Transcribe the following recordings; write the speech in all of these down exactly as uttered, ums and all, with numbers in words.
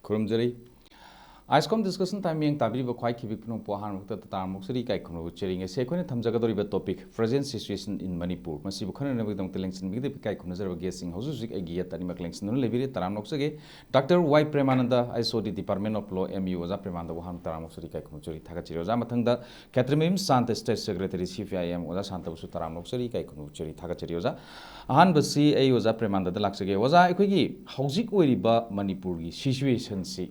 ꯈꯨꯔꯨꯝꯖꯔꯤ꯫ ꯑꯥꯏꯁꯀꯣꯝ discussion time ꯃꯤꯠꯌꯦꯡ ꯇꯥꯕꯤꯔꯤꯕ ꯈ꯭ꯋꯥꯏ ꯈꯤꯕꯤꯛ ꯄꯨꯝꯅꯃꯛꯄꯨ ꯑꯍꯥꯟꯕ ꯃꯛꯇꯗ ꯇꯔꯥꯝꯅ ꯑꯣꯛꯆꯔꯤ, ꯏꯀꯥꯏ ꯈꯨꯝꯅꯕ ꯎꯠꯆꯔꯤ꯫ ꯉꯁꯤ ꯑꯩꯈꯣꯏꯅ ꯊꯝꯖꯒꯗꯧꯔꯤꯕ topic, present situation in Manipur, ꯃꯁꯤꯕꯨ ꯈꯟꯅꯅꯕꯒꯤꯗꯃꯛꯇ ꯂꯦꯡꯁꯤꯟꯕꯤꯒꯗꯕ ꯏꯀꯥꯏ ꯈꯨꯝꯅꯖꯔꯕ ꯒꯦꯁꯁꯤꯡ ꯍꯧꯖꯤꯛ ꯍꯧꯖꯤꯛ ꯑꯩꯒꯤ ꯌꯦꯠꯇ ꯑꯅꯤꯃꯛ ꯂꯦꯡꯁꯤꯟꯗꯨꯅ ꯂꯩꯕꯤꯔꯤ꯫ ꯇꯔꯥꯝꯅ ꯑꯣꯛꯆꯒꯦ꯫ Doctor Y ꯄ꯭ꯔꯦꯃꯥꯅꯟꯗ, I S O D department of law, M U, ꯑꯣꯖꯥ ꯄ꯭ꯔꯦꯃꯥꯅꯟꯗꯕꯨ ꯍꯥꯟꯅ ꯇꯔꯥꯝꯅ ꯑꯣꯛꯆꯔꯤ, ꯏꯀꯥꯏ ꯈꯨꯝꯅꯕ ꯎꯠꯆꯔꯤ, ꯊꯥꯒꯠꯆꯔꯤ꯫ ꯑꯣꯖꯥ, ꯃꯊꯪꯗ ꯈꯦꯇ꯭ꯔꯤꯃꯌꯨꯝ Santa, state secretary, C P I M, ꯑꯣꯖꯥ ꯁꯥꯟꯇꯕꯨꯁꯨ ꯇꯔꯥꯝꯅ ꯑꯣꯛꯆꯔꯤ, ꯏꯀꯥꯏ ꯈꯨꯝꯅꯕ ꯎꯠꯆꯔꯤ, ꯊꯥꯒꯠꯆꯔꯤ꯫ ꯑꯣꯖꯥ, ꯑꯍꯥꯟꯕꯁꯤ ꯑꯩ ꯑꯣꯖꯥ ꯄ꯭ꯔꯦꯃꯥꯅꯟꯗꯗ ꯂꯥꯛꯆꯒꯦ꯫ ꯑꯣꯖꯥ, ꯑꯩꯈꯣꯏꯒꯤ ꯍꯧꯖꯤꯛ ꯑꯣꯏꯔꯤꯕ ꯃꯅꯤꯄꯨꯔꯒꯤ ꯁꯤꯆꯨꯋꯦꯁꯟꯁꯤ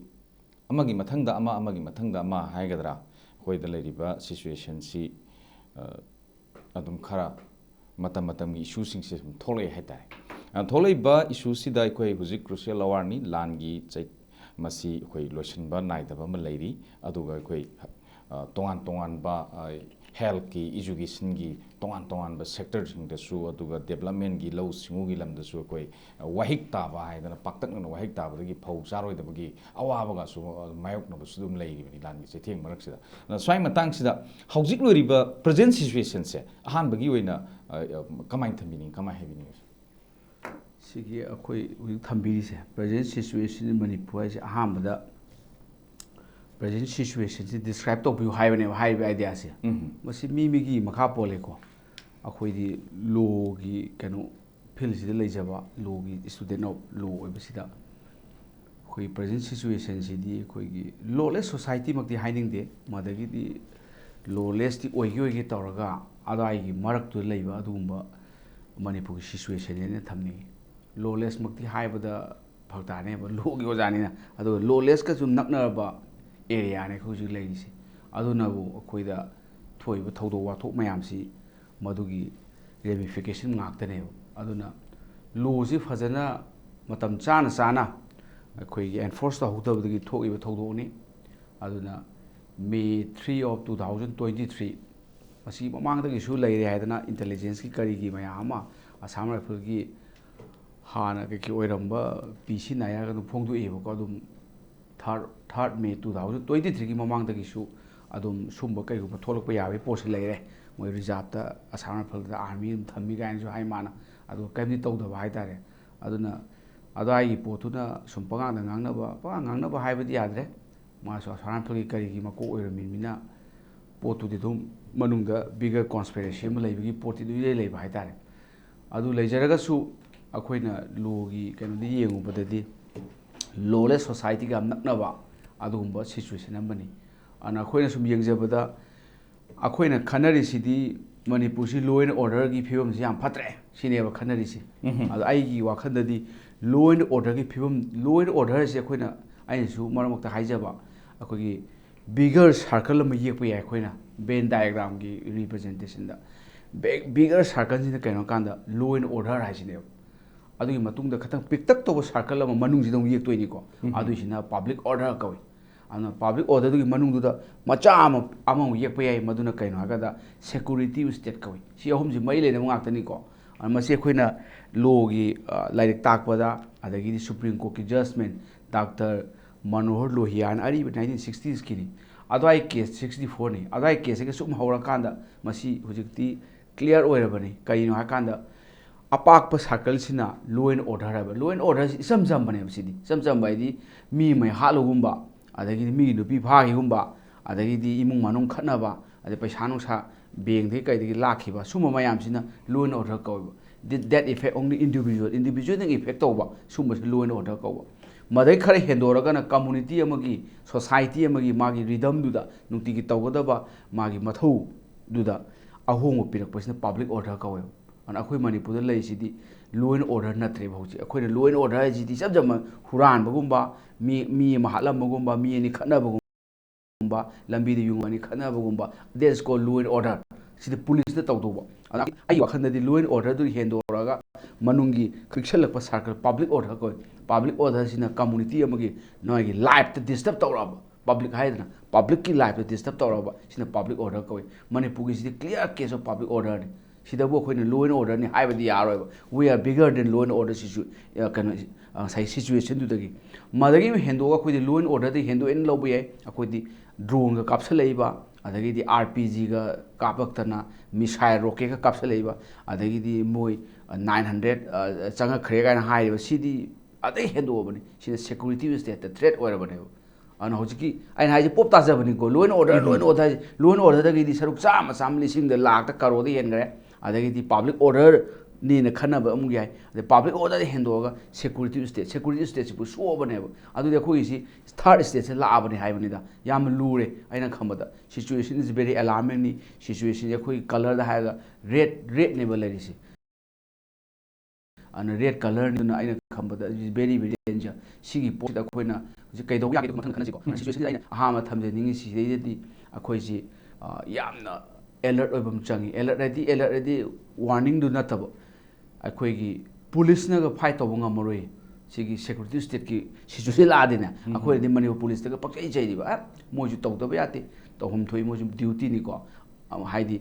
ꯑꯃꯒꯤ ꯃꯊꯪꯗ ꯑꯃ, ꯑꯃꯒꯤ ꯃꯊꯪꯗ ꯑꯃ ꯍꯥꯏꯒꯗ꯭ꯔꯥ, ꯑꯩꯈꯣꯏꯗ ꯂꯩꯔꯤꯕ ꯁꯤꯆꯨꯋꯦꯁꯟꯁꯤ, ꯑ, ꯑꯗꯨꯝ ꯈꯔ ꯃꯇꯝ ꯃꯇꯝꯒꯤ ꯏꯁꯨꯁꯤꯡꯁꯦ ꯁꯨꯝ ꯊꯣꯛꯂꯛꯑꯦ ꯍꯥꯏꯇꯥꯔꯦ꯫ ꯑ, ꯊꯣꯛꯂꯛꯏꯕ ꯏꯁꯨꯁꯤꯗ ꯑꯩꯈꯣꯏ ꯍꯧꯖꯤꯛ crucial hourꯅꯤ, ꯂꯥꯟꯒꯤ ꯆꯩ-, ꯃꯁꯤ ꯑꯩꯈꯣꯏ ꯂꯣꯏꯁꯤꯟꯕ ꯅꯥꯏꯗꯕ ꯑꯃ ꯂꯩꯔꯤ꯫ ꯑꯗꯨꯒ ꯑꯩꯈꯣꯏ, ꯑ, ꯇꯣꯉꯥꯟ ꯇꯣꯉꯥꯟꯕ, ꯑ, healthꯀꯤ, educationꯒꯤ ꯇꯣꯉꯥꯟ ꯇꯣꯉꯥꯟꯕ sectorꯁꯤꯡꯗꯁꯨ, ꯑꯗꯨꯒ developmentꯒꯤ, ꯂꯧꯎ ꯁꯤꯡꯎꯒꯤ ꯂꯝꯗꯁꯨ ꯑꯩꯈꯣꯏ, ꯑ, ꯋꯥꯍꯤꯛ ꯇꯥꯕ ꯍꯥꯏꯗꯅ, ꯄꯥꯛꯇꯛꯅꯅ ꯋꯥꯍꯤꯛ ꯇꯥꯕꯗꯒꯤ ꯐꯧ ꯆꯥꯔꯣꯏꯗꯕꯒꯤ ꯑꯋꯥꯕꯒꯁꯨ, ꯑ, ꯃꯥꯌꯣꯛꯅꯕꯁꯨ ꯑꯗꯨꯝ ꯂꯩꯔꯤꯕꯅꯤ ꯂꯥꯟꯒꯤ ꯆꯩꯊꯦꯡ ꯃꯔꯛꯁꯤꯗ꯫ ꯑꯗꯨꯅ ꯁ꯭ꯋꯥꯏ ꯃꯇꯥꯡꯁꯤꯗ ꯍꯧꯖꯤꯛ ꯂꯩꯔꯤꯕ present situationꯁꯦ ꯑꯍꯥꯟꯕꯒꯤ ꯑꯣꯏꯅ, ꯑ, ꯑ, ꯀꯃꯥꯏꯅ ꯊꯝꯕꯤꯅꯤꯡꯉꯤ, ꯀꯃꯥꯏꯅ ꯍꯥꯏꯕꯤꯅꯤꯡꯉꯤ? ꯁꯤꯒꯤ ꯑꯩꯈꯣꯏ ꯍꯧꯖꯤꯛ ꯊꯝꯕꯤꯔꯤꯁꯦ, present situation in ꯃꯅꯤꯄꯨꯔ ꯍꯥꯏꯁꯦ, ꯑꯍꯥꯟꯕꯗ present situationꯁꯤ describe ꯇꯧꯕꯤꯌꯨ ꯍꯥꯏꯕꯅꯦꯕ, ꯍꯥꯏꯔꯤꯕ ideaꯁꯦ꯫ ꯎꯝ꯫ ꯃꯁꯤ ꯃꯤ ꯃꯤꯒꯤ ꯃꯈꯥ ꯄꯣꯜꯂꯦꯀꯣ꯫ ꯑꯩꯈꯣꯏꯗꯤ lawꯒꯤ ꯀꯩꯅꯣ, fieldꯁꯤꯗ ꯂꯩꯖꯕ, lawꯒꯤ student of law ꯑꯣꯏꯕꯁꯤꯗ, ꯑꯩꯈꯣꯏ present situationꯁꯤꯗꯤ ꯑꯩꯈꯣꯏꯒꯤ lawless societyꯃꯛꯇꯤ ꯍꯥꯏꯅꯤꯡꯗꯦ, ꯃꯗꯒꯤꯗꯤ lawlessꯇꯤ ꯑꯣꯏꯒꯦ ꯑꯣꯏꯒꯦ ꯇꯧꯔꯒ ꯑꯗꯥꯏꯒꯤ ꯃꯔꯛꯇꯨꯗ ꯂꯩꯕ ꯑꯗꯨꯒꯨꯝꯕ ꯃꯅꯤꯄꯨꯔꯒꯤ situationꯅꯦꯅ ꯊꯝꯅꯤꯡꯉꯤ꯫ Lawlessꯃꯛꯇꯤ ꯍꯥꯏꯕꯗ ꯐꯔꯛ ꯇꯥꯅꯦꯕ, lawꯒꯤ ꯑꯣꯖꯥꯅꯤꯅ꯫ ꯑꯗꯨꯒ lawlessꯀꯁꯨ ꯅꯛꯅꯔꯕ areaꯅꯦ ꯑꯩꯈꯣꯏ ꯍꯧꯖꯤꯛ ꯂꯩꯔꯤꯁꯦ꯫ ꯑꯗꯨꯅꯕꯨ ꯑꯩꯈꯣꯏꯗ ꯊꯣꯛꯏꯕ ꯊꯧꯗꯣꯛ ꯋꯥꯊꯣꯛ ꯃꯌꯥꯝꯁꯤ ꯃꯗꯨꯒꯤ ramification ꯉꯥꯛꯇꯅꯦꯕ꯫ ꯑꯗꯨꯅ lawꯁꯤ ꯐꯖꯅ ꯃꯇꯝ ꯆꯥꯅ ꯆꯥꯅ ꯑꯩꯈꯣꯏꯒꯤ enforce ꯇꯧꯍꯧꯗꯕꯗꯒꯤ ꯊꯣꯛꯏꯕ ꯊꯧꯗꯣꯛꯅꯤ꯫ ꯑꯗꯨꯅ May three of two thousand twenty three, ꯃꯁꯤ ꯃꯃꯥꯡꯗꯒꯤꯁꯨ ꯂꯩꯔꯦ ꯍꯥꯏꯗꯅ intelligenceꯀꯤ ꯀꯔꯤꯒꯤ ꯃꯌꯥꯝ ꯑꯃ Assam Riflesꯀꯤ ꯍꯥꯟꯅ ꯀꯩꯀꯩ ꯑꯣꯏꯔꯝꯕ ꯄꯤ ꯁꯤ ꯅꯥꯌꯔꯒ ꯑꯗꯨꯝ ꯐꯣꯡꯗꯣꯛꯑꯦꯕꯀꯣ꯫ ꯑꯗꯨꯝ third, third May two thousand twenty threeꯒꯤ ꯃꯃꯥꯡꯗꯒꯤꯁꯨ ꯑꯗꯨꯝ ꯁꯨꯝꯕ ꯀꯩꯒꯨꯝꯕ ꯊꯣꯛꯂꯛꯄ ꯌꯥꯕꯒꯤ ꯄꯣꯠꯁꯤ ꯂꯩꯔꯦ꯫ ꯃꯣꯏ reserveꯇ Assam Riflesꯇ army ꯑꯗꯨꯝ ꯊꯝꯃꯤ ꯀꯥꯏꯅꯁꯨ ꯍꯥꯏ ꯃꯥꯅ, ꯑꯗꯨꯒ ꯀꯔꯤꯝꯇ ꯇꯧꯗꯕ ꯍꯥꯏꯇꯥꯔꯦ꯫ ꯑꯗꯨꯅ ꯑꯗꯨꯋꯥꯏꯒꯤ ꯄꯣꯠꯇꯨꯅ ꯁꯨꯝ ꯄꯉꯥꯡꯗ ꯉꯥꯡꯅꯕ, ꯄꯉꯥꯡ ꯉꯥꯡꯅꯕ ꯍꯥꯏꯕꯗꯤ ꯌꯥꯗ꯭ꯔꯦ, ꯃꯥꯁꯨ ꯑꯁꯣꯔꯥꯟꯊꯣꯛꯒꯤ ꯀꯔꯤꯒꯤ ꯃꯀꯣꯛ ꯑꯣꯏꯔꯝꯃꯤꯅꯤꯅ, ꯄꯣꯠꯇꯨꯗꯤ ꯑꯗꯨꯝ ꯃꯅꯨꯡꯗ bigger conspiracy ꯑꯃ ꯂꯩꯕꯒꯤ ꯄꯣꯠꯇꯤ ꯑꯗꯨꯝ ꯏꯔꯩ ꯂꯩꯕ ꯍꯥꯏꯇꯥꯔꯦ꯫ ꯑꯗꯨ ꯂꯩꯖꯔꯒꯁꯨ ꯑꯩꯈꯣꯏꯅ ꯂꯣꯒꯤ ꯀꯩꯅꯣꯗ ꯌꯦꯡꯉꯨꯕꯗꯗꯤ lawless societyꯒ ꯌꯥꯝ ꯅꯛꯅꯕ ꯑꯗꯨꯒꯨꯝꯕ situation ꯑꯃꯅꯤ꯫ ꯑꯗꯨꯅ ꯑꯩꯈꯣꯏꯅ ꯁꯨꯝ ꯌꯦꯡꯖꯕꯗ ꯑꯩꯈꯣꯏꯅ ꯈꯟꯅꯔꯤꯁꯤꯗꯤ ꯃꯅꯤꯄꯨꯔꯁꯤ law and orderꯒꯤ ꯐꯤꯕꯝꯁꯤ ꯌꯥꯝ ꯐꯠꯇ꯭ꯔꯦ ꯁꯤꯅꯦꯕ ꯈꯟꯅꯔꯤꯁꯤ꯫ ꯑꯗꯣ ꯑꯩꯒꯤ ꯋꯥꯈꯜꯗꯗꯤ law and orderꯒꯤ ꯐꯤꯕꯝ, law and order ꯍꯥꯏꯁꯦ ꯑꯩꯈꯣꯏꯅ, ꯑꯩꯅꯁꯨ ꯃꯔꯛ ꯃꯔꯛꯇ ꯍꯥꯏꯖꯕ, ꯑꯩꯈꯣꯏꯒꯤ bigger circle ꯑꯃ ꯌꯦꯛꯄ ꯌꯥꯏ ꯑꯩꯈꯣꯏꯅ Venn diagramꯒꯤ representationꯗ꯫ Big-, bigger circleꯁꯤꯅ ꯀꯩꯅꯣ ꯀꯥꯟꯗ law and order ꯍꯥꯏꯁꯤꯅꯦꯕ꯫ ꯑꯗꯨꯒꯤ ꯃꯇꯨꯡꯗ ꯈꯤꯇꯪ ꯄꯤꯛꯇꯛ ꯇꯧꯕ circle ꯑꯃ ꯃꯅꯨꯡꯁꯤꯗ ꯑꯃꯨꯛ ꯌꯦꯛꯇꯣꯏꯅꯤꯀꯣ꯫ ꯑꯗꯨꯏꯁꯤꯅ public order ꯀꯧꯏ꯫ ꯑꯗꯨꯅ public orderꯗꯨꯒꯤ ꯃꯅꯨꯡꯗꯨꯗ ꯃꯆꯥ ꯑꯃ, ꯑꯃꯃꯨꯛ ꯌꯦꯛꯄ ꯌꯥꯏ, ꯃꯗꯨꯅ ꯀꯩꯅꯣ ꯍꯥꯏꯔꯀꯥꯟꯗ security of state ꯀꯧꯏ꯫ ꯁꯤ ꯑꯍꯨꯝꯁꯤ ꯃꯔꯤ ꯂꯩꯅꯕ ꯉꯥꯛꯇꯅꯤꯀꯣ꯫ ꯑꯗꯨꯅ ꯃꯁꯤ ꯑꯩꯈꯣꯏꯅ lawꯒꯤ, ꯑ, ꯂꯥꯏꯔꯤꯛ ꯇꯥꯛꯄꯗ, ꯑꯗꯒꯤꯗꯤ Supreme Courtꯀꯤ judgment, Doctor ꯃꯅꯣꯍꯔ ꯂꯣꯍꯤꯌꯥꯅ ꯑꯔꯤꯕ nineteen sixtiesꯀꯤꯅꯤ꯫ ꯑꯗꯨꯋꯥꯏ case sixty fourꯅꯤ꯫ ꯑꯗꯨꯋꯥꯏ caseꯁꯤꯒ ꯁꯨꯝ ꯍꯧꯔꯀꯥꯟꯗ ꯃꯁꯤ ꯍꯧꯖꯤꯛꯇꯤ clear ꯑꯣꯏꯔꯕꯅꯤ꯫ ꯀꯔꯤꯅꯣ ꯍꯥꯏꯀꯥꯟꯗ ꯑꯄꯥꯛꯄ circleꯁꯤꯅ law and order ꯍꯥꯏꯕ꯫ Law and orderꯁꯤ ꯏꯆꯝ ꯆꯝꯕꯅꯦꯕ ꯁꯤꯗꯤ꯫ ꯏꯆꯝ ꯆꯝꯕ ꯍꯥꯏꯗꯤ ꯃꯤ ꯃꯩ ꯍꯥꯠꯂꯨꯒꯨꯝꯕ, ꯑꯗꯒꯤꯗꯤ ꯃꯤꯒꯤ ꯅꯨꯄꯤ ꯐꯥꯈꯤꯒꯨꯝꯕ, ꯑꯗꯒꯤꯗꯤ ꯏꯃꯨꯡ ꯃꯅꯨꯡ ꯈꯠꯅꯕ, ꯑꯗꯩ ꯄꯩꯁꯥ ꯅꯨꯡꯁꯥ bankꯗꯒꯤ ꯀꯩꯗꯒꯤ ꯂꯥꯛꯈꯤꯕ, ꯁꯨꯝꯕ ꯃꯌꯥꯝꯁꯤꯅ law and order ꯀꯧꯋꯦꯕ꯫ That, that affect only individual, individualꯗꯪ effect ꯇꯧꯕ, ꯁꯨꯝꯕꯁꯤ law and order ꯀꯧꯕ꯫ ꯃꯗꯩ ꯈꯔ ꯍꯦꯟꯗꯣꯔꯒꯅ community ꯑꯃꯒꯤ, society ꯑꯃꯒꯤ ꯃꯥꯒꯤ rhythmꯗꯨꯗ ꯅꯨꯡꯇꯤꯒꯤ ꯇꯧꯒꯗꯕ ꯃꯥꯒꯤ ꯃꯊꯧꯗꯨꯗ ꯑꯍꯣꯡꯕ ꯄꯤꯔꯛꯄꯁꯤꯅ public order ꯀꯧꯋꯦꯕ꯫ ꯑꯗꯨꯅ ꯑꯩꯈꯣꯏ ꯃꯅꯤꯄꯨꯔꯗ ꯂꯩꯔꯤꯁꯤꯗꯤ law and order ꯅꯠꯇ꯭ꯔꯦꯕ ꯍꯧꯖꯤꯛ꯫ ꯑꯩꯈꯣꯏꯅ law and order ꯍꯥꯏꯁꯤꯗꯤ ꯏꯆꯝ ꯆꯝꯕ ꯍꯨꯔꯥꯟꯕꯒꯨꯝꯕ, ꯃꯤ, ꯃꯤ ꯑꯃ ꯍꯥꯠꯂꯝꯕꯒꯨꯝꯕ, ꯃꯤ ꯑꯅꯤ ꯈꯠꯅꯕꯒꯨꯝꯕ, ꯂꯝꯕꯤꯗ ꯌꯨ ꯑꯅꯤ ꯈꯠꯅꯕꯒꯨꯝꯕ, that's called law and order꯫ ꯁꯤꯗꯤ policeꯅ ꯇꯧꯗꯧꯕ꯫ ꯑꯗꯨꯅ ꯑꯩꯒꯤ ꯋꯥꯈꯜꯗꯗꯤ law and orderꯗꯨ ꯍꯦꯟꯗꯣꯔꯛꯑꯒ ꯃꯅꯨꯡꯒꯤ ꯄꯤꯛꯁꯜꯂꯛꯄ circle public order ꯀꯧꯏ꯫ Public orderꯁꯤꯅ community ꯑꯃꯒꯤ ꯅꯣꯏꯒꯤ lifeꯇ disturb ꯇꯧꯔꯛꯑꯕ, public ꯍꯥꯏꯗꯅ publicꯀꯤ lifeꯇ disturb ꯇꯧꯔꯛꯑꯕ, ꯁꯤꯅ public order ꯀꯧꯏ꯫ ꯃꯅꯤꯄꯨꯔꯒꯤꯁꯤꯗꯤ clear case of public orderꯅꯤ꯫ ꯁꯤꯗꯕꯨ ꯑꯩꯈꯣꯏꯅ law and orderꯅꯤ ꯍꯥꯏꯕꯗꯤ ꯌꯥꯔꯣꯏꯕ꯫ We are bigger than law and order situ-, ꯑ, ꯀꯩꯅꯣ, ꯑ, ꯉꯁꯥꯏ situationꯗꯨꯗꯒꯤ꯫ ꯃꯗꯒꯤ ꯑꯃꯨꯛ ꯍꯦꯟꯗꯣꯛꯑꯒ ꯑꯩꯈꯣꯏꯗꯤ law and orderꯗꯒꯤ ꯍꯦꯟꯗꯣꯛꯑꯦꯅ ꯂꯧꯕ ꯌꯥꯏ꯫ ꯑꯩꯈꯣꯏꯗꯤ droneꯒ ꯀꯥꯞꯁꯜꯂꯛꯏꯕ, ꯑꯗꯒꯤꯗꯤ RPGꯒ ꯀꯥꯞꯂꯛꯇꯅ, missile rocketꯀ ꯀꯥꯞꯁꯜꯂꯛꯏꯕ, ꯑꯗꯒꯤꯗꯤ ꯃꯣꯏ, ꯑ, nine hundred, ꯑ, ꯆꯪꯉꯛꯈ꯭ꯔꯦ ꯀꯥꯏꯅ ꯍꯥꯏꯔꯤꯕ, ꯁꯤꯗꯤ ꯑꯗꯩ ꯍꯦꯟꯗꯣꯛꯑꯕꯅꯤ꯫ ꯁꯤꯅ security state-ꯇ threat ꯑꯣꯏꯔꯕꯅꯦꯕ꯫ ꯑꯗꯨꯅ ꯍꯧꯖꯤꯛꯀꯤ ꯑꯩꯅ ꯍꯥꯏꯁꯦ ꯄꯣꯞ ꯇꯥꯖꯕꯅꯤꯀꯣ, law and order, law and order ꯍꯥꯏꯁꯦ, law and order-ꯗꯒꯤꯗꯤ ꯁꯔꯨꯛ ꯆꯥꯝꯃ, ꯆꯥꯝꯃ, ꯂꯤꯁꯤꯡꯗ, ꯂꯥꯛꯇ, ꯀꯔꯣꯔꯗ ꯍꯦꯟꯈ꯭ꯔꯦ꯫ ꯑꯗꯒꯤꯗꯤ public order-ꯅꯦꯅ ꯈꯟꯅꯕ ꯑꯃꯨꯛ ꯌꯥꯏ꯫ ꯑꯗꯩ public order ꯍꯦꯟꯗꯣꯛꯑꯒ security state, security state-ꯁꯤꯕꯨ ꯁꯣꯛꯑꯕꯅꯦꯕ꯫ ꯑꯗꯨꯗꯤ ꯑꯩꯈꯣꯏꯒꯤꯁꯤ third state-ꯁꯦ ꯂꯥꯛꯑꯕꯅꯦ ꯍꯥꯏꯕꯅꯤꯗ꯫ ꯌꯥꯝꯅ ꯂꯨꯔꯦ꯫ ꯑꯩꯅ ꯈꯟꯕꯗ situation is very alarming-ꯅꯤ꯫ Situation-ꯁꯦ ꯑꯩꯈꯣꯏꯒꯤ colour-ꯗ ꯍꯥꯏꯔꯒ red, red-ꯅꯦꯕ ꯂꯩꯔꯤꯁꯦ꯫ ꯑꯗꯨꯅ red colour-ꯅꯤꯅ ꯑꯩꯅ ꯈꯟꯕꯗ very, very danger꯫ ꯁꯤꯒꯤ ꯄꯣꯠꯁꯤꯗ ꯑꯩꯈꯣꯏꯅ ꯍꯧꯖꯤꯛ ꯀꯩꯗꯧꯕ ꯌꯥꯒꯦ ꯃꯊꯪ ꯈꯟꯅꯁꯤꯀꯣ꯫ Situation-ꯁꯤꯗ ꯑꯩꯅ ꯑꯍꯥꯟꯕ ꯊꯝꯖꯅꯤꯡꯉꯤ ꯁꯤꯗꯩꯗꯗꯤ ꯑꯩꯈꯣꯏꯁꯤ, ꯑ, ꯌꯥꯝꯅ alert ꯑꯣꯏꯕ ꯑꯃ ꯆꯪꯉꯤ꯫ Alert ꯍꯥꯏꯗꯤ, alert ꯍꯥꯏꯗꯤ warning-ꯗꯨ ꯅꯠꯇꯕ, ꯑꯩꯈꯣꯏꯒꯤ police-ꯅꯒ fight ꯇꯧꯕ ꯉꯝꯃꯔꯣꯏ꯫ ꯁꯤꯒꯤ security state-ꯀꯤ situation ꯂꯥꯛꯑꯗꯤꯅꯦ, ꯑꯩꯈꯣꯏꯅꯗꯤ ꯃꯅꯤꯄꯨꯔ police-ꯇꯒ ꯄꯪꯆꯩ ꯆꯩꯔꯤꯕ, "ꯑꯦ, ꯃꯣꯏꯁꯨ ꯇꯧꯗꯕ ꯌꯥꯗꯦ, ꯇꯧꯐꯝ ꯊꯣꯛꯏ, ꯃꯣꯏꯁꯨ duty-ꯅꯤꯀꯣ"꯫ ꯑ, ꯍꯥꯏꯗꯤ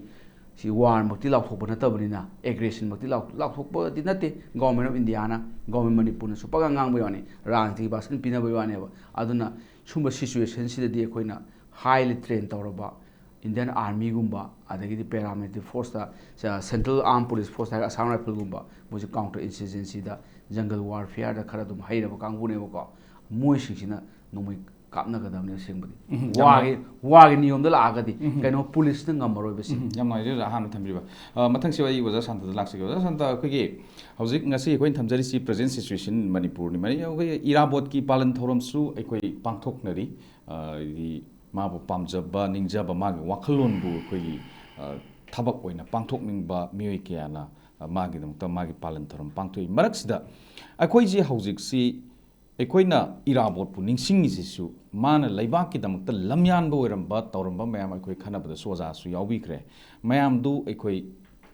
ꯁꯤ war-ꯃꯛꯇꯤ ꯂꯥꯎꯊꯣꯛꯄ ꯅꯠꯇꯕꯅꯤꯅ, aggression-ꯃꯛꯇꯤ ꯂꯥꯎ-, ꯂꯥꯎꯊꯣꯛꯄꯗꯤ ꯅꯠꯇꯦ꯫ Government of India-ꯅ, Government ꯃꯅꯤꯄꯨꯔꯅ ꯁꯨꯄꯒ ꯉꯥꯡꯕꯩ ꯋꯥꯅꯤ, ꯔꯥꯖꯅꯤꯇꯤꯒꯤ version ꯄꯤꯅꯕꯩ ꯋꯥꯅꯦꯕ꯫ ꯑꯗꯨꯅ ꯁꯨꯝꯕ situation-ꯁꯤꯗꯗꯤ ꯑꯩꯈꯣꯏꯅ highly train ꯇꯧꯔꯕ Indian Army-ꯒꯨꯝꯕ, ꯑꯗꯒꯤꯗꯤ paramilitary force-ꯇ, ꯁ-, Central Armed Police Force ꯍꯥꯏꯔꯒ Assam Rifle-ꯒꯨꯝꯕ, ꯃꯣꯏꯁꯦ counter insurgency-ꯗ, jungle warfare-ꯗ ꯈꯔ ꯑꯗꯨꯝ ꯍꯩꯔꯕ ꯀꯥꯡꯕꯨꯅꯦꯕꯀꯣ꯫ ꯃꯣꯏꯁꯤꯡꯁꯤꯅ ꯅꯣꯡꯃꯩ ꯀꯥꯞꯅꯒꯗꯕꯅꯦ ꯑꯁꯦꯡꯕꯗꯤ꯫ ꯎꯝ, ꯌꯥꯝ ꯋꯥꯒꯤ, ꯋꯥꯒꯤ ꯅꯤꯌꯣꯝꯗ ꯂꯥꯛꯑꯒꯗꯤ ꯎꯝ꯫ ꯀꯩꯅꯣ police-ꯅ ꯉꯝꯃꯔꯣꯏꯕ ꯁꯤ꯫ ꯎꯝ, ꯌꯥꯝ ꯅꯨꯡꯉꯥꯏꯖꯔꯦ ꯑꯣꯖꯥ ꯑꯍꯥꯟꯕ ꯊꯝꯕꯤꯔꯤꯕ꯫ ꯑ, ꯃꯊꯪꯁꯤ ꯑꯩ ꯑꯣꯖꯥ ꯁꯥꯟꯇꯗ ꯂꯥꯛꯆꯒꯦ꯫ ꯑꯣꯖꯥ ꯁꯥꯟꯇ, ꯑꯩꯈꯣꯏꯒꯤ ꯍꯧꯖꯤꯛ ꯉꯁꯤ ꯑꯩꯈꯣꯏꯅ ꯊꯝꯖꯔꯤꯁꯤ present situation ꯃꯅꯤꯄꯨꯔꯅꯤ꯫ ꯃꯅꯤ-, ꯑꯩꯈꯣꯏꯒꯤ ꯏꯔꯥꯕꯣꯠꯀꯤ ꯄꯥꯂꯟ ꯊꯧꯔꯝꯁꯨ ꯑꯩꯈꯣꯏ ꯄꯥꯡꯊꯣꯛꯅꯔꯤ꯫ ꯑ, ꯍꯥꯏꯗꯤ ꯃꯥꯕꯨ ꯄꯥꯝꯖꯕ, ꯅꯤꯡꯖꯕ, ꯃꯥꯒꯤ ꯋꯥꯈꯜꯂꯣꯟꯕꯨ ꯑꯩꯈꯣꯏꯒꯤ, ꯑ, ꯊꯕꯛ ꯑꯣꯏꯅ ꯄꯥꯡꯊꯣꯛꯅꯤꯡꯕ ꯃꯤꯑꯣꯏ ꯀꯌꯥꯅ, ꯑ, ꯃꯥꯒꯤꯗꯃꯛꯇ ꯃꯥꯒꯤ ꯄꯥꯂꯟ ꯊꯧꯔꯝ ꯄꯥꯡꯊꯣꯛꯏ꯫ ꯃꯔꯛꯁꯤꯗ ꯑꯩꯈꯣꯏꯁꯤ ꯍꯧꯖꯤꯛꯁꯤ ꯑꯩꯈꯣꯏꯅ ꯏꯔꯥꯕꯣꯠꯄꯨ ꯅꯤꯡꯁꯤꯡꯉꯤꯁꯤꯁꯨ ꯃꯥꯅ ꯂꯩꯕꯥꯛꯀꯤꯗꯃꯛꯇ ꯂꯝꯌꯥꯟꯕ ꯑꯣꯏꯔꯝꯕ, ꯇꯧꯔꯝꯕ ꯃꯌꯥꯝ ꯑꯩꯈꯣꯏ ꯈꯟꯅꯕꯗꯁꯨ ꯑꯣꯖꯥꯁꯨ ꯌꯥꯎꯕꯤꯈ꯭ꯔꯦ꯫ ꯃꯌꯥꯝꯗꯨ ꯑꯩꯈꯣꯏ,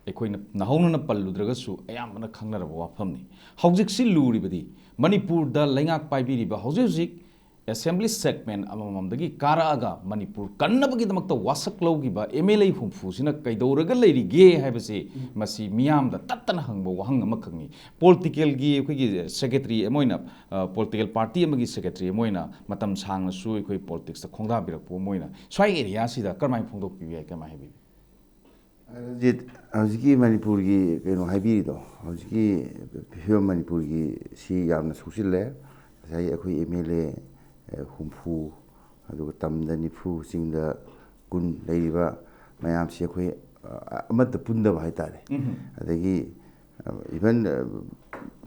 ꯑꯩꯈꯣꯏꯅ ꯅꯧꯍꯧꯅꯅ ꯄꯜꯂꯨꯗ꯭ꯔꯒꯁꯨ ꯑꯌꯥꯝꯕꯅ ꯈꯪꯅꯔꯕ ꯋꯥꯐꯝꯅꯤ꯫ ꯍꯧꯖꯤꯛꯁꯤ ꯂꯨꯔꯤꯕꯗꯤ ꯃꯅꯤꯄꯨꯔꯗ ꯂꯩꯉꯥꯛ ꯄꯥꯏꯕꯤꯔꯤꯕ ꯍꯧꯖꯤꯛ ꯍꯧꯖꯤꯛ assembly segment ꯑꯃꯃꯝꯗꯒꯤ ꯀꯥꯔꯛꯑꯒ ꯃꯅꯤꯄꯨꯔ ꯀꯟꯅꯕꯒꯤꯗꯃꯛꯇ ꯋꯥꯁꯛ ꯂꯧꯈꯤꯕ M L A ꯍꯨꯝꯐꯨꯁꯤꯅ ꯀꯩꯗꯧꯔꯒ ꯂꯩꯔꯤꯒꯦ ꯍꯥꯏꯕꯁꯤ ꯃꯁꯤ ꯃꯤꯌꯥꯝꯗ ꯇꯠꯇꯅ ꯍꯪꯕ ꯋꯥꯍꯪ ꯑꯃꯈꯛꯅꯤ꯫ Political-ꯒꯤ ꯑꯩꯈꯣꯏꯒꯤ secretary ꯑꯃ ꯑꯣꯏꯅ, ꯑ, political party ꯑꯃꯒꯤ secretary ꯑꯃ ꯑꯣꯏꯅ ꯃꯇꯝ ꯁꯥꯡꯅꯁꯨ ꯑꯩꯈꯣꯏ politics-ꯇ ꯈꯣꯡꯗꯥꯕꯤꯔꯛꯄ ꯑꯃ ꯑꯣꯏꯅ ꯁ꯭ꯋꯥꯏ area-ꯁꯤꯗ ꯀꯔꯝꯍꯥꯏꯅ ꯐꯣꯡꯗꯣꯛꯄꯤꯕ ꯌꯥꯏ, ꯀꯔꯝꯍꯥꯏꯅ ꯍꯥꯏꯕꯤꯕ? ꯔꯟꯖꯤꯠ, ꯍꯧꯖꯤꯛꯀꯤ ꯃꯅꯤꯄꯨꯔꯒꯤ ꯀꯩꯅꯣ ꯍꯥꯏꯕꯤꯔꯤꯗꯣ, ꯍꯧꯖꯤꯛꯀꯤ ꯐꯤꯕꯝ ꯃꯅꯤꯄꯨꯔꯒꯤ ꯁꯤ ꯌꯥꯝꯅ ꯁꯣꯛꯆꯤꯜꯂꯦ꯫ ꯉꯁꯥꯏ ꯑꯩꯈꯣꯏ ꯑꯦꯝ ꯑꯦꯜ ꯑꯦ ꯍꯨꯝꯐꯨ, ꯑꯗꯨꯒ ꯇꯝꯗ ꯅꯤꯐꯨ, ꯆꯤꯡꯗ ꯀꯨꯟ ꯂꯩꯔꯤꯕ ꯃꯌꯥꯝꯁꯤ ꯑꯩꯈꯣꯏ, ꯑ, ꯑꯃꯠꯇ ꯄꯨꯟꯗꯕ ꯍꯥꯏꯇꯥꯔꯦ꯫ ꯑꯗꯒꯤ, ꯑ, even, ꯑ,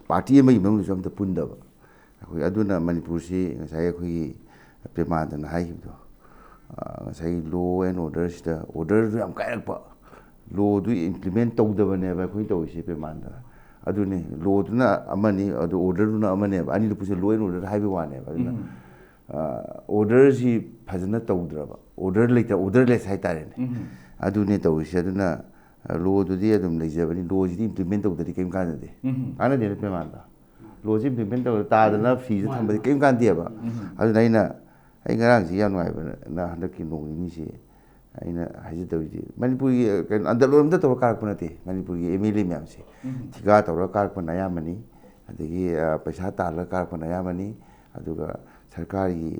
ꯄꯥꯔꯇꯤ ꯑꯃꯒꯤ ꯃꯅꯨꯡꯗꯁꯨ ꯑꯝꯇ ꯄꯨꯟꯗꯕ꯫ ꯑꯩꯈꯣꯏ ꯑꯗꯨꯅ ꯃꯅꯤꯄꯨꯔꯁꯤ ꯉꯁꯥꯏ ꯑꯩꯈꯣꯏꯒꯤ ꯄ꯭ꯔꯦꯃꯥꯅꯟꯗꯅ ꯍꯥꯏꯈꯤꯕꯗꯣ, ꯑ, ꯉꯁꯥꯏꯒꯤ law and order ꯁꯤꯗ order ꯗꯨ ꯌꯥꯝ ꯀꯥꯏꯔꯛꯄ, law ꯗꯨ implement ꯇꯧꯗꯕꯅꯦꯕ ꯑꯩꯈꯣꯏꯅ ꯇꯧꯔꯤꯁꯦ ꯄ꯭ꯔꯦꯃꯥꯅꯟꯗ꯫ ꯑꯗꯨꯅꯤ, law ꯗꯨꯅ ꯑꯃꯅꯤ, ꯑꯗꯨ order ꯗꯨꯅ ꯑꯃꯅꯦꯕ, ꯑꯅꯤꯗꯨ ꯄꯨꯟꯁꯤꯜꯂ law and order ꯍꯥꯏꯕꯒꯤ ꯋꯥꯅꯦꯕ꯫ ꯑꯗꯨꯅ, ꯑ, order ꯁꯤ ꯐꯖꯅ ꯇꯧꯗ꯭ꯔꯕ, order ꯂꯩꯇ, orderless ꯍꯥꯏꯇꯥꯔꯦꯅꯦ꯫ ꯑꯗꯨꯅꯦ ꯇꯧꯔꯤꯁꯦ꯫ ꯑꯗꯨꯅ, ꯑ, law ꯗꯨꯗꯤ ꯑꯗꯨꯝ ꯂꯩꯖꯕꯅꯤ, law ꯁꯤꯗꯤ implement ꯇꯧꯗ꯭ꯔꯗꯤ ꯀꯩꯝ ꯀꯥꯟꯅꯗꯦ꯫ ꯀꯥꯟꯅꯗꯦꯅ ꯄ꯭ꯔꯦꯃꯥꯅꯟꯗ꯫ Law ꯁꯤ implement ꯇꯧꯗ ꯇꯥꯗꯅ ꯐ꯭ꯔꯤꯗ ꯊꯝꯕꯗꯤ ꯀꯩꯝ ꯀꯥꯟꯗꯦꯕ꯫ ꯑꯗꯨꯅ ꯑꯩꯅ, ꯑꯩ ꯉꯔꯥꯡꯁꯤ ꯌꯥꯝ ꯅꯨꯡꯉꯥꯏꯕꯅ, ꯍꯟꯗꯛꯀꯤ ꯅꯣꯡ ꯅꯤꯅꯤꯁꯤ ꯑꯩꯅ ꯍꯥꯏꯖꯗꯧꯔꯤꯁꯤ, ꯃꯅꯤꯄꯨꯔꯒꯤ, ꯑ, ꯀꯩꯅꯣ, ꯑꯟꯗꯂꯣꯟ ꯑꯝꯇ ꯇꯧꯔ ꯀꯥꯔꯛꯄ ꯅꯠꯇꯦ꯫ ꯃꯅꯤꯄꯨꯔꯒꯤ ꯑꯦꯝ ꯑꯦꯜ ꯑꯦ ꯃꯌꯥꯝꯁꯦ ꯊꯤꯀꯥ ꯇꯧꯔꯒ ꯀꯥꯔꯛꯄꯅ ꯑꯌꯥꯝꯕꯅꯤ, ꯑꯗꯒꯤ, ꯑ, ꯄꯩꯁꯥ ꯇꯥꯜꯂꯒ ꯀꯥꯔꯛꯄꯅ ꯑꯌꯥꯝꯕꯅꯤ, ꯑꯗꯨꯒ ꯁꯔꯀꯥꯔꯒꯤ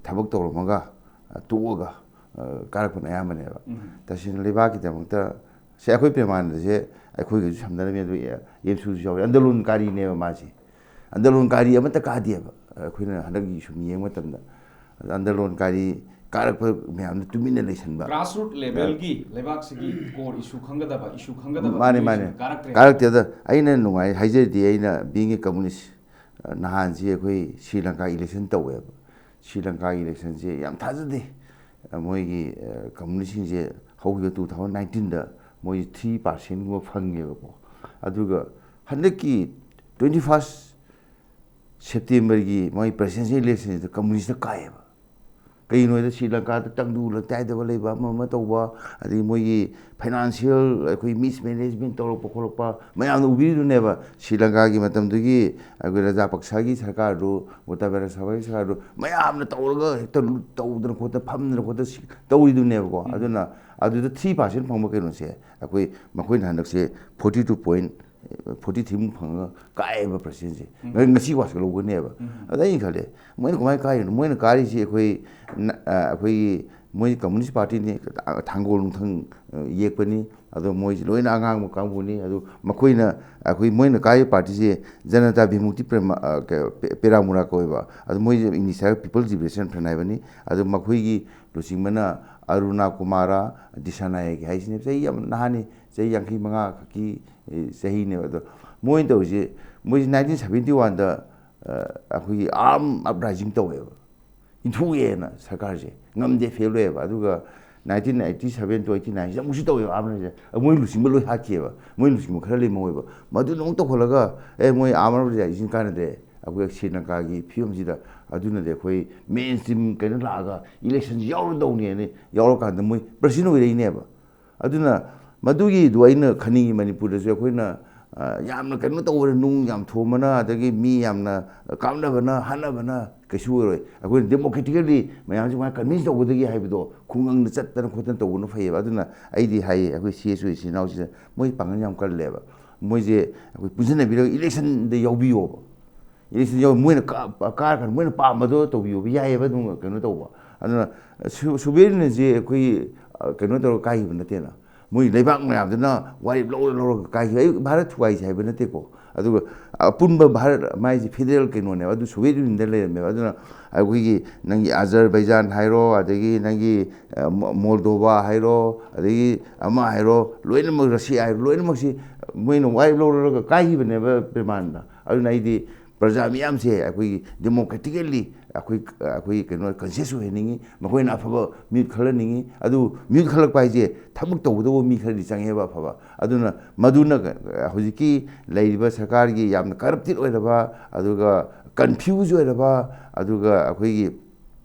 ꯊꯕꯛ ꯇꯧꯔꯝꯃꯒ, ꯑ, ꯇꯣꯛꯑꯒ, ꯑ, ꯀꯥꯔꯛꯄꯅ ꯑꯌꯥꯝꯕꯅꯦꯕ꯫ ꯇꯁꯦꯡꯅ ꯂꯩꯕꯥꯛꯀꯤꯗꯃꯛꯇ ꯁꯦ, ꯑꯩꯈꯣꯏ ꯄ꯭ꯔꯦꯃꯥꯅꯟꯗꯁꯦ ꯑꯩꯈꯣꯏꯒꯁꯨ ꯁꯝꯅꯔꯝꯃꯤ, ꯑꯗꯨ ꯑꯦꯝꯁꯨꯁꯨ ꯌꯥꯎꯔꯤ, ꯑꯟꯗꯂꯣꯟꯀꯥꯔꯤꯅꯦꯕ ꯃꯥꯁꯦ꯫ ꯑꯟꯗꯂꯣꯟꯀꯥꯔꯤ ꯑꯃꯠꯇ ꯀꯥꯗꯦꯕ꯫ ꯑꯩꯈꯣꯏꯅ ꯍꯟꯗꯛꯀꯤ ꯁꯨꯝ ꯌꯦꯡꯕ ꯃꯇꯝꯗ, ꯑꯟꯗꯂꯣꯟꯀꯥꯔꯤ ꯀꯥꯔꯛꯄ ꯃꯌꯥꯝꯗꯨ ꯇꯨꯃꯤꯟꯅ ꯂꯩꯁꯟꯕ꯫ Grassroot level ꯒꯤ ꯂꯩꯕꯥꯛꯁꯤꯒꯤ core issue ꯈꯪꯒꯗꯕ, issue ꯈꯪꯒꯗꯕ ꯃꯥꯅꯦ, ꯃꯥꯅꯦ꯫ ꯃꯤꯑꯣꯏꯁꯤꯡ ꯀꯥꯔꯛꯇ꯭ꯔꯦ꯫ ꯀꯥꯔꯛꯇꯦ꯫ ꯑꯗ ꯑꯩꯅ ꯅꯨꯡꯉꯥꯏ ꯍꯥꯏꯖꯔꯗꯤ, ꯑꯩꯅ being a communist, ꯅꯍꯥꯟꯁꯤ ꯑꯩꯈꯣꯏ ꯁ꯭ꯔꯤ ꯂꯪꯀꯥ election ꯇꯧꯋꯦꯕ꯫ ꯁ꯭ꯔꯤ ꯂꯪꯀꯥꯒꯤ election ꯁꯦ ꯌꯥꯝ ꯊꯥꯖꯗꯦ꯫ ꯃꯣꯏꯒꯤ, ꯑ, communist ꯁꯤꯡꯁꯦ ꯍꯧꯈꯤꯕ two thousand nineteen ꯗ ꯃꯣꯏ three percent ꯒꯨꯝꯕ ꯐꯪꯉꯦꯕꯀꯣ꯫ ꯑꯗꯨꯒ ꯍꯟꯗꯛꯀꯤ twenty first September ꯒꯤ ꯃꯣꯏ presidential election ꯁꯤꯗ communist ꯅ ꯀꯥꯏꯌꯦꯕ꯫ ꯀꯩꯒꯤꯅꯣ ꯍꯥꯏꯗ ꯁ꯭ꯔꯤ ꯂꯪꯀꯥꯗ ꯇꯪꯗꯨ ꯂꯪꯇꯥꯏꯗꯕ ꯂꯩꯕ, ꯑꯃ ꯑꯃ ꯇꯧꯕ, ꯑꯗꯒꯤ ꯃꯣꯏꯒꯤ financial ꯑꯩꯈꯣꯏ mismanagement ꯇꯧꯔꯛꯄ ꯈꯣꯠꯂꯛꯄ ꯃꯌꯥꯝꯅ ꯎꯕꯤꯔꯤꯗꯨꯅꯦꯕ꯫ ꯁ꯭ꯔꯤ ꯂꯪꯀꯥꯒꯤ ꯃꯇꯝꯗꯨꯒꯤ ꯑꯩꯈꯣꯏ ꯔꯥꯖꯥꯄꯛꯁꯥꯒꯤ ꯁꯔꯀꯥꯔꯗꯨ, ꯒꯣꯇꯥꯕꯌ ꯔꯥꯖꯄꯛꯁꯥꯒꯤ ꯁꯔꯀꯥꯔꯗꯨ ꯃꯌꯥꯝꯅ ꯇꯧꯔꯒ ꯍꯦꯛꯇ ꯂꯨꯠ ꯇꯧꯗꯅ ꯈꯣꯠꯇꯅ ꯐꯝꯗꯅ ꯈꯣꯠꯇꯅ ꯁꯤ-, ꯇꯧꯔꯤꯗꯨꯅꯦꯕꯀꯣ꯫ ꯑꯗꯨꯅ ꯑꯗꯨꯗ three percent ꯐꯪꯕ ꯀꯩꯅꯣꯁꯦ, ꯑꯩꯈꯣꯏ ꯃꯈꯣꯏꯅ ꯍꯟꯗꯛꯁꯦ forty two point forty three ꯃꯨꯛ ꯐꯪꯉꯒ ꯀꯥꯏꯑꯦꯕ president ꯁꯦ꯫ ꯉ-, ꯉꯁꯤ ꯋꯥꯁꯛ ꯂꯧꯒꯅꯦꯕ꯫ ꯑꯗ ꯑꯩꯅ ꯈꯜꯂꯦ, ꯃꯣꯏꯅ ꯀꯃꯥꯏꯅ ꯀꯥꯔꯤꯅꯣ? ꯃꯣꯏꯅ ꯀꯥꯔꯤꯁꯤ ꯑꯩꯈꯣꯏ ꯅ-, ꯑ, ꯑꯩꯈꯣꯏꯒꯤ ꯃꯣꯏ ꯀꯝꯃꯨꯅꯤꯁ ꯄꯥꯔꯇꯤꯅꯤ, ꯊꯥꯡꯒꯣꯜ ꯅꯨꯡꯊꯪ ꯌꯦꯛꯄꯅꯤ꯫ ꯑꯗꯣ ꯃꯣꯏꯁꯤ ꯂꯣꯏꯅ ꯑꯉꯥꯡꯕ ꯀꯥꯡꯕꯨꯅꯤ꯫ ꯑꯗꯨ ꯃꯈꯣꯏꯅ, ꯑꯩꯈꯣꯏ, ꯃꯣꯏꯅ ꯀꯥꯏꯕ ꯄꯥꯔꯇꯤꯁꯦ ꯖꯅꯇꯥ ꯕꯤꯃꯨꯛꯇꯤ ꯄ꯭ꯔꯦꯃ-, ꯑ, ꯀ-, ꯄꯦ-, ꯄꯦꯔꯥꯃꯨꯔꯥ ꯀꯧꯋꯦꯕ꯫ ꯑꯗꯨ ꯃꯣꯏꯁꯦ ꯏꯪꯂꯤꯁ ꯍꯥꯏꯔꯒ People's Liberation Front ꯍꯥꯏꯕꯅꯤ꯫ ꯑꯗꯨ ꯃꯈꯣꯏꯒꯤ ꯂꯨꯆꯤꯡꯕꯅ ꯑꯔꯨꯅꯥ ꯀꯨꯃꯥꯔꯥ ꯗꯤꯁꯥꯅꯥꯌꯒꯤ ꯍꯥꯏꯁꯤꯅꯦ꯫ ꯆꯍꯤ ꯌꯥꯝ ꯅꯍꯥꯅꯤ, ꯆꯍꯤ ꯌꯥꯡꯈꯩ ꯃꯉꯥ ꯈꯛꯀꯤ, ꯑꯦ, ꯆꯍꯤꯅꯦꯕ꯫ ꯑꯗꯣ ꯃꯣꯏꯅ ꯇꯧꯔꯤꯁꯦ, ꯃꯣꯏꯁꯦ nineteen seventy one ꯗ, ꯑ, ꯑꯩꯈꯣꯏꯒꯤ arm uprising ꯇꯧꯋꯦꯕ꯫ ꯏꯟꯊꯣꯛꯑꯦꯅ ꯁꯔꯀꯥꯔꯁꯦ ꯉꯝꯗꯦ, ꯐꯦꯜ ꯑꯣꯏꯌꯦꯕ꯫ ꯑꯗꯨꯒ nineteen eighty seven to eighty nine ꯁꯤꯗ ꯑꯃꯨꯛꯁꯨ ꯇꯧꯋꯦꯕ arm uprising꯫ ꯃꯣꯏ ꯂꯨꯆꯤꯡꯕ ꯂꯣꯏ ꯍꯥꯠꯈꯤꯑꯕ꯫ ꯃꯣꯏ ꯂꯨꯆꯤꯡꯕ ꯈꯔ ꯂꯦꯝꯍꯧꯋꯦꯕ꯫ ꯃꯗꯨꯅ ꯑꯃꯨꯛ ꯇꯧꯈꯠꯂꯒ, "ꯑꯦ, ꯃꯣꯏ arm uprising ꯀꯥꯟꯅꯗ꯭ꯔꯦ, ꯑꯩꯈꯣꯏ ꯁ꯭ꯔꯤꯂꯪꯀꯥꯒꯤ ꯐꯤꯕꯝꯁꯤꯗ, ꯑꯗꯨꯅꯗꯤ ꯑꯩꯈꯣꯏ mainstream ꯀꯩꯅꯣ ꯂꯥꯛꯑꯒ election ꯁꯤ ꯌꯥꯎꯔꯗꯧꯅꯦꯅ" ꯌꯥꯎꯔꯀꯥꯟꯗ ꯃꯣꯏ president ꯑꯣꯏꯔꯛꯏꯅꯦꯕ꯫ ꯑꯗꯨꯅ ꯃꯗꯨꯒꯤꯗꯨ ꯑꯩꯅ ꯈꯟꯅꯤꯡꯉꯤ, ꯃꯅꯤꯄꯨꯔꯗꯁꯨ ꯑꯩꯈꯣꯏꯅ, ꯑ, ꯌꯥꯝꯅ ꯀꯩꯅꯣ ꯇꯧꯕꯅ, ꯅꯨꯡ ꯌꯥꯝ ꯊꯣꯝꯕꯅ, ꯑꯗꯒꯤ ꯃꯤ ꯌꯥꯝꯅ ꯀꯥꯞꯅꯕꯅ, ꯍꯥꯠꯅꯕꯅ ꯀꯩꯁꯨ ꯑꯣꯏꯔꯣꯏ꯫ ꯑꯩꯈꯣꯏꯅ democratically ꯃꯌꯥꯝꯁꯦ ꯀꯃꯥꯏꯅ convince ꯇꯧꯒꯗꯒꯦ ꯍꯥꯏꯕꯗꯣ ꯈꯨꯡꯒꯪꯗ ꯆꯠꯇꯅ ꯈꯣꯠꯇꯅ ꯇꯧꯕꯅ ꯐꯩꯌꯦꯕ꯫ ꯑꯗꯨꯅ ꯑꯩꯗꯤ ꯍꯥꯏꯌꯦ, ꯑꯩꯈꯣꯏ CSO ꯏꯆꯤꯟ ꯏꯅꯥꯎꯁꯤꯗ ꯃꯣꯏ ꯄꯥꯡꯒꯜ ꯌꯥꯝ ꯀꯜꯂꯦꯕ꯫ ꯃꯣꯏꯁꯦ ꯑꯩꯈꯣꯏ ꯄꯨꯟꯁꯤꯟꯅꯕꯤꯔꯒ election ꯗ ꯌꯥꯎꯕꯤꯌꯣꯕ꯫ Election ꯌꯥꯎ-, ꯃꯣꯏꯅ ꯀꯥ-, ꯀꯥꯔꯀꯥꯟꯗ ꯃꯣꯏꯅ ꯄꯥꯝꯕꯗꯣ ꯇꯧꯕꯤꯌꯣꯕ, ꯌꯥꯏꯌꯦꯕ ꯑꯗꯨꯝ ꯀꯩꯅꯣ ꯇꯧꯕ꯫ ꯑꯗꯨꯅ ꯁꯨ-, ꯁꯨꯕꯦꯔꯤꯅꯁꯦ ꯑꯩꯈꯣꯏ, ꯑ, ꯀꯩꯅꯣ ꯇꯧꯔꯒ ꯀꯥꯏꯈꯤꯕ ꯅꯠꯇꯦꯅ꯫ ꯃꯣꯏ ꯂꯩꯕꯥꯛ ꯃꯌꯥꯝꯗꯨꯅ ꯋꯥꯔꯦꯞ ꯂꯧꯔ ꯂꯧꯔꯒ ꯀꯥꯏꯈꯤꯕ꯫ ꯑꯩ ꯚꯥꯔꯠ ꯊꯨꯒꯥꯏꯁꯦ ꯍꯥꯏꯕ ꯅꯠꯇꯦꯀꯣ꯫ ꯑꯗꯨꯒ ꯑꯄꯨꯟꯕ ꯚꯥꯔꯠ ꯃꯥꯏꯁꯦ federal ꯀꯩꯅꯣꯅꯦꯕ꯫ ꯑꯗꯨ Soviet Union ꯗ ꯂꯩꯔꯝꯃꯦꯕ꯫ ꯑꯗꯨꯅ ꯑꯩꯈꯣꯏꯒꯤ ꯅꯪꯒꯤ Azerbaijan ꯍꯥꯏꯔꯣ, ꯑꯗꯒꯤ ꯅꯪꯒꯤ, ꯑ, ꯃꯣ-, Moldova ꯍꯥꯏꯔꯣ, ꯑꯗꯒꯤ ꯑꯃ ꯍꯥꯏꯔꯣ, ꯂꯣꯏꯅꯃꯛ, Russia ꯍꯥꯏꯔꯣ, ꯂꯣꯏꯅꯃꯛꯁꯤ ꯃꯣꯏꯅ ꯋꯥꯔꯦꯞ ꯂꯧꯔꯒ ꯀꯥꯏꯈꯤꯕꯅꯦꯕ ꯄ꯭ꯔꯦꯃꯥꯟꯗ꯫ ꯑꯗꯨꯅ ꯑꯩꯗꯤ ꯄ꯭ꯔꯖꯥ ꯃꯤꯌꯥꯝꯁꯦ ꯑꯩꯈꯣꯏꯒꯤ democratically ꯑꯩꯈꯣꯏ, ꯑꯩꯈꯣꯏ ꯀꯩꯅꯣ conscious ꯑꯣꯏꯍꯟꯅꯤꯡꯉꯤ, ꯃꯈꯣꯏꯅ ꯑꯐꯕ ꯃꯤꯍꯨꯠ ꯈꯜꯍꯟꯅꯤꯡꯉꯤ꯫ ꯑꯗꯨ ꯃꯤꯍꯨꯠ ꯈꯜꯂꯛꯄ ꯍꯥꯏꯁꯦ ꯊꯕꯛ ꯇꯧꯒꯗꯧꯕ ꯃꯤ ꯈꯔꯗꯤ ꯆꯪꯉꯦꯕ ꯑꯐꯕ꯫ ꯑꯗꯨꯅ ꯃꯗꯨꯅ ꯍꯧꯖꯤꯛꯀꯤ ꯂꯩꯔꯤꯕ ꯁꯔꯀꯥꯔꯒꯤ ꯌꯥꯝꯅ corrupted ꯑꯣꯏꯔꯕ, ꯑꯗꯨꯒ confuse ꯑꯣꯏꯔꯕ, ꯑꯗꯨꯒ ꯑꯩꯈꯣꯏꯒꯤ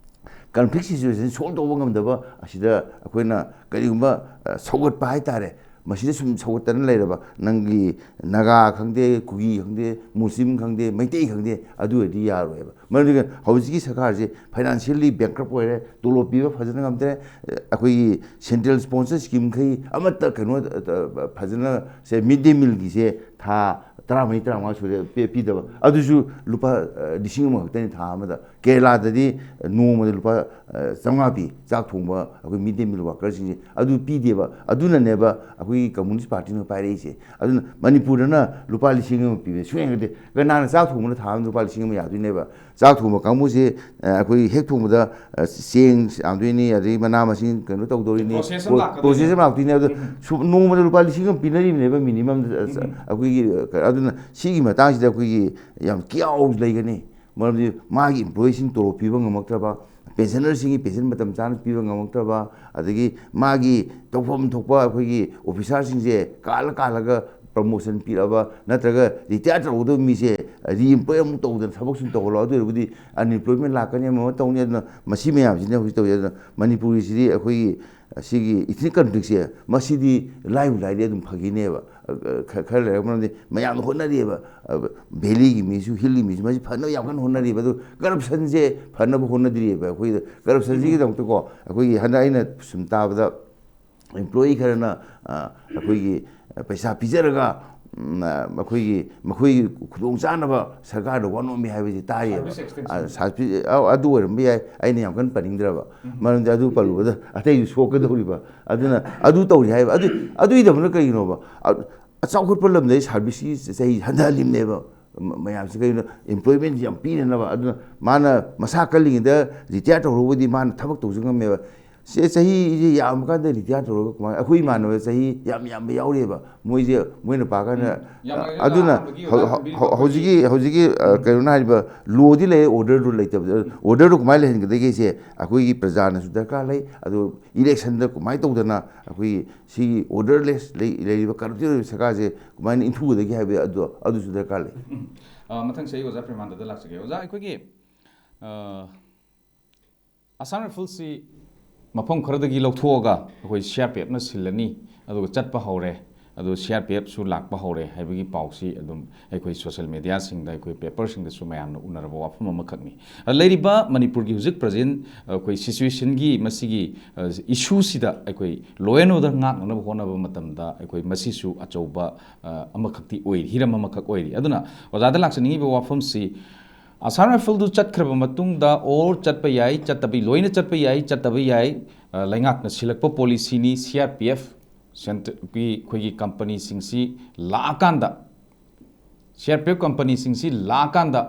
conflict situation solve ꯇꯧꯕ ꯉꯝꯗꯕ ꯑꯁꯤꯗ ꯑꯩꯈꯣꯏꯅ ꯀꯔꯤꯒꯨꯝꯕ, ꯑ, ꯁꯧꯒꯠꯄ ꯍꯥꯏꯇꯥꯔꯦ, ꯃꯁꯤꯗ ꯁꯨꯝ ꯁꯧꯒꯠꯇꯅ ꯂꯩꯔꯕ, ꯅꯪꯒꯤ ꯅꯥꯒꯥ ꯈꯪꯗꯦ, ꯀꯨꯀꯤ ꯈꯪꯗꯦ, ꯃꯨꯁꯂꯤꯝ ꯈꯪꯗꯦ, ꯃꯩꯇꯩ ꯈꯪꯗꯦ, ꯑꯗꯨ ꯑꯣꯏꯔꯗꯤ ꯌꯥꯔꯣꯏꯕ꯫ ꯃꯔꯝꯗꯤ ꯍꯧꯖꯤꯛꯀꯤ ꯁꯔꯀꯥꯔꯁꯦ financially bankrupt ꯑꯣꯏꯔꯦ, ꯇꯣꯂꯣꯞ ꯄꯤꯕ ꯐꯖꯅ ꯉꯝꯗ꯭ꯔꯦ, ꯑꯩꯈꯣꯏꯒꯤ central sponsor scheme ꯈꯩ ꯑꯃꯠꯇ ꯀꯩꯅꯣ, ꯑ, ꯐꯖꯅ, ꯁꯦ, mid day meal ꯒꯤꯁꯦ ꯊꯥ ꯇꯔꯥꯃꯔꯤ, ꯇꯔꯥꯃꯉꯥ ꯁꯨꯔꯦ ꯄꯤ-, ꯄꯤꯗꯕ, ꯑꯗꯨꯁꯨ ꯂꯨꯄꯥ, ꯑ, ꯂꯤꯁꯤꯡ ꯑꯃ ꯈꯛꯇꯅꯤ ꯊꯥ ꯑꯃꯗ꯫ ꯀꯦꯔꯂꯥꯗꯗꯤ ꯅꯣꯡꯃꯗ ꯂꯨꯄꯥ, ꯑ, ꯆꯥꯝꯃꯉꯥ ꯄꯤ ꯆꯥꯛ ꯊꯣꯡꯕ ꯑꯩꯈꯣꯏ mid day meal workerꯁꯤꯡꯁꯦ꯫ ꯑꯗꯨ ꯄꯤꯗꯦꯕ꯫ ꯑꯗꯨꯅꯅꯦꯕ ꯑꯩꯈꯣꯏꯒꯤ Communist Partyꯅ ꯄꯥꯏꯔꯛꯏꯁꯦ꯫ ꯑꯗꯨꯅ ꯃꯅꯤꯄꯨꯔꯗꯅ ꯂꯨꯄꯥ ꯂꯤꯁꯤꯡ ꯑꯃ ꯄꯤꯕ ꯁꯨꯡꯌꯥ ꯌꯥꯗꯦ꯫ ꯀꯅꯥꯅ ꯆꯥꯛ ꯊꯣꯡꯕꯅ ꯊꯥ ꯑꯃꯗ ꯂꯨꯄꯥ ꯂꯤꯁꯤꯡ ꯑꯃ ꯌꯥꯗꯣꯏꯅꯦꯕ? ꯆꯥꯛ ꯊꯣꯡꯕ ꯀꯥꯡꯕꯨꯁꯦ, ꯑ, ꯑꯩꯈꯣꯏ ꯍꯦꯛ ꯊꯣꯡꯕꯗ, ꯑ, ꯆꯦꯡ ꯌꯥꯝꯗꯣꯏꯅꯤ, ꯑꯗꯩ ꯃꯅꯥ ꯃꯁꯤꯡ ꯀꯩꯅꯣ ꯇꯧꯗꯧꯔꯤꯅꯤ, process ꯑꯃ ꯄ꯭ꯔꯣ-, ꯂꯥꯛꯀꯗꯣꯏꯅꯤ꯫ Process ꯑꯃ ꯂꯥꯛꯇꯣꯏꯅꯦ꯫ ꯑꯗꯣ ꯎꯝ꯫ ꯁꯨ-, ꯅꯣꯡꯃꯗ ꯂꯨꯄꯥ ꯂꯤꯁꯤꯡ ꯑꯃ ꯄꯤꯅꯔꯤꯕꯅꯦꯕ minimumꯗ꯫ ꯎꯝ꯫ ꯑꯩꯈꯣꯏꯒꯤ, ꯑ, ꯑꯗꯨꯅ ꯁꯤꯒꯤ ꯃꯇꯥꯡꯁꯤꯗ ꯑꯩꯈꯣꯏꯒꯤ ꯌꯥꯝ ꯀꯤꯌꯥꯎ ꯂꯩꯒꯅꯤ꯫ ꯃꯔꯝꯗꯤ ꯃꯥꯒꯤ employeeꯁꯤꯡ ꯇꯣꯂꯣꯞ ꯄꯤꯕ ꯉꯝꯃꯛꯇ꯭ꯔꯕ, pensionerꯁꯤꯡꯒꯤ pension ꯃꯇꯝ ꯆꯥꯅ ꯄꯤꯕ ꯉꯝꯃꯛꯇ꯭ꯔꯕ, ꯑꯗꯒꯤ ꯃꯥꯒꯤ ꯇꯧꯐꯝ ꯊꯣꯛꯄ ꯑꯩꯈꯣꯏꯒꯤ officerꯁꯤꯡꯁꯦ ꯀꯥꯜꯂ ꯀꯥꯜꯂꯒ promotion ꯄꯤꯔꯛꯑꯕ, ꯅꯠꯇ꯭ꯔꯒ retire ꯇꯧꯒꯗꯕ ꯃꯤꯁꯦ re-employ ꯑꯃꯨꯛ ꯇꯧꯗꯅ ꯊꯕꯛ ꯁꯨꯝ ꯇꯧꯍꯜꯂꯣ꯫ ꯑꯗꯨ ꯑꯣꯏꯔꯕꯗꯤ unemployment ꯂꯥꯛꯀꯅꯤ, ꯑꯃ ꯑꯃ ꯇꯧꯅꯤ꯫ ꯑꯗꯨꯅ ꯃꯁꯤ ꯃꯌꯥꯝꯁꯤꯅ ꯍꯧꯖꯤꯛ ꯇꯧꯔꯤ꯫ ꯑꯗꯨꯅ ꯃꯅꯤꯄꯨꯔꯒꯤꯁꯤꯗꯤ ꯑꯩꯈꯣꯏꯒꯤ ꯁꯤꯒꯤ ethnic conflictꯁꯦ ꯃꯁꯤꯗꯤ ꯂꯥꯏꯕꯨ ꯂꯥꯏꯔꯤ ꯑꯗꯨꯝ ꯐꯈꯤꯅꯦꯕ꯫ ꯑ, ꯈ-, ꯈꯔ ꯂꯩꯔꯛꯄ ꯃꯔꯝꯗꯤ ꯃꯌꯥꯝꯅ ꯍꯣꯠꯅꯔꯤꯑꯕ꯫ ꯑ, valleyꯒꯤ ꯃꯤꯁꯨ, hillꯒꯤ ꯃꯤꯁꯨ, ꯃꯁꯤ ꯐꯅꯕ ꯌꯥꯝ ꯀꯟꯅ ꯍꯣꯠꯅꯔꯤꯕ꯫ ꯑꯗꯨ corruptionꯁꯦ ꯐꯅꯕ ꯍꯣꯠꯅꯗ꯭ꯔꯤꯑꯕ꯫ ꯑꯩꯈꯣꯏꯗ corruptionꯁꯤꯒꯤꯗꯃꯛꯇꯀꯣ, ꯑꯩꯈꯣꯏꯒꯤ ꯍꯟꯗꯛ ꯑꯩꯅ ꯁꯨꯝ ꯇꯥꯕꯗ employee ꯈꯔꯅ, ꯑ, ꯑꯩꯈꯣꯏꯒꯤ ꯄꯩꯁꯥ ꯄꯤꯖꯔꯒ, ꯎꯝ, ꯑ, ꯑꯩꯈꯣꯏꯒꯤ, ꯃꯈꯣꯏꯒꯤ ꯈꯨꯗꯣꯡ ꯆꯥꯅꯕ ꯁꯔꯀꯥꯔꯗ ꯋꯥꯅꯣꯝꯃꯤ ꯍꯥꯏꯕꯁꯤ ꯇꯥꯏꯌꯦꯕ꯫ Service extension꯫ ꯑ, ꯁꯥꯔꯚꯤꯁ-, ꯑ, ꯑꯗꯨ ꯑꯣꯏꯔꯝꯕ ꯌꯥꯏ, ꯑꯩꯅ ꯌꯥꯝ ꯀꯟꯅ ꯄꯟꯅꯤꯡꯗ꯭ꯔꯕ꯫ ꯎꯝ꯫ ꯃꯔꯝꯗꯤ ꯑꯗꯨ ꯄꯜꯂꯨꯕꯗ ꯑꯇꯩꯁꯨ ꯁꯣꯛꯀꯗꯧꯔꯤꯕ꯫ ꯑꯗꯨꯅ ꯑꯗꯨ ꯇꯧꯔꯤ ꯍꯥꯏꯕ꯫ ꯑꯗꯨ, ꯑꯗꯨꯒꯤꯗꯃꯛꯅ ꯀꯩꯒꯤꯅꯣꯕ? ꯑ-, ꯑ ꯆꯥꯎꯈꯠꯄ ꯂꯝꯗ serviceꯀꯤ ꯆꯍꯤ ꯍꯟꯊꯍꯜꯂꯤꯕꯅꯦꯕ꯫ ꯃ-, ꯃꯌꯥꯝꯁꯤ ꯀꯩꯅꯣ, employment ꯌꯥꯝ ꯄꯤꯅꯅꯕ꯫ ꯑꯗꯨꯅ ꯃꯥꯅ ꯃꯁꯥ ꯀꯜꯂꯤꯉꯩꯗ retire ꯇꯧꯍꯧꯔꯕꯗꯤ ꯃꯥꯅ ꯊꯕꯛ ꯇꯧꯖ ꯉꯝꯃꯦꯕ꯫ ꯁꯦ, ꯆꯍꯤꯁꯦ ꯌꯥꯝꯃꯀꯥꯟꯗ retire ꯇꯧꯔꯒ ꯀꯃꯥꯏꯅ? ꯑꯩꯈꯣꯏ ꯏꯃꯥꯟꯅꯕ ꯆꯍꯤ ꯌꯥꯝ ꯌꯥꯝꯕ ꯌꯥꯎꯔꯤꯑꯕ꯫ ꯃꯣꯏꯁꯦ, ꯃꯣꯏꯅ ꯄꯥꯀꯥꯟꯗ, ꯎꯝ꯫ ꯌꯥꯝ ꯂꯩꯔꯒ ꯑꯗꯨꯅ ꯂꯥꯛꯑꯝꯕꯒꯤ ꯍꯧ-, ꯑꯣꯖꯥ ꯍꯧ-, ꯕꯤꯔ ꯍꯧ-, ꯍꯧꯖꯤꯛꯀꯤ, ꯍꯧꯖꯤꯛꯀꯤ, ꯑ, ꯎꯝ꯫ ꯀꯩꯅꯣꯅ ꯍꯥꯏꯔꯤꯕ lawꯗꯤ ꯂꯩ, orderꯗꯨ ꯂꯩꯇꯕꯗ, orderꯗꯨ ꯀꯃꯥꯏꯅ ꯂꯩꯍꯟꯒꯗꯒꯦꯁꯦ ꯑꯩꯈꯣꯏꯒꯤ ꯄ꯭ꯔꯖꯥꯅꯁꯨ ꯗꯔꯀꯥꯔ ꯂꯩ꯫ ꯑꯗꯨ electionꯗ ꯀꯃꯥꯏꯅ ꯇꯧꯗꯅ ꯑꯩꯈꯣꯏꯒꯤ ꯁꯤꯒꯤ orderless ꯂꯩ-, ꯂꯩꯔꯤꯕ corrupted ꯑꯣꯏꯔꯤꯕ ꯁꯔꯀꯥꯔꯁꯦ ꯀꯃꯥꯏꯅ ꯏꯟꯊꯨꯒꯗꯒꯦ ꯍꯥꯏꯕ ꯑꯗꯨ, ꯑꯗꯨꯁꯨ ꯗꯔꯀꯥꯔ ꯂꯩ꯫ ꯎꯝ꯫ ꯑ, ꯃꯊꯪꯁꯦ ꯑꯩ ꯑꯣꯖꯥ ꯄ꯭ꯔꯦꯃꯥꯅꯟꯗꯗ ꯂꯥꯛꯆꯒꯦ꯫ ꯑꯣꯖꯥ, ꯑꯩꯈꯣꯏꯒꯤ, ꯑ, Assam Riflesꯁꯤ ꯃꯐꯝ ꯈꯔꯗꯒꯤ ꯂꯧꯊꯣꯛꯑꯒ ꯑꯩꯈꯣꯏ CRPFꯅ ꯁꯤꯜꯂꯅꯤ, ꯑꯗꯨꯒ ꯆꯠꯄ ꯍꯧꯔꯦ, ꯑꯗꯨ CRPFꯁꯨ ꯂꯥꯛꯄ ꯍꯧꯔꯦ ꯍꯥꯏꯕꯒꯤ ꯄꯥꯎꯁꯤ ꯑꯗꯨꯝ ꯑꯩꯈꯣꯏ social mediaꯁꯤꯡꯗ, ꯑꯩꯈꯣꯏ paperꯁꯤꯡꯗꯁꯨ ꯃꯌꯥꯝꯅ ꯎꯅꯔꯕ ꯋꯥꯐꯝ ꯑꯃꯈꯛꯅꯤ꯫ ꯑ, ꯂꯩꯔꯤꯕ ꯃꯅꯤꯄꯨꯔꯒꯤ ꯍꯧꯖꯤꯛ present, ꯑ, ꯑꯩꯈꯣꯏ situationꯒꯤ ꯃꯁꯤꯒꯤ, ꯑ, issueꯁꯤꯗ ꯑꯩꯈꯣꯏ law and order ꯉꯥꯛꯅꯅꯕ ꯍꯣꯠꯅꯕ ꯃꯇꯝꯗ ꯑꯩꯈꯣꯏ ꯃꯁꯤꯁꯨ ꯑꯆꯧꯕ, ꯑ, ꯑꯃꯈꯛꯇꯤ ꯑꯣꯏꯔꯤ, ꯍꯤꯔꯝ ꯑꯃꯈꯛ ꯑꯣꯏꯔꯤ꯫ ꯑꯗꯨꯅ ꯑꯣꯖꯥꯗ ꯂꯥꯛꯆꯅꯤꯡꯉꯤꯕ ꯋꯥꯐꯝꯁꯤ, ꯑꯁꯥꯝ ꯔꯥꯏꯐꯜꯗꯨ ꯆꯠꯈ꯭ꯔꯕ ꯃꯇꯨꯡꯗ, ꯑꯣꯔ ꯆꯠꯄ ꯌꯥꯏ, ꯆꯠꯇꯕ, ꯂꯣꯏꯅ ꯆꯠꯄ ꯌꯥꯏ, ꯆꯠꯇꯕ ꯌꯥꯏ, ꯑ, ꯂꯩꯉꯥꯛꯅ ꯁꯤꯜꯂꯛꯄ ꯄꯣꯂꯤꯁꯤꯅꯤ꯫ ꯁꯤ ꯑꯥꯔ ꯄꯤ ꯑꯦꯐ ꯁꯦꯟꯇ꯭ꯔꯒꯤ ꯑꯩꯈꯣꯏꯒꯤ ꯀꯝꯄꯅꯤꯁꯤꯡꯁꯤ ꯂꯥꯛꯑꯀꯥꯟꯗ, ꯁꯤ ꯑꯥꯔ ꯄꯤ ꯑꯦꯐ ꯀꯝꯄꯅꯤꯁꯤꯡꯁꯤ ꯂꯥꯛꯑꯀꯥꯟꯗ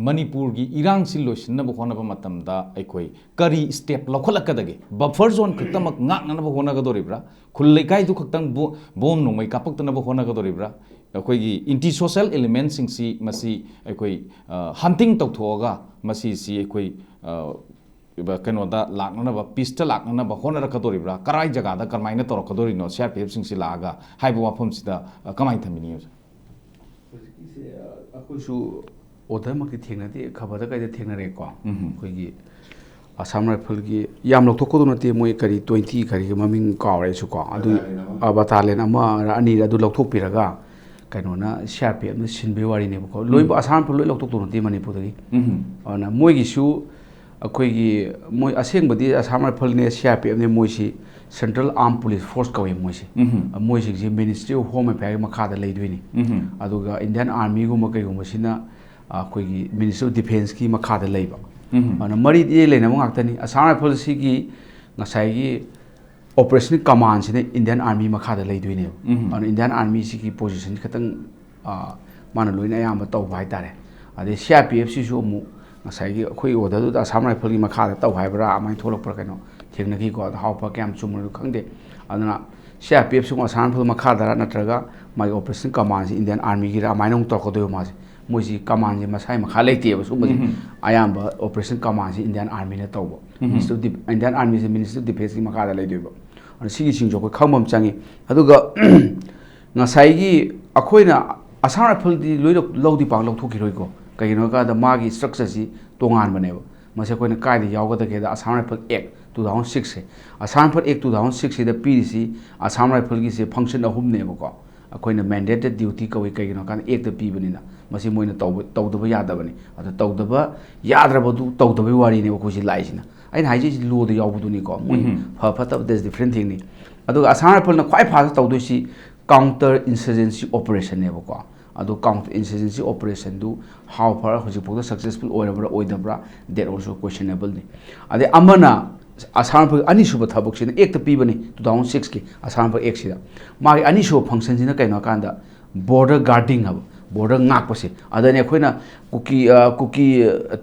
ꯃꯅꯤꯄꯨꯔꯒꯤ ꯏꯔꯥꯡꯁꯤ ꯂꯣꯏꯁꯤꯟꯅꯕ ꯍꯣꯠꯅꯕ ꯃꯇꯝꯗ ꯑꯩꯈꯣꯏ ꯀꯔꯤ ꯁ꯭ꯇꯦꯞ ꯂꯧꯈꯠꯂꯛꯀꯗꯒꯦ? ꯕꯐꯔ ꯖꯣꯟ ꯈꯛꯇꯃꯛ ꯉꯥꯛꯅꯅꯕ ꯍꯣꯠꯅꯒꯗꯧꯔꯤꯕ꯭ꯔꯥ? ꯈꯨꯜ ꯂꯩꯀꯥꯏꯗꯨ ꯈꯛꯇꯪ ꯕꯣ-, ꯕꯣꯝ ꯅꯣꯡꯃꯩ ꯀꯥꯞꯄꯛꯇꯅꯕ ꯍꯣꯠꯅꯒꯗꯧꯔꯤꯕ꯭ꯔꯥ? ꯑꯩꯈꯣꯏꯒꯤ ꯑꯦꯟꯇꯤ ꯁꯣꯁꯦꯜ ꯑꯦꯂꯤꯃꯦꯟꯁꯤꯡꯁꯤ ꯃꯁꯤ ꯑꯩꯈꯣꯏ, ꯑ, ꯍꯟꯇꯤꯡ ꯇꯧꯊꯣꯛꯑꯒ ꯃꯁꯤꯁꯤ ꯑꯩꯈꯣꯏ, ꯑ, ꯀꯩꯅꯣꯗ ꯂꯥꯛꯅꯅꯕ, ꯄꯤꯁꯇ ꯂꯥꯛꯅꯅꯕ ꯍꯣꯠꯅꯔꯛꯀꯗꯧꯔꯤꯕ꯭ꯔꯥ? ꯀꯔꯥꯏ ꯖꯒꯥꯗ ꯀꯔꯝꯍꯥꯏꯅ ꯇꯧꯔꯛꯀꯗꯧꯔꯤꯅꯣ ꯁꯤ ꯑꯥꯔ ꯄꯤ ꯑꯦꯐꯁꯤꯡꯁꯤ ꯂꯥꯛꯑꯒ ꯍꯥꯏꯕ ꯋꯥꯐꯝꯁꯤꯗ, ꯑ, ꯀꯃꯥꯏꯅ ꯊꯝꯕꯤꯅꯤꯡꯉꯤ, ꯑꯣꯖꯥ? ꯍꯧꯖꯤꯛꯀꯤꯁꯦ, ꯑ, ꯑꯩꯈꯣꯏꯁꯨ ꯑꯣꯔꯗꯔꯃꯛꯇꯤ ꯊꯦꯡꯅꯗꯦ, ꯈꯕꯔꯗ ꯀꯩꯗ ꯊꯦꯡꯅꯔꯦꯀꯣ꯫ ꯎꯝ꯫ ꯑꯩꯈꯣꯏꯒꯤ ꯑꯁꯥꯝ ꯔꯥꯏꯐꯜꯒꯤ ꯌꯥꯝ ꯂꯧꯊꯣꯛꯀꯗꯧ ꯅꯠꯇꯦ, ꯃꯣꯏ ꯀꯔꯤ ꯇ꯭ꯋꯦꯟꯇꯤ ꯀꯔꯤꯒꯤ ꯃꯃꯤꯡ ꯀꯥꯎꯔꯦ ꯑꯩꯁꯨꯀꯣ꯫ ꯑꯗꯨ, ꯕꯇꯥꯂꯤꯌꯟ ꯑꯃ꯫ ꯑ, ꯕꯇꯥꯂꯤꯌꯟ ꯑꯃꯔ ꯑꯅꯤꯔ ꯑꯗꯨ ꯂꯧꯊꯣꯛꯄꯤꯔꯒ ꯀꯩꯅꯣꯅ ꯁꯤ ꯑꯥꯔ ꯄꯤ ꯑꯦꯐꯅ ꯁꯤꯟꯕꯒꯤ ꯋꯥꯔꯤꯅꯦꯕꯀꯣ꯫ ꯂꯣꯏꯅꯃꯛ ꯎꯝ꯫ ꯑꯁꯥꯝ ꯔꯥꯏꯐꯜ ꯂꯣꯏ ꯂꯧꯊꯣꯛꯇꯧ ꯅꯠꯇꯦ ꯃꯅꯤꯄꯨꯔꯗꯒꯤ꯫ ꯎꯝ꯫ ꯑꯗꯨꯅ ꯃꯣꯏꯒꯤꯁꯨ ꯑꯩꯈꯣꯏꯒꯤ, ꯃꯣꯏ ꯑꯁꯦꯡꯕꯗꯤ ꯑꯁꯥꯝ ꯔꯥꯏꯐꯜꯅꯦ, ꯁꯤ ꯑꯥꯔ ꯄꯤ ꯑꯦꯐꯅꯦ, ꯃꯣꯏꯁꯤ ꯁꯦꯟꯇ꯭ꯔꯦꯜ ꯑꯥꯔꯝ ꯄꯨꯂꯤꯁ ꯐꯣꯔꯁ ꯀꯧꯏ ꯃꯣꯏꯁꯦ꯫ ꯎꯝ꯫ ꯃꯣꯏꯁꯤꯡꯁꯤ ꯃꯤꯅꯤꯁꯇ꯭ꯔꯤ ꯑꯣꯐ ꯍꯣꯝ ꯑꯦꯐꯤꯌꯔꯒꯤ ꯃꯈꯥꯗ ꯂꯩꯗꯣꯏꯅꯤ꯫ ꯎꯝ꯫ ꯑꯗꯨꯒ ꯏꯟꯗꯤꯌꯟ ꯑꯥꯔꯃꯤꯒꯨꯝꯕ ꯀꯩꯒꯨꯝꯕꯁꯤꯅ, ꯑ, ꯑꯩꯈꯣꯏꯒꯤ ꯃꯤꯅꯤꯁꯇ꯭ꯔꯤ ꯑꯣꯐ ꯗꯤꯐꯦꯟꯁꯀꯤ ꯃꯈꯥꯗ ꯂꯩꯕ꯫ ꯎꯝ꯫ ꯑꯗꯨꯅ ꯃꯔꯤ ꯏꯔꯩ ꯂꯩꯅꯕ ꯉꯥꯛꯇꯅꯤ꯫ ꯑꯁꯥꯝ ꯔꯥꯏꯐꯜꯁꯤꯒꯤ ꯉꯁꯥꯏꯒꯤ ꯑꯣꯄꯔꯦꯁꯟ ꯀꯃꯥꯟꯁꯤꯅ ꯏꯟꯗꯤꯌꯟ ꯑꯥꯔꯃꯤ ꯃꯈꯥꯗ ꯂꯩꯗꯣꯏꯅꯦꯕ꯫ ꯎꯝ꯫ ꯑꯗꯨꯅ ꯏꯟꯗꯤꯌꯟ ꯑꯥꯔꯃꯤꯁꯤꯒꯤ ꯄꯣꯖꯤꯁꯟꯁꯤ ꯈꯤꯇꯪ, ꯑ, ꯃꯥꯅ ꯂꯣꯏꯅ ꯑꯌꯥꯝꯕ ꯇꯧꯕ ꯍꯥꯏꯇꯥꯔꯦ꯫ ꯑꯗꯩ ꯁꯤ ꯑꯥꯔ ꯄꯤ ꯑꯦꯐꯁꯤꯁꯨ ꯑꯃꯨꯛ ꯉꯁꯥꯏꯒꯤ ꯑꯩꯈꯣꯏꯒꯤ ꯑꯣꯔꯗꯔꯗꯨꯗ ꯑꯁꯥꯝ ꯔꯥꯏꯐꯜꯒꯤ ꯃꯈꯥꯗ ꯇꯧ ꯍꯥꯏꯕ꯭ꯔꯥ, ꯑꯗꯨꯃꯥꯏꯅ ꯊꯣꯛꯂꯛꯄ꯭ꯔꯥ ꯀꯩꯅꯣ ꯊꯦꯡꯅꯈꯤꯀꯣ꯫ ꯑꯗꯣ ꯍꯥꯎꯄ ꯀꯌꯥꯝ ꯆꯨꯝꯕꯅꯣ ꯈꯪꯗꯦ꯫ ꯑꯗꯨꯅ ꯁꯤ ꯑꯥꯔ ꯄꯤ ꯑꯦꯐꯁꯤꯃꯨꯛ ꯑꯁꯥꯝ ꯔꯥꯏꯐꯜ ꯃꯈꯥꯗꯔ ꯅꯠꯇ꯭ꯔꯒ ꯃꯥꯒꯤ ꯑꯣꯄꯔꯦꯁꯟ ꯀꯃꯥꯟꯁꯤ ꯏꯟꯗꯤꯌꯟ ꯑꯥꯔꯃꯤꯒꯤꯔ ꯑꯗꯨꯃꯥꯏꯅ ꯑꯃꯨꯛ ꯇꯧꯔꯛꯀꯗꯣꯏꯕ ꯃꯥꯁꯦ꯫ ꯃꯣꯏꯁꯤ ꯀꯃꯥꯟꯁꯦ ꯃꯁꯥꯒꯤ ꯃꯈꯥ ꯂꯩꯇꯦꯕ ꯁꯨꯝꯕꯁꯦ꯫ ꯎꯝ꯫ ꯑꯌꯥꯝꯕ ꯑꯣꯄꯔꯦꯁꯟ ꯀꯃꯥꯟꯁꯤ ꯏꯟꯗꯤꯌꯟ ꯑꯥꯔꯃꯤꯅ ꯇꯧꯕ꯫ Um. Minister of the-, Indian ꯑꯥꯔꯃꯤꯁꯦ ꯃꯤꯅꯤꯁꯇꯔ ꯑꯣꯐ ꯗꯤꯐꯦꯟꯁꯀꯤ ꯃꯈꯥꯗ ꯂꯩꯗꯣꯏꯕ꯫ ꯑꯗꯨꯅ ꯁꯤꯒꯤꯁꯤꯡꯁꯨ ꯑꯩꯈꯣꯏ ꯈꯪꯕ ꯑꯃ ꯆꯪꯉꯤ꯫ ꯑꯗꯨꯒ ꯉꯁꯥꯏꯒꯤ ꯑꯩꯈꯣꯏꯅ ꯑꯁꯥꯝ ꯔꯥꯏꯐꯜꯗꯤ ꯂꯣꯏꯅ ꯂꯧꯗꯤ ꯄꯥꯛ ꯂꯧꯊꯣꯛꯈꯤꯔꯣꯏꯀꯣ꯫ ꯀꯩꯒꯤꯅꯣ ꯍꯥꯏꯕꯗ ꯃꯥꯒꯤ ꯁ꯭ꯇ꯭ꯔꯛꯆꯔꯁꯤ ꯇꯣꯉꯥꯟꯕꯅꯦꯕ꯫ ꯃꯁꯤ ꯑꯩꯈꯣꯏꯅ ꯀꯥꯏꯗ ꯌꯥꯎꯒꯗꯒꯦꯗ ꯑꯁꯥꯝ ꯔꯥꯏꯐꯜ ꯑꯦꯛ ꯇꯨ ꯊꯥꯎꯖꯟ ꯁꯤꯛꯁꯁꯦ, ꯑꯁꯥꯝ ꯔꯥꯏꯐꯜ ꯑꯦꯛ ꯇꯨ ꯊꯥꯎꯖꯟ ꯁꯤꯛꯁꯁꯤꯗ ꯄꯤꯔꯤꯁꯤ ꯑꯁꯥꯝ ꯔꯥꯏꯐꯜꯒꯤꯁꯦ ꯐꯪꯁꯟ ꯑꯍꯨꯝꯅꯦꯕꯀꯣ꯫ ꯑꯩꯈꯣꯏꯅ ꯃꯦꯟꯗꯦꯇꯦꯠ ꯗ꯭ꯌꯨꯇꯤ ꯀꯧꯏ, ꯀꯩꯒꯤꯅꯣ ꯍꯥꯏ ꯀꯥꯟꯗ ꯑꯦꯛꯇ ꯄꯤꯕꯅꯤꯅ꯫ ꯃꯁꯤ ꯃꯣꯏꯅ ꯇꯧꯕ, ꯇꯧꯗꯕ ꯌꯥꯗꯕꯅꯤ꯫ ꯑꯗꯣ ꯇꯧꯗꯕ ꯌꯥꯗ꯭ꯔꯕꯗꯨ ꯇꯧꯗꯕꯒꯤ ꯋꯥꯔꯤꯅꯦꯕ ꯑꯩꯈꯣꯏꯁꯤ ꯂꯥꯛꯏꯁꯤꯅ꯫ ꯑꯩꯅ ꯍꯥꯏꯖꯩꯁꯤ ꯂꯣꯗ ꯌꯥꯎꯕꯗꯨꯅꯤꯀꯣ꯫ ꯃꯣꯏ ꯎꯝ꯫ ꯐ ꯐꯠꯇꯕ, that's different thingꯅꯤ꯫ ꯑꯗꯨꯒ ꯑꯁꯥꯝ ꯔꯥꯏꯐꯜꯅ ꯈ꯭ꯋꯥꯏ ꯐꯥꯁ ꯇꯧꯗꯣꯏꯁꯤ ꯀꯥꯎꯟꯇꯔ ꯏꯟꯁꯔꯖꯦꯟꯁꯤ ꯑꯣꯄꯔꯦꯁꯟꯅꯦꯕꯀꯣ꯫ ꯑꯗꯣ counter insurgency operationꯗꯨ how far ꯍꯧꯖꯤꯛꯐꯥꯎꯗ successful ꯑꯣꯏꯔꯕ꯭ꯔꯥ ꯑꯣꯏꯗꯕ꯭ꯔꯥ, that also questionableꯅꯤ꯫ ꯑꯗꯩ ꯑꯃꯅ ꯑꯁꯥꯝ ꯔꯥꯏꯐꯜ ꯑꯅꯤꯁꯨꯕ ꯊꯕꯛꯁꯤꯅ ꯑꯦꯛꯇ ꯄꯤꯕꯅꯤ, two thousand sixꯀꯤ ꯑꯁꯥꯝ ꯔꯥꯏꯐꯜ ꯑꯦꯛꯁꯤꯗ꯫ ꯃꯥꯒꯤ ꯑꯅꯤꯁꯨꯕ functionꯁꯤꯅ ꯀꯩꯅꯣ ꯍꯥꯏꯀꯥꯟꯗ border guarding ꯍꯥꯏꯕ, border ꯉꯥꯛꯄꯁꯦ꯫ ꯑꯗꯅꯤ ꯑꯩꯈꯣꯏꯅ ꯀꯨꯀꯤ, ꯑ, ꯀꯨꯀꯤ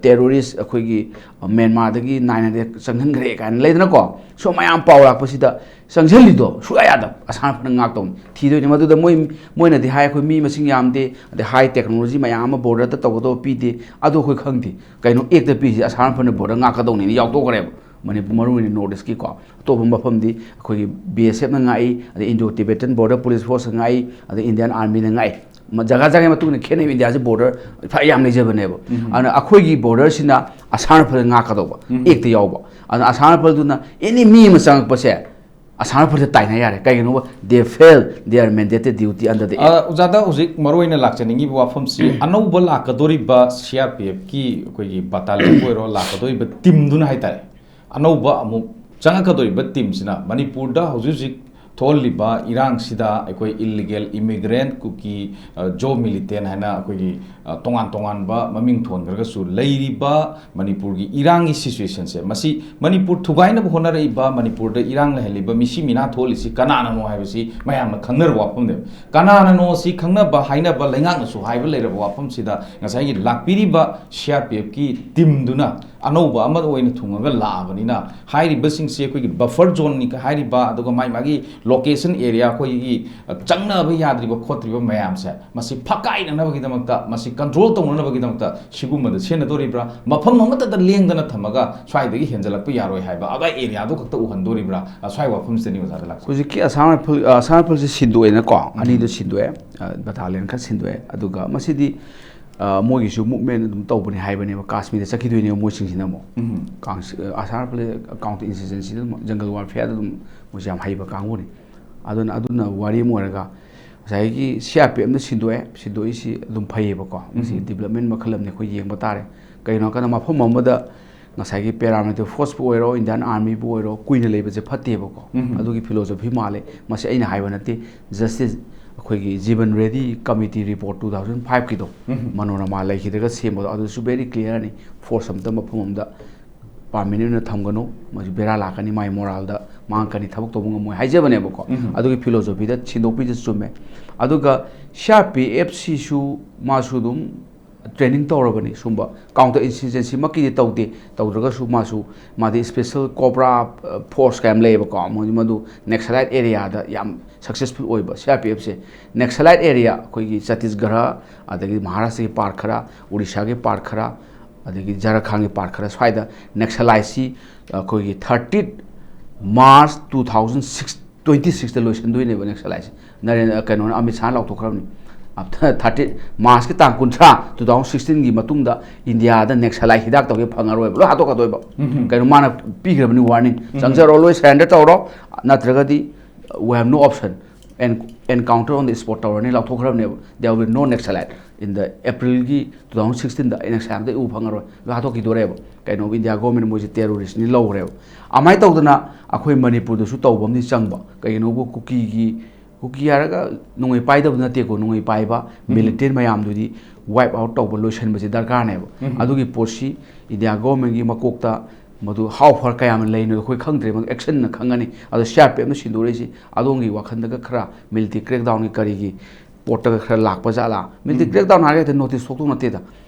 terrorist ꯑꯩꯈꯣꯏꯒꯤ ꯃ꯭ꯌꯥꯟꯃꯥꯔꯗꯒꯤ nine hundred ꯆꯪꯍꯟꯈ꯭ꯔꯦ ꯀꯥꯏꯅ ꯂꯩꯗꯅꯀꯣ꯫ ꯁꯨꯝ ꯃꯌꯥꯝ ꯄꯥꯎ ꯂꯥꯛꯄꯁꯤꯗ ꯆꯪꯁꯤꯜꯂꯤꯗꯣ ꯁꯨꯡꯌꯥ ꯌꯥꯗꯕ, ꯑꯁꯥꯝ ꯔꯥꯏꯐꯜꯅ ꯉꯥꯛꯇꯧꯅꯤ꯫ ꯊꯤꯗꯣꯏꯅꯤ꯫ ꯃꯗꯨꯗ ꯃꯣꯏ, ꯃꯣꯏꯅꯗꯤ ꯍꯥꯏ ꯑꯩꯈꯣꯏ ꯃꯤ ꯃꯁꯤꯡ ꯌꯥꯝꯗꯦ, ꯑꯗꯩ high technology ꯃꯌꯥꯝ ꯑꯃ borderꯗ ꯇꯧꯒꯗꯧꯕ ꯄꯤꯗꯦ, ꯑꯗꯨ ꯑꯩꯈꯣꯏ ꯈꯪꯗꯦ꯫ ꯀꯩꯅꯣ ꯑꯦꯛꯇ ꯄꯤꯁꯤ? ꯑꯁꯥꯝ ꯔꯥꯏꯐꯜꯅ border ꯉꯥꯛꯀꯗꯧꯅꯤꯅ ꯌꯥꯎꯊꯣꯛꯈ꯭ꯔꯦꯕ꯫ ꯃꯅꯤꯄꯨꯔ, ꯃꯔꯨꯑꯣꯏꯅ North Eastꯀꯤꯀꯣ꯫ ꯑꯇꯣꯞꯄ ꯃꯐꯝꯗꯤ ꯑꯩꯈꯣꯏꯒꯤ B S Fꯅ ꯉꯥꯛꯏ, ꯑꯗꯩ Indo Tibetan Border Police Forceꯅ ꯉꯥꯛꯏ, ꯑꯗꯩ Indian Armyꯅ ꯉꯥꯛꯏ꯫ ꯃ-, ꯖꯒꯥ ꯖꯒꯥꯒꯤ ꯃꯇꯨꯡ ꯏꯟꯅ ꯈꯦꯠꯅꯩꯕ, ꯏꯟꯗꯤꯌꯥꯁꯦ border ꯐ-, ꯌꯥꯝ ꯂꯩꯖꯕꯅꯦꯕ꯫ ꯎꯝ꯫ ꯑꯗꯨꯅ ꯑꯩꯈꯣꯏꯒꯤ borderꯁꯤꯅ ꯑꯁꯥꯝ ꯔꯥꯏꯐꯜꯅ ꯉꯥꯛꯀꯗꯧꯕ, ꯎꯝ꯫ ꯑꯦꯛꯇ ꯌꯥꯎꯕ꯫ ꯑꯗꯨꯅ ꯑꯁꯥꯝ ꯔꯥꯏꯐꯜꯗꯨꯅ any ꯃꯤ ꯑꯃ ꯆꯪꯉꯛꯄꯁꯦ ꯑꯁꯥꯝ ꯔꯥꯏꯐꯜꯁꯦ ꯇꯥꯏꯅ ꯌꯥꯔꯦ꯫ ꯀꯩꯒꯤꯅꯣꯕ? They fail their mandated duty under the act꯫ ꯑ, ꯑꯣꯖꯥꯗ ꯍꯧꯖꯤꯛ ꯃꯔꯨ ꯑꯣꯏꯅ ꯂꯥꯛꯆꯅꯤꯡꯉꯤꯕ ꯋꯥꯐꯝꯁꯤ, ꯑꯅꯧꯕ ꯂꯥꯛꯀꯗꯧꯔꯤꯕ C R P Fꯀꯤ ꯑꯩꯈꯣꯏꯒꯤ battalionꯕꯨ ꯑꯣꯏꯔꯣ, ꯂꯥꯛꯀꯗꯧꯔꯤꯕ teamꯗꯨꯅ ꯍꯥꯏꯇꯥꯔꯦ, ꯑꯅꯧꯕ ꯑꯃꯨꯛ ꯆꯪꯉꯛꯀꯗꯧꯔꯤꯕ teamꯁꯤꯅ ꯃꯅꯤꯄꯨꯔꯗ ꯍꯧꯖꯤꯛ ꯍꯧꯖꯤꯛ ꯊꯣꯛꯍꯜꯂꯤꯕ ꯏꯔꯥꯡꯁꯤꯗ ꯑꯩꯈꯣꯏ illegal immigrant, ꯀꯨꯀꯤ, ꯑ, Zo militant ꯍꯥꯏꯅ ꯑꯩꯈꯣꯏꯒꯤ, ꯑ, ꯇꯣꯉꯥꯟ ꯇꯣꯉꯥꯟꯕ ꯃꯃꯤꯡ ꯊꯣꯟꯈ꯭ꯔꯒꯁꯨ ꯂꯩꯔꯤꯕ ꯃꯅꯤꯄꯨꯔꯒꯤ ꯏꯔꯥꯡꯒꯤ situationꯁꯦ, ꯃꯁꯤ ꯃꯅꯤꯄꯨꯔ ꯊꯨꯒꯥꯏꯅꯕ ꯍꯣꯠꯅꯔꯛꯏꯕ, ꯃꯅꯤꯄꯨꯔꯗ ꯏꯔꯥꯡ ꯂꯩꯍꯜꯂꯤꯕ ꯃꯤꯁꯤ ꯃꯤꯅꯥ ꯊꯣꯛꯍꯜꯂꯤꯁꯤ ꯀꯅꯥꯅꯅꯣ ꯍꯥꯏꯕꯁꯤ ꯃꯌꯥꯝꯅ ꯈꯪꯅꯔꯕ ꯋꯥꯐꯝꯅꯦꯕ꯫ ꯀꯅꯥꯅꯅꯣ ꯁꯤ ꯈꯪꯅꯕ ꯍꯥꯏꯅꯕ ꯂꯩꯉꯥꯛꯅꯁꯨ ꯍꯥꯏꯕ ꯂꯩꯔꯕ ꯋꯥꯐꯝꯁꯤꯗ ꯉꯁꯥꯏꯒꯤ ꯂꯥꯛꯄꯤꯔꯤꯕ C R P Fꯀꯤ teamꯗꯨꯅ ꯑꯅꯧꯕ ꯑꯃ ꯑꯣꯏꯅ ꯊꯨꯡꯉꯒ ꯂꯥꯛꯑꯕꯅꯤꯅ, ꯍꯥꯏꯔꯤꯕꯁꯤꯡꯁꯤ ꯑꯩꯈꯣꯏꯒꯤ buffer zoneꯅꯤ ꯍꯥꯏꯔꯤꯕ, ꯑꯗꯨꯒ ꯃꯥꯒꯤ ꯃꯥꯒꯤ location area, ꯑꯩꯈꯣꯏꯒꯤ, ꯑ, ꯆꯪꯅꯕ ꯌꯥꯗ꯭ꯔꯤꯕ ꯈꯣꯠꯇ꯭ꯔꯤꯕ ꯃꯌꯥꯝꯁꯦ, ꯃꯁꯤ ꯐꯛꯀꯥꯏꯅꯅꯕꯒꯤꯗꯃꯛꯇ, ꯃꯁꯤ control ꯇꯧꯅꯅꯕꯒꯤꯗꯃꯛꯇ ꯁꯤꯒꯨꯝꯕꯗ ꯁꯤꯖꯤꯟꯅꯗꯣꯔꯤꯕ꯭ꯔꯥ? ꯃꯐꯝ ꯑꯃꯠꯇꯗ ꯂꯦꯡꯗꯅ ꯊꯝꯃꯒ ꯁ꯭ꯋꯥꯏꯗꯒꯤ ꯍꯦꯟꯖꯜꯂꯛꯄ ꯌꯥꯔꯣꯏ ꯍꯥꯏꯕ ꯑꯗꯥꯏ areaꯗꯨ ꯈꯛꯇ ꯎꯍꯟꯗꯣꯔꯤꯕ꯭ꯔꯥ? ꯑ, ꯁ꯭ꯋꯥꯏ ꯋꯥꯐꯝꯁꯤꯗꯅꯤ ꯑꯣꯖꯥꯗ ꯂꯥꯛꯆꯩ꯫ ꯍꯧꯖꯤꯛꯀꯤ ꯑꯁꯥꯝ ꯔꯥꯏꯐꯜ, ꯑ, ꯑꯁꯥꯝ ꯔꯥꯏꯐꯜꯁꯦ ꯁꯤꯟꯗꯣꯛꯑꯦꯅꯀꯣ, ꯎꯝ꯫ ꯑꯅꯤꯗꯣ ꯁꯤꯟꯗꯣꯛꯑꯦ, ꯑ, battalion ꯈꯔ ꯁꯤꯟꯗꯣꯛꯑꯦ꯫ ꯑꯗꯨꯒ ꯃꯁꯤꯗꯤ, ꯑ, ꯃꯣꯏꯒꯤꯁꯨ movement ꯑꯗꯨꯝ ꯇꯧꯕꯅꯤ ꯍꯥꯏꯕꯅꯦꯕ, ꯀꯥꯁꯃꯤꯔꯗ ꯆꯠꯈꯤꯗꯣꯏꯅꯦꯕ ꯃꯣꯏꯁꯤꯡꯁꯤꯅ ꯑꯃꯨꯛ꯫ ꯎꯝ꯫ ꯀꯥꯡꯁ-, ꯑ, ꯑꯁꯥꯝ ꯔꯥꯏꯐꯜ counter insurgencyꯗ ꯑꯗꯨꯝ, jungle warfareꯗ ꯑꯗꯨꯝ ꯃꯣꯏꯁꯦ ꯌꯥꯝ ꯍꯩꯕ ꯀꯥꯡꯕꯨꯅꯤ꯫ ꯑꯗꯨꯅ, ꯑꯗꯨꯅ ꯋꯥꯔꯤ ꯑꯃ ꯑꯣꯏꯔꯒ, ꯉꯁꯥꯏꯒꯤ C R P Fꯅ ꯁꯤꯟꯗꯣꯛꯑꯦ, ꯁꯤꯟꯗꯣꯛꯏꯁꯤ ꯑꯗꯨꯝ ꯐꯩꯌꯦꯕꯀꯣ꯫ ꯃꯁꯤ ꯎꯝ꯫ Development ꯃꯈꯜ ꯑꯃꯅꯤ, ꯑꯩꯈꯣꯏ ꯌꯦꯡꯕ ꯇꯥꯔꯦ꯫ ꯀꯩꯒꯤꯅꯣ ꯍꯥꯏ ꯀꯥꯟꯗ ꯃꯐꯝ ꯑꯃꯗ ꯉꯁꯥꯏꯒꯤ paramilitary forceꯄꯨ ꯑꯣꯏꯔꯣ, Indian Armyꯕꯨ ꯑꯣꯏꯔꯣ, ꯀꯨꯏꯅ ꯂꯩꯕꯁꯦ ꯐꯠꯇꯦꯕꯀꯣ꯫ ꯎꯝ꯫ ꯑꯗꯨꯒꯤ philosophy ꯃꯥꯜꯂꯦ꯫ ꯃꯁꯤ ꯑꯩꯅ ꯍꯥꯏꯕ ꯅꯠꯇꯦ, justice ꯑꯩꯈꯣꯏꯒꯤ ꯖꯤꯕꯟ Reddy committee report two thousand ꯐꯥꯏꯚꯀꯤꯗꯣ, ꯃꯅꯣꯔꯃꯥ ꯂꯩꯈꯤꯗ꯭ꯔꯒ ꯁꯦꯝꯕꯗꯣ, ꯑꯗꯨꯁꯨ ꯕꯦꯔꯤ ꯀ꯭ꯂꯤꯌꯥꯔꯅꯤ꯫ ꯐꯣꯔꯁ ꯑꯝꯇ ꯃꯐꯝ ꯑꯝꯗ ꯄꯥꯔꯃꯤꯅꯦꯟ ꯑꯣꯏꯅ ꯊꯝꯒꯅꯨ, ꯃꯁꯤ ꯕꯦꯔꯥ ꯂꯥꯛꯀꯅꯤ, ꯃꯥꯏ ꯃꯣꯔꯥꯜꯗ ꯃꯥꯡꯉꯛꯀꯅꯤ, ꯊꯕꯛ ꯇꯧꯕ ꯉꯝꯃꯣꯏ ꯍꯥꯏꯖꯕꯅꯦꯕꯀꯣ꯫ ꯑꯗꯨꯒꯤ ꯐꯤꯂꯣꯁꯣꯐꯤꯗ ꯁꯤꯟꯗꯣꯛꯄꯤꯗ ꯆꯨꯝꯃꯦ꯫ ꯑꯗꯨꯒ ꯁꯤ ꯑꯥꯔ ꯄꯤ ꯑꯦꯐ ꯁꯤꯁꯨ ꯃꯥꯁꯨ ꯑꯗꯨꯝ ꯇ꯭ꯔꯦꯅꯤꯡ ꯇꯧꯔꯕꯅꯤ꯫ ꯁꯨꯝꯕ ꯀꯥꯎꯟꯇꯔ ꯏꯟꯁꯔꯖꯦꯟꯁꯤꯃꯛꯀꯤꯗꯤ ꯇꯧꯗꯦ, ꯇꯧꯗ꯭ꯔꯒꯁꯨ ꯃꯥꯁꯨ, ꯃꯥꯗꯤ ꯏꯁꯄꯦꯁꯦꯜ ꯀꯣꯕ꯭ꯔꯥ ꯐꯣꯔꯁ ꯀꯌꯥꯝ ꯂꯩꯌꯦꯕꯀꯣ, ꯃꯣꯏ ꯃꯗꯨ ꯅꯦꯛꯁꯂꯥꯏꯠ ꯑꯦꯔꯤꯌꯥꯗ ꯌꯥꯝ ꯁꯛꯁꯦꯁꯐꯨꯜ ꯑꯣꯏꯕ꯫ ꯁꯤ ꯑꯥꯔ ꯄꯤ ꯑꯦꯐꯁꯦ ꯅꯦꯛꯁꯂꯥꯏꯠ ꯑꯦꯔꯤꯌꯥ, ꯑꯩꯈꯣꯏꯒꯤ ꯆꯇꯤꯁꯒꯔ, ꯑꯗꯒꯤ ꯃꯍꯥꯔꯥꯁꯇ꯭ꯔꯒꯤ ꯄꯥꯔꯠ ꯈꯔ, ꯎꯔꯤꯁꯥꯒꯤ ꯄꯥꯔꯠ ꯈꯔ, ꯑꯗꯒꯤ ꯖꯥꯔꯈꯥꯟꯒꯤ ꯄꯥꯔꯠ ꯈꯔ ꯁ꯭ꯋꯥꯏꯗ ꯅꯦꯛꯁꯂꯥꯏꯠꯁꯤ ꯑꯩꯈꯣꯏꯒꯤ thirtieth March two thousand six twenty ꯁꯤꯛꯁꯇ ꯂꯣꯏꯁꯤꯟꯗꯣꯏꯅꯦꯕ ꯅꯦꯛꯁꯂꯥꯏꯠꯁꯦ꯫ ꯅꯔꯦꯟ-, ꯀꯩꯅꯣꯅ, ꯑꯃꯤꯠ ꯁꯥꯍꯅ ꯂꯥꯎꯊꯣꯛꯈ꯭ꯔꯕꯅꯤ꯫ ꯊꯥꯔꯇꯤ, ꯃꯥꯔꯆꯀꯤ ꯇꯥꯡ ꯀꯨꯟꯊ꯭ꯔꯥ, ꯇꯨ ꯊꯥꯎꯖꯟ ꯁꯤꯛꯁꯇꯤꯟꯒꯤ ꯃꯇꯨꯡꯗ ꯏꯟꯗꯤꯌꯥꯗ ꯅꯦꯛꯁꯂꯥꯏꯠ ꯍꯤꯗꯥꯛ ꯇꯧꯒꯦ ꯐꯪꯉꯔꯣꯏꯕ, ꯂꯣꯏ ꯍꯥꯠꯇꯣꯛꯀꯗꯣꯏꯕ꯫ ꯀꯩꯅꯣ, ꯃꯥꯅ ꯄꯤꯈ꯭ꯔꯕꯅꯤ ꯋꯥꯔꯅꯤꯡ, ꯆꯪꯖꯔꯣ, ꯂꯣꯏ ꯁꯔꯦꯟꯗꯔ ꯇꯧꯔꯣ, ꯅꯠꯇ꯭ꯔꯒꯗꯤ we have no option, encounter on the spot ꯇꯧꯔꯅꯤ, ꯂꯥꯎꯊꯣꯛꯈ꯭ꯔꯕꯅꯦꯕ꯫ There will be no Naxalite in the ꯑꯦꯄ꯭ꯔꯤꯜꯒꯤ ꯇꯨ ꯊꯥꯎꯖꯟ ꯁꯤꯛꯁꯇꯤꯟꯗ ꯑꯩ ꯅꯦꯛꯁꯂꯥꯏꯠ ꯑꯝꯇ ꯎ ꯐꯪꯉꯔꯣꯏ, ꯂꯣꯏ ꯍꯥꯠꯇꯣꯛꯈꯤꯗꯣꯔꯦꯕ꯫ ꯀꯩꯅꯣ, ꯏꯟꯗꯤꯌꯥ ꯒꯣꯔꯃꯦꯟ ꯃꯣꯏꯁꯦ ꯇꯦꯔꯣꯔꯤꯁꯅꯤ ꯂꯧꯈ꯭ꯔꯦꯕ꯫ ꯑꯗꯨꯃꯥꯏꯅ ꯇꯧꯗꯅ ꯑꯩꯈꯣꯏ ꯃꯅꯤꯄꯨꯔꯗꯁꯨ ꯇꯧꯕ ꯑꯃꯗꯤ ꯆꯪꯕ꯫ ꯀꯩꯒꯤꯅꯣꯕꯨ ꯀꯨꯀꯤꯒꯤ, ꯀꯨꯀꯤ ꯍꯥꯏꯔꯒ ꯅꯣꯡꯃꯩ ꯄꯥꯏꯗꯕ ꯅꯠꯇꯦꯀꯣ, ꯅꯣꯡꯃꯩ ꯄꯥꯏꯕ ꯃꯤꯂꯤꯇꯦꯟ ꯃꯌꯥꯝꯗꯨꯗꯤ ꯋꯥꯏꯞ ꯑꯥꯎꯠ ꯇꯧꯕ, ꯂꯣꯏꯁꯤꯟꯕꯁꯦ ꯗꯔꯀꯥꯔꯅꯦꯕ꯫ ꯑꯗꯨꯒꯤ ꯄꯣꯠꯁꯤ ꯏꯟꯗꯤꯌꯥ ꯒꯣꯔꯃꯦꯟꯒꯤ ꯃꯀꯣꯛꯇ ꯃꯗꯨ ꯍꯥꯎ ꯐꯔ ꯀꯌꯥꯝꯅ ꯂꯩꯅꯣ ꯑꯩꯈꯣꯏ ꯈꯪꯗ꯭ꯔꯦ, ꯃꯗꯨ ꯑꯦꯛꯁꯟꯅ ꯈꯪꯒꯅꯤ꯫ ꯑꯗꯣ ꯁꯤ ꯑꯥꯔ ꯄꯤ ꯑꯦꯐꯅ ꯁꯤꯟꯗꯣꯔꯛꯏꯁꯤ ꯑꯗꯣꯝꯒꯤ ꯋꯥꯈꯜꯗꯒ ꯈꯔ ꯃꯤꯂꯤꯇꯔꯤ ꯀ꯭ꯔꯦꯛꯗꯥꯎꯟꯒꯤ ꯀꯔꯤꯒꯤ ꯄꯣꯠꯇꯒ ꯈꯔ ꯂꯥꯛꯄ ꯖꯥꯠꯂꯥ? ꯃꯤꯂꯤꯇꯔꯤ ꯀ꯭ꯔꯦꯛꯗꯥꯎꯟ ꯍꯥꯏꯔꯒ ꯍꯦꯛꯇ ꯅꯣꯇꯤꯁ ꯊꯣꯛꯇꯧ ꯅꯠꯇꯦꯗ꯫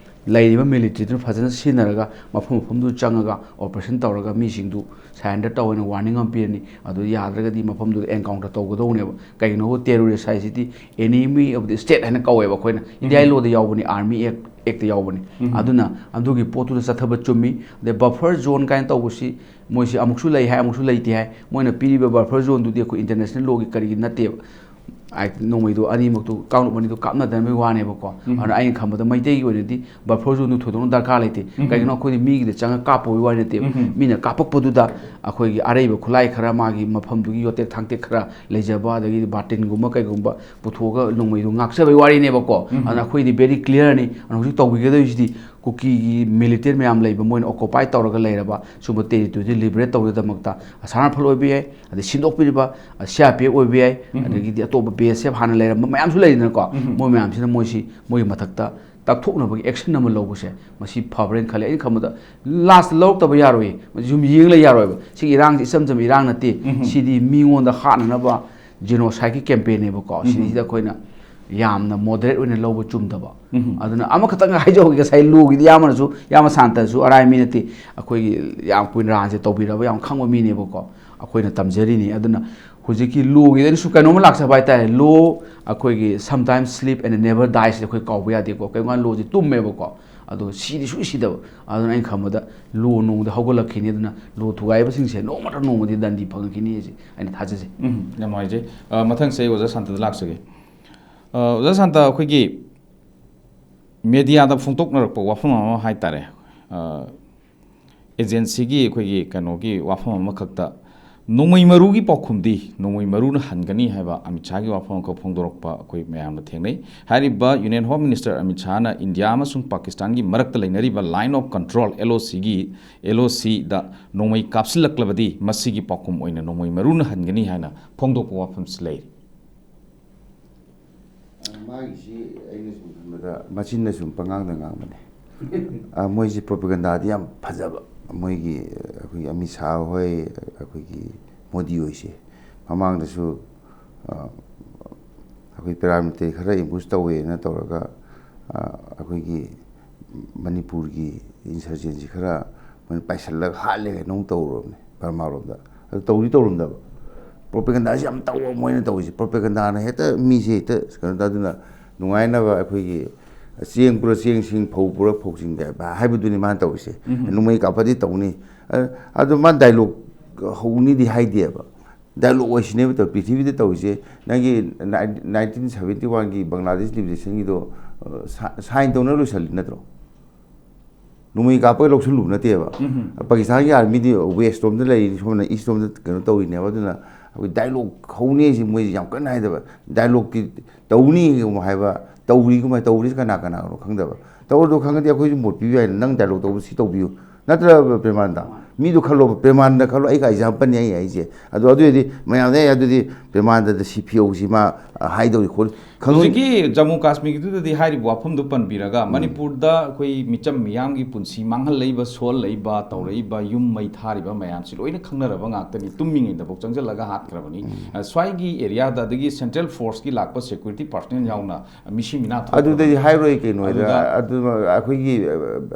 ꯂꯩꯔꯤꯕ ꯃꯤꯂꯤꯇꯔꯤꯗꯨꯅ ꯐꯖꯅ ꯁꯤꯖꯤꯟꯅꯔꯒ ꯃꯐꯝ ꯃꯐꯝꯗꯨ ꯆꯪꯉꯒ ꯑꯣꯄꯔꯦꯁꯟ ꯇꯧꯔꯒ ꯃꯤꯁꯤꯡꯗꯨ ꯁꯔꯦꯟꯗꯔ ꯇꯧ ꯍꯥꯏꯅ ꯋꯥꯔꯅꯤꯡ ꯑꯃ ꯄꯤꯔꯅꯤ꯫ ꯑꯗꯨ ꯌꯥꯗ꯭ꯔꯒꯗꯤ ꯃꯐꯝꯗꯨꯗ ꯑꯦꯟꯀꯥꯎꯟꯇꯔ ꯇꯧꯒꯗꯧꯅꯦꯕ꯫ ꯀꯩꯒꯤꯅꯣꯕꯨ ꯇꯦꯔꯣꯔꯤꯁ ꯍꯥꯏꯁꯤꯗꯤ enemy of the state ꯍꯥꯏꯅ ꯀꯧꯋꯦꯕ ꯑꯩꯈꯣꯏꯅ꯫ ꯏꯟꯗꯤꯌꯥꯒꯤ ꯂꯣꯗ ꯌꯥꯎꯕꯅꯤ, ꯑꯥꯔꯃꯤ ꯑꯦꯛ, ꯑꯦꯛꯇ ꯌꯥꯎꯕꯅꯤ꯫ ꯑꯗꯨꯅ ꯑꯗꯨꯒꯤ ꯄꯣꯠꯇꯨꯗ ꯆꯠꯊꯕ ꯆꯨꯝꯃꯤ꯫ ꯑꯗꯩ ꯕꯐꯔ ꯖꯣꯟ ꯀꯥꯏꯅ ꯇꯧꯕꯁꯤ ꯃꯣꯏꯁꯤ ꯑꯃꯨꯛꯁꯨ ꯂꯩ ꯍꯥꯏ, ꯑꯃꯨꯛꯁꯨ ꯂꯩꯇꯦ ꯍꯥꯏ꯫ ꯃꯣꯏꯅ ꯄꯤꯔꯤꯕ ꯕꯐꯔ ꯖꯣꯟꯗꯨꯗꯤ ꯑꯩꯈꯣꯏ ꯏꯟꯇꯔꯅꯦꯁꯅꯦꯜ ꯂꯣꯒꯤ ꯀꯔꯤꯒꯤ ꯅꯠꯇꯦꯕ꯫ ꯍꯥꯏ-, ꯅꯣꯡꯃꯩꯗꯣ ꯑꯅꯤꯃꯛꯇꯣ, ꯀꯥꯡꯂꯨꯞ ꯑꯅꯤꯗꯣ ꯀꯥꯞꯅꯗꯅꯕꯒꯤ ꯋꯥꯅꯦꯕꯀꯣ꯫ ꯑꯗꯨꯅ ꯑꯩꯅ ꯈꯟꯕꯗ ꯃꯩꯇꯩꯒꯤ ꯑꯣꯏꯅꯗꯤ ꯕꯐꯔ ꯖꯣꯟꯗꯨ ꯊꯣꯏꯗꯣꯛꯅ ꯗꯔꯀꯥꯔ ꯂꯩꯇꯦ꯫ ꯀꯩꯒꯤꯅꯣ, ꯑꯩꯈꯣꯏꯗꯤ ꯃꯤꯒꯤꯗ ꯆꯪꯉꯒ ꯀꯥꯞꯄꯨꯕꯒꯤ ꯋꯥꯔꯤ ꯅꯠꯇꯦꯕ꯫ ꯃꯤꯅ ꯀꯥꯞꯄꯛꯄꯗꯨꯗ ꯑꯩꯈꯣꯏꯒꯤ ꯑꯔꯩꯕ ꯈꯨꯠꯂꯥꯏ ꯈꯔ, ꯃꯥꯒꯤ ꯃꯐꯝꯗꯨꯒꯤ ꯌꯣꯠꯇꯦꯛ ꯊꯥꯡꯇꯦꯛ ꯈꯔ ꯂꯩꯖꯕ, ꯑꯗꯒꯤꯗꯤ ꯕꯥꯔꯇꯤꯟꯒꯨꯝꯕ ꯀꯩꯒꯨꯝꯕ ꯄꯨꯊꯣꯛꯑꯒ ꯅꯣꯡꯃꯩꯗꯨ ꯉꯥꯛꯆꯕꯒꯤ ꯋꯥꯔꯤꯅꯦꯕꯀꯣ꯫ ꯑꯗꯨꯅ ꯑꯩꯈꯣꯏꯗꯤ very clearꯅꯤ꯫ ꯑꯗꯨꯅ ꯍꯧꯖꯤꯛ ꯇꯧꯕꯤꯒꯗꯧꯔꯤꯁꯤꯗꯤ ꯀꯨꯀꯤꯒꯤ ꯃꯤꯂꯤꯇꯦꯟ ꯃꯌꯥꯝ ꯂꯩꯕ, ꯃꯣꯏꯅ ꯑꯣꯀꯨꯄꯥꯏ ꯇꯧꯔꯒ ꯂꯩꯔꯕ ꯁꯨꯝꯕ ꯇꯦꯔꯤꯇꯣꯔꯤꯁꯤ ꯂꯤꯕꯔꯦꯠ ꯇꯧꯅꯕꯒꯤꯗꯃꯛꯇ ꯑꯁꯥꯝ ꯔꯥꯏꯐꯜ ꯑꯣꯏꯕ ꯌꯥꯏ, ꯑꯗꯩ ꯁꯤꯟꯗꯣꯛꯄꯤꯔꯤꯕ ꯁꯤ ꯑꯥꯔ ꯄꯤ ꯑꯦꯐ ꯑꯣꯏꯕ ꯌꯥꯏ, ꯑꯗꯒꯤꯗꯤ ꯑꯇꯣꯞꯄ ꯕꯤ ꯑꯦꯁ ꯑꯦꯐ ꯍꯥꯟꯅ ꯂꯩꯔꯝꯕ ꯃꯌꯥꯝꯁꯨ ꯂꯩꯗꯅꯀꯣ꯫ ꯃꯣꯏ ꯃꯌꯥꯝꯁꯤꯅ ꯃꯣꯏꯁꯤ ꯃꯣꯏꯒꯤ ꯃꯊꯛꯇ ꯇꯛꯊꯣꯛꯅꯕꯒꯤ ꯑꯦꯛꯁꯟ ꯑꯃ ꯂꯧꯕꯁꯦ ꯃꯁꯤ ꯐꯕ꯭ꯔꯦꯅ ꯈꯜꯂꯦ꯫ ꯑꯩꯅ ꯈꯟꯕꯗ ꯂꯥꯁꯇ ꯂꯧꯔꯛꯇꯕ ꯌꯥꯔꯣꯏ, ꯃꯁꯤ ꯁꯨꯝ ꯌꯦꯡ ꯂꯩ ꯌꯥꯔꯣꯏꯕ꯫ ꯁꯤꯒꯤ ꯏꯔꯥꯡꯁꯤ ꯏꯆꯝ ꯆꯝꯕ ꯏꯔꯥꯡ ꯅꯠꯇꯦ꯫ ꯁꯤꯗꯤ ꯃꯤꯉꯣꯟꯗ ꯍꯥꯠꯅꯅꯕ ꯖꯦꯅꯣꯁꯥꯏꯠꯀꯤ ꯀꯦꯝꯄꯦꯟꯅꯦꯕꯀꯣ꯫ ꯁꯤꯗꯩꯁꯤꯗ ꯑꯩꯈꯣꯏꯅ ꯌꯥꯝꯅ ꯃꯣꯗꯔꯦꯠ ꯑꯣꯏꯅ ꯂꯧꯕ ꯆꯨꯝꯗꯕ꯫ ꯑꯗꯨꯅ ꯑꯃꯈꯛꯇꯪ ꯍꯥꯏꯖꯍꯧꯒꯦ, ꯉꯁꯥꯏ ꯂꯣꯒꯤꯗꯤ ꯏꯌꯥꯝꯕꯅꯁꯨ, ꯏꯌꯥꯝꯕ ꯁꯥꯟꯇꯁꯨ ꯑꯔꯥꯏ ꯃꯤ ꯅꯠꯇꯦ꯫ ꯑꯩꯈꯣꯏꯒꯤ ꯌꯥꯝ ꯀꯨꯏꯅ ꯔꯥꯟꯁꯦ ꯇꯧꯕꯤꯔꯕ ꯌꯥꯝ ꯈꯪꯕ ꯃꯤꯅꯦꯕꯀꯣ꯫ ꯑꯩꯈꯣꯏꯅ ꯇꯝꯖꯔꯤꯅꯤ꯫ ꯑꯗꯨꯅ ꯍꯧꯖꯤꯛꯀꯤ ꯂꯣꯒꯤꯗ ꯑꯩꯅꯁꯨ ꯀꯩꯅꯣꯝꯃ ꯂꯥꯛꯆꯕ ꯍꯥꯏꯇꯥꯔꯦ꯫ ꯂꯣ ꯑꯩꯈꯣꯏꯒꯤ sometimes sleep and never dies ꯁꯤ ꯑꯩꯈꯣꯏ ꯀꯥꯎꯕ ꯌꯥꯗꯦꯀꯣ꯫ ꯀꯩꯒꯨꯝꯕ ꯂꯣꯁꯤ ꯇꯨꯝꯃꯦꯕꯀꯣ, ꯑꯗꯣ ꯁꯤꯗꯤ ꯁꯨꯡꯁꯤ ꯁꯤꯗꯕ꯫ ꯑꯗꯨꯅ ꯑꯩꯅ ꯈꯟꯕꯗ ꯂꯣ ꯅꯣꯡꯃꯗ ꯍꯧꯒꯠꯂꯛꯈꯤꯅꯤ꯫ ꯑꯗꯨꯅ ꯂꯣ ꯊꯨꯒꯥꯏꯕꯁꯤꯡꯁꯦ ꯅꯣꯡꯃ ꯅꯠꯇ꯭ꯔ ꯅꯣꯡꯃꯗꯤ ꯗꯟꯗꯤ ꯐꯪꯉꯛꯈꯤꯅꯤ ꯍꯥꯏꯁꯦ ꯑꯩꯅ ꯊꯥꯖꯖꯩ꯫ ꯎꯝ, ꯌꯥꯝ ꯅꯨꯡꯉꯥꯏꯖꯩ꯫ ꯑ, ꯃꯊꯪꯁꯦ ꯑꯩ ꯑꯣꯖꯥ ꯁꯥꯟꯇꯗ ꯂꯥꯛꯆꯒꯦ꯫ ꯑ, ꯑꯣꯖꯥ ꯁꯥꯟꯇ, ꯑꯩꯈꯣꯏꯒꯤ ꯃꯦꯗꯤꯌꯥꯗ ꯐꯣꯡꯗꯣꯛꯅꯔꯛꯄ ꯋꯥꯐꯝ ꯑꯃ ꯍꯥꯏꯇꯥꯔꯦ, ꯑ, ꯑꯦꯖꯦꯟꯁꯤꯒꯤ ꯑꯩꯈꯣꯏꯒꯤ ꯀꯩꯅꯣꯒꯤ ꯋꯥꯐꯝ ꯑꯃꯈꯛꯇ, ꯅꯣꯡꯃꯩ ꯃꯔꯨꯒꯤ ꯄꯥꯎꯈꯨꯝꯗꯤ ꯅꯣꯡꯃꯩ ꯃꯔꯨꯅ ꯍꯟꯒꯅꯤ ꯍꯥꯏꯕ ꯑꯃꯤꯠ ꯁꯥꯍꯒꯤ ꯋꯥꯐꯝ ꯑꯃꯈꯛ ꯐꯣꯡꯗꯣꯔꯛꯄ ꯑꯩꯈꯣꯏ ꯃꯌꯥꯝꯅ ꯊꯦꯡꯅꯩ꯫ ꯍꯥꯏꯔꯤꯕ Union Home Minister ꯑꯃꯤꯠ ꯁꯥꯍꯅ ꯏꯟꯗꯤꯌꯥ ꯑꯃꯁꯨꯡ ꯄꯥꯀꯤꯁꯇꯥꯟꯒꯤ ꯃꯔꯛꯇ ꯂꯩꯅꯔꯤꯕ Line of Control, L O Cꯒꯤ, L O Cꯗ ꯅꯣꯡꯃꯩ ꯀꯥꯞꯁꯤꯜꯂꯛꯂꯕꯗꯤ ꯃꯁꯤꯒꯤ ꯄꯥꯎꯈꯨꯝ ꯑꯣꯏꯅ ꯅꯣꯡꯃꯩ ꯃꯔꯨꯅ ꯍꯟꯒꯅꯤ ꯍꯥꯏꯅ ꯐꯣꯡꯗꯣꯛꯄ ꯋꯥꯐꯝꯁꯤ ꯂꯩꯔꯤ꯫ ꯃꯥꯒꯤꯁꯤ ꯑꯩꯅ ꯁꯨꯝ ꯈꯟꯕꯗ ꯃꯆꯤꯟꯅ ꯁꯨꯝ ꯄꯉꯥꯡꯗ ꯉꯥꯡꯕꯅꯦ꯫ ꯑ, ꯃꯣꯏꯁꯤ ꯄ꯭ꯔꯣꯄꯦꯒꯟꯗꯥꯗꯤ ꯌꯥꯝ ꯐꯖꯕ꯫ ꯃꯣꯏꯒꯤ, ꯑꯩꯈꯣꯏꯒꯤ ꯑꯃꯤꯠ ꯁꯥꯍ ꯍꯣꯏ, ꯑꯩꯈꯣꯏꯒꯤ ꯃꯣꯗꯤ ꯍꯣꯏꯁꯦ ꯃꯃꯥꯡꯗꯁꯨ, ꯑ, ꯑꯩꯈꯣꯏ ꯄꯦꯔꯥꯃꯤꯂꯤꯇꯔꯤ ꯈꯔ ꯑꯦꯝꯕꯨꯁ ꯇꯧꯋꯦꯅ ꯇꯧꯔꯒ, ꯑ, ꯑꯩꯈꯣꯏꯒꯤ ꯃꯅꯤꯄꯨꯔꯒꯤ ꯏꯟꯁꯔꯖꯦꯟꯁꯤ ꯈꯔ ꯃꯣꯏꯅ ꯄꯥꯏꯁꯜꯂꯒ ꯍꯥꯠꯂꯦ ꯀꯩꯅꯣꯝ ꯇꯧꯔꯨꯔꯕꯅꯦ ꯕꯔꯃꯥꯔꯣꯝꯗ꯫ ꯑꯗꯨ ꯇꯧꯗꯤ ꯇꯧꯔꯝꯗꯕ꯫ ꯄ꯭ꯔꯣꯄꯦꯒꯟꯗꯥꯁꯤ ꯌꯥꯝ ꯇꯧꯕ ꯃꯣꯏꯅ ꯇꯧꯔꯤꯁꯦ꯫ ꯄ꯭ꯔꯣꯄꯦꯒꯟꯗꯥꯅ ꯍꯦꯛꯇ ꯃꯤꯁꯦ ꯍꯦꯛꯇ ꯀꯩꯅꯣ ꯇꯧ-, ꯑꯗꯨꯅ ꯅꯨꯡꯉꯥꯏꯅꯕ ꯑꯩꯈꯣꯏꯒꯤ ꯆꯦꯡ ꯄꯨꯔ ꯆꯦꯡꯁꯤꯡ, ꯐꯧ ꯄꯨꯔ ꯐꯧꯁꯤꯡ ꯍꯥꯏꯕꯗꯨꯅꯤ ꯃꯥꯅ ꯇꯧꯔꯤꯁꯦ꯫ ꯅꯣꯡꯃꯩ ꯀꯥꯞꯄꯗꯤ ꯇꯧꯅꯤ꯫ ꯑ-, ꯑꯗꯣ ꯃꯥ ꯗꯥꯏꯂꯣꯛ ꯍꯧꯅꯤꯗꯤ ꯍꯥꯏꯗꯦꯕ꯫ ꯗꯥꯏꯂꯣꯛ ꯑꯣꯏꯁꯤꯅꯦꯕ ꯇꯧ-, ꯄ꯭ꯔꯤꯊꯤꯕꯤꯗ ꯇꯧꯔꯤꯁꯦ꯫ ꯅꯪꯒꯤ nineteen seventy oneꯒꯤ ꯕꯪꯒ꯭ꯂꯥꯗꯦꯁ ꯂꯤꯕꯔꯦꯁꯟꯒꯤꯗꯣ, ꯑ, ꯁꯥ-, ꯁꯥꯏꯟ ꯇꯧꯅ ꯂꯣꯏꯁꯜꯂꯤ ꯅꯠꯇ꯭ꯔꯣ? ꯅꯣꯡꯃꯩ ꯀꯥꯞꯄꯒ ꯂꯧꯁꯜꯂꯨꯕ ꯅꯠꯇꯦꯕ꯫ ꯄꯥꯀꯤꯁꯇꯥꯟꯒꯤ ꯑꯥꯔꯃꯤꯗꯤ ꯋꯦꯁ ꯔꯣꯝꯗ ꯂꯩꯔꯤꯅꯤ, ꯁꯣꯝꯅ ꯏꯁ ꯔꯣꯝꯗ ꯀꯩꯅꯣ ꯇꯧꯔꯤꯅꯦꯕ꯫ ꯑꯗꯨꯅ ꯑꯩꯈꯣꯏ ꯗꯥꯏꯂꯣꯛ ꯍꯧꯅꯤ ꯍꯥꯏꯁꯦ ꯃꯣꯏꯁꯦ ꯌꯥꯝ ꯀꯟꯅ ꯍꯥꯏꯗꯕ꯫ ꯗꯥꯏꯂꯣꯛꯀꯤ ꯇꯧꯅꯤꯒꯨꯝꯕ ꯍꯥꯏꯕ, ꯇꯧꯔꯤꯒꯨꯝꯕ ꯍꯥꯏ-, ꯇꯧꯔꯤꯁꯦ ꯀꯅꯥ ꯀꯅꯥꯅꯣ ꯈꯪꯗꯕ꯫ ꯇꯧꯔꯗꯣ ꯈꯪꯉꯗꯤ ꯑꯩꯈꯣꯏꯁꯨ ꯃꯣꯠ ꯄꯤꯕ ꯌꯥꯏꯅ, "ꯅꯪ ꯗꯥꯏꯂꯣꯛ ꯇꯧꯕ ꯁꯤ ꯇꯧꯕꯤꯌꯨ", ꯅꯠꯇ꯭ꯔ ꯄ꯭ꯔꯦꯃꯥꯅꯟꯗ? ꯃꯤꯗꯣ ꯈꯜꯂꯣꯕ, ꯄ꯭ꯔꯦꯃꯥꯟꯗ ꯈꯜꯂꯣ, ꯑꯩꯒ ꯑꯦꯛꯖꯥꯝꯄꯜꯅꯤ ꯑꯩ ꯍꯥꯏꯁꯦ꯫ ꯑꯗꯣ ꯑꯗꯨ ꯑꯣꯏꯔꯗꯤ ꯃꯌꯥꯝꯅ, "ꯑꯦ, ꯑꯗꯨꯗꯤ ꯄ꯭ꯔꯦꯃꯥꯟꯗꯗ ꯁꯤ ꯐꯤꯌꯧꯁꯤ ꯃꯥ, ꯑ, ꯍꯥꯏꯗꯧꯔꯤ ꯈꯣꯠꯂꯤ", ꯈꯪꯍꯧ- ꯍꯧꯖꯤꯛꯀꯤ ꯖꯝꯃꯨ ꯀꯥꯁꯃꯤꯔꯒꯤꯗꯨꯗꯗꯤ ꯍꯥꯏꯔꯤꯕ ꯋꯥꯐꯝꯗꯨ ꯄꯟꯕꯤꯔꯒ, ꯎꯝ꯫ ꯃꯅꯤꯄꯨꯔꯗ ꯑꯩꯈꯣꯏ ꯃꯤꯆꯝ ꯃꯤꯌꯥꯝꯒꯤ ꯄꯨꯟꯁꯤ ꯃꯥꯡꯍꯜꯂꯛꯏꯕ, ꯁꯣꯛꯍꯜꯂꯛꯏꯕ, ꯇꯧꯔꯛꯏꯕ, ꯌꯨꯝ ꯃꯩ ꯊꯥꯔꯤꯕ ꯃꯌꯥꯝꯁꯤ ꯂꯣꯏꯅ ꯈꯪꯅꯔꯕ ꯉꯥꯛꯇꯅꯤ꯫ ꯇꯨꯝꯃꯤꯉꯩꯗꯐꯥꯎ ꯆꯪꯁꯤꯜꯂꯒ ꯍꯥꯠꯈ꯭ꯔꯕꯅꯤ꯫ ꯎꯝ꯫ ꯑ, ꯁ꯭ꯋꯥꯏꯒꯤ ꯑꯦꯔꯤꯌꯥꯗ ꯑꯗꯒꯤ ꯁꯦꯟꯇ꯭ꯔꯦꯜ ꯐꯣꯔꯁꯀꯤ ꯂꯥꯛꯄ ꯁꯦꯀ꯭ꯌꯨꯔꯤꯇꯤ ꯄꯥꯔꯁꯅꯦꯜ ꯌꯥꯎꯅ ꯃꯤꯁꯤ ꯃꯤꯅꯥ ꯊꯣꯛꯈ꯭ꯔꯕꯅꯤ꯫ ꯑꯗꯨꯗꯗꯤ ꯍꯥꯏꯔꯣꯏ ꯀꯩꯅꯣꯗ, ꯑꯗꯨꯗ ꯑꯗꯨ ꯑꯩꯈꯣꯏꯒꯤ,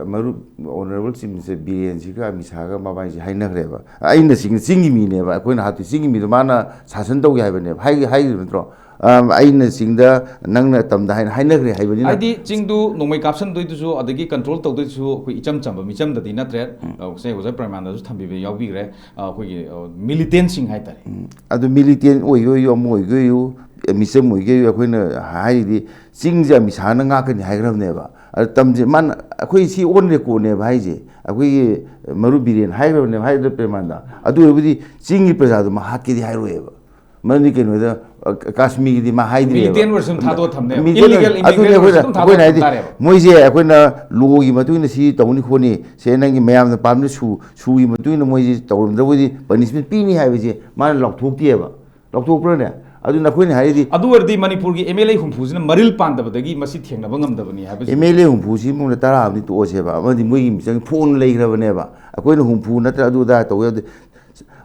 ꯑ, ꯃꯔꯨꯞ ꯑꯣꯅꯔꯦꯕꯜ ꯆꯤꯐ ꯃꯤꯅꯤꯁꯇꯔ ꯕꯤꯔꯦꯟꯁꯤꯒ ꯑꯃꯤꯠ ꯁꯥꯍꯒ ꯃꯕꯥꯅꯤꯁꯦ ꯍꯥꯏꯅꯈ꯭ꯔꯦꯕ꯫ ꯑꯩꯅ ꯆꯤꯡ-, ꯆꯤꯡꯒꯤ ꯃꯤꯅꯦꯕ, ꯑꯩꯈꯣꯏꯅ ꯍꯥꯠꯇꯣꯏ ꯆꯤꯡꯒꯤ ꯃꯤꯗꯣ ꯃꯥꯅ ꯁꯥꯁꯟ ꯇꯧꯒꯦ ꯍꯥꯏꯕꯅꯦꯕ, ꯍꯥꯏ-, ꯍꯥꯏꯈꯤꯕ ꯅꯠꯇ꯭ꯔꯣ? ꯑꯝ, ꯑꯩꯅ ꯆꯤꯡꯗ, ꯅꯪꯅ ꯇꯝꯗ ꯍꯥꯏꯅ ꯍꯥꯏꯅꯈ꯭ꯔꯦ ꯍꯥꯏꯕꯅꯤꯅ꯫ ꯍꯥꯏꯗꯤ ꯆꯤꯡꯗꯨ ꯅꯣꯡꯃꯩ ꯀꯥꯞꯁꯟꯗꯣꯏꯗꯨꯁꯨ ꯑꯗꯒꯤ ꯀꯟꯇ꯭ꯔꯣꯜ ꯇꯧꯗꯣꯏꯗꯨꯁꯨ ꯑꯩꯈꯣꯏ ꯏꯆꯝ ꯆꯝꯕ ꯃꯤꯆꯝꯗꯗꯤ ꯅꯠꯇ꯭ꯔꯦ꯫ ꯎꯝ꯫ ꯑ, ꯉꯁꯥꯏ ꯑꯣꯖꯥ ꯄ꯭ꯔꯦꯃꯥꯅꯟꯗꯁꯨ ꯊꯝꯕꯤꯕ ꯌꯥꯎꯕꯤꯈ꯭ꯔꯦ꯫ ꯑ, ꯑꯩꯈꯣꯏꯒꯤ, ꯑ, ꯃꯤꯂꯤꯇꯦꯟꯁꯤꯡ ꯍꯥꯏꯇꯥꯔꯦ꯫ ꯎꯝ꯫ ꯑꯗꯨ ꯃꯤꯂꯤꯇꯦꯟ ꯑꯣꯏꯒꯦ ꯑꯣꯏꯌꯨ, ꯑꯃ ꯑꯣꯏꯒꯦ ꯑꯣꯏꯌꯨ, ꯃꯤꯆꯝ ꯑꯣꯏꯒꯦ ꯑꯣꯏꯌꯨ, ꯑꯩꯈꯣꯏꯅ ꯍꯥꯏꯔꯤꯗꯤ ꯆꯤꯡꯁꯦ ꯑꯃꯤꯠ ꯁꯥꯍꯅ ꯉꯥꯛꯀꯅꯤ ꯍꯥꯏꯈ꯭ꯔꯕꯅꯦꯕ꯫ ꯑꯗ ꯇꯝꯁꯦ ꯃꯥꯅ, ꯑꯩꯈꯣꯏ ꯁꯤ ꯑꯣꯟ ꯔꯦꯀꯣꯔꯗꯅꯦꯕ ꯍꯥꯏꯁꯦ꯫ ꯑꯩꯈꯣꯏꯒꯤ ꯃꯔꯨꯞ ꯕꯤꯔꯦꯟ ꯍꯥꯏꯈ꯭ꯔꯕꯅꯦꯕ, ꯍꯥꯏꯗ꯭ꯔ ꯄ꯭ꯔꯦꯃꯥꯟꯗ? ꯑꯗꯨ ꯑꯣꯏꯔꯕꯗꯤ ꯆꯤꯡꯒꯤ ꯄ꯭ꯔꯖꯥꯗꯣ ꯃꯥ ꯍꯥꯠꯀꯦꯗꯤ ꯍꯥꯏꯔꯣꯏꯕ꯫ ꯃꯔꯝꯗꯤ ꯀꯩꯅꯣꯗ, ꯑ, ꯀꯥꯁꯃꯤꯔꯒꯤꯗꯤ ꯃꯥ ꯍꯥꯏꯗ꯭ꯔꯦꯕ꯫ ꯃꯤꯂꯤꯇꯦꯟ ꯑꯣꯏꯔꯁꯨ ꯑꯗꯨꯝ ꯊꯥꯗꯣꯛꯑ ꯊꯝꯅꯦꯕ꯫ ꯃꯤꯂꯤꯇꯦꯟ ꯏꯂꯤꯒꯦꯜ ꯑꯣꯏꯔꯁꯨ, ꯑꯗꯨꯅꯦ ꯏꯃꯤꯒ꯭ꯔꯦꯟ ꯑꯩꯈꯣꯏꯅ, ꯑꯣꯏꯔꯁꯨ ꯑꯗꯨꯝ ꯑꯩꯈꯣꯏꯅ ꯊꯥꯗꯣꯛꯑ ꯍꯥꯏꯗꯤ ꯊꯝ ꯇꯥꯔꯦꯕ꯫ ꯃꯣꯏꯁꯦ ꯑꯩꯈꯣꯏꯅ ꯂꯣꯒꯤ ꯃꯇꯨꯡ ꯏꯟꯅ ꯁꯤ ꯇꯧꯅꯤ ꯈꯣꯠꯅꯤ, ꯁꯦ ꯅꯪꯒꯤ ꯃꯌꯥꯝꯅ ꯄꯥꯝꯅ ꯁꯨ-, ꯁꯨꯒꯤ ꯃꯇꯨꯡ ꯏꯟꯅ ꯃꯣꯏꯁꯦ ꯇꯧꯔꯝꯗ꯭ꯔꯕꯗꯤ ꯄꯅꯤꯁꯃꯦꯟ ꯄꯤꯅꯤ ꯍꯥꯏꯕꯁꯦ ꯃꯥꯅ ꯂꯥꯎꯊꯣꯛꯇꯦꯕ꯫ ꯂꯥꯎꯊꯣꯛꯄ꯭ꯔꯅꯦ? ꯑꯗꯨꯅ ꯑꯩꯈꯣꯏꯅ ꯍꯥꯏꯔꯤꯗꯤ ꯑꯗꯨ ꯑꯣꯏꯔꯗꯤ ꯃꯅꯤꯄꯨꯔꯒꯤ ꯑꯦꯝ ꯑꯦꯜ ꯑꯦ ꯍꯨꯝꯐꯨꯁꯤꯅ ꯃꯔꯤꯜ ꯄꯥꯟꯗꯕꯗꯒꯤ ꯃꯁꯤ ꯊꯦꯡꯅꯕ ꯉꯝꯗꯕꯅꯤ ꯍꯥꯏꯕꯁꯤ꯫ ꯑꯦꯝ ꯑꯦꯜ ꯑꯦ ꯍꯨꯝꯐꯨꯁꯤ ꯃꯅꯨꯡꯗ ꯇꯔꯥ ꯑꯃꯗꯤ ꯇꯣꯛꯑꯁꯦꯕ, ꯑꯃꯗꯤ ꯃꯣꯏꯒꯤ ꯃꯤꯆꯪ ꯐꯣꯡꯅ ꯂꯩꯈ꯭ꯔꯕꯅꯦꯕ꯫ ꯑꯩꯈꯣꯏꯅ ꯍꯨꯝꯐꯨ ꯅꯠꯇ꯭ꯔ ꯑꯗꯨ ꯑꯗꯥ ꯇꯧ ꯌꯥꯗꯦ꯫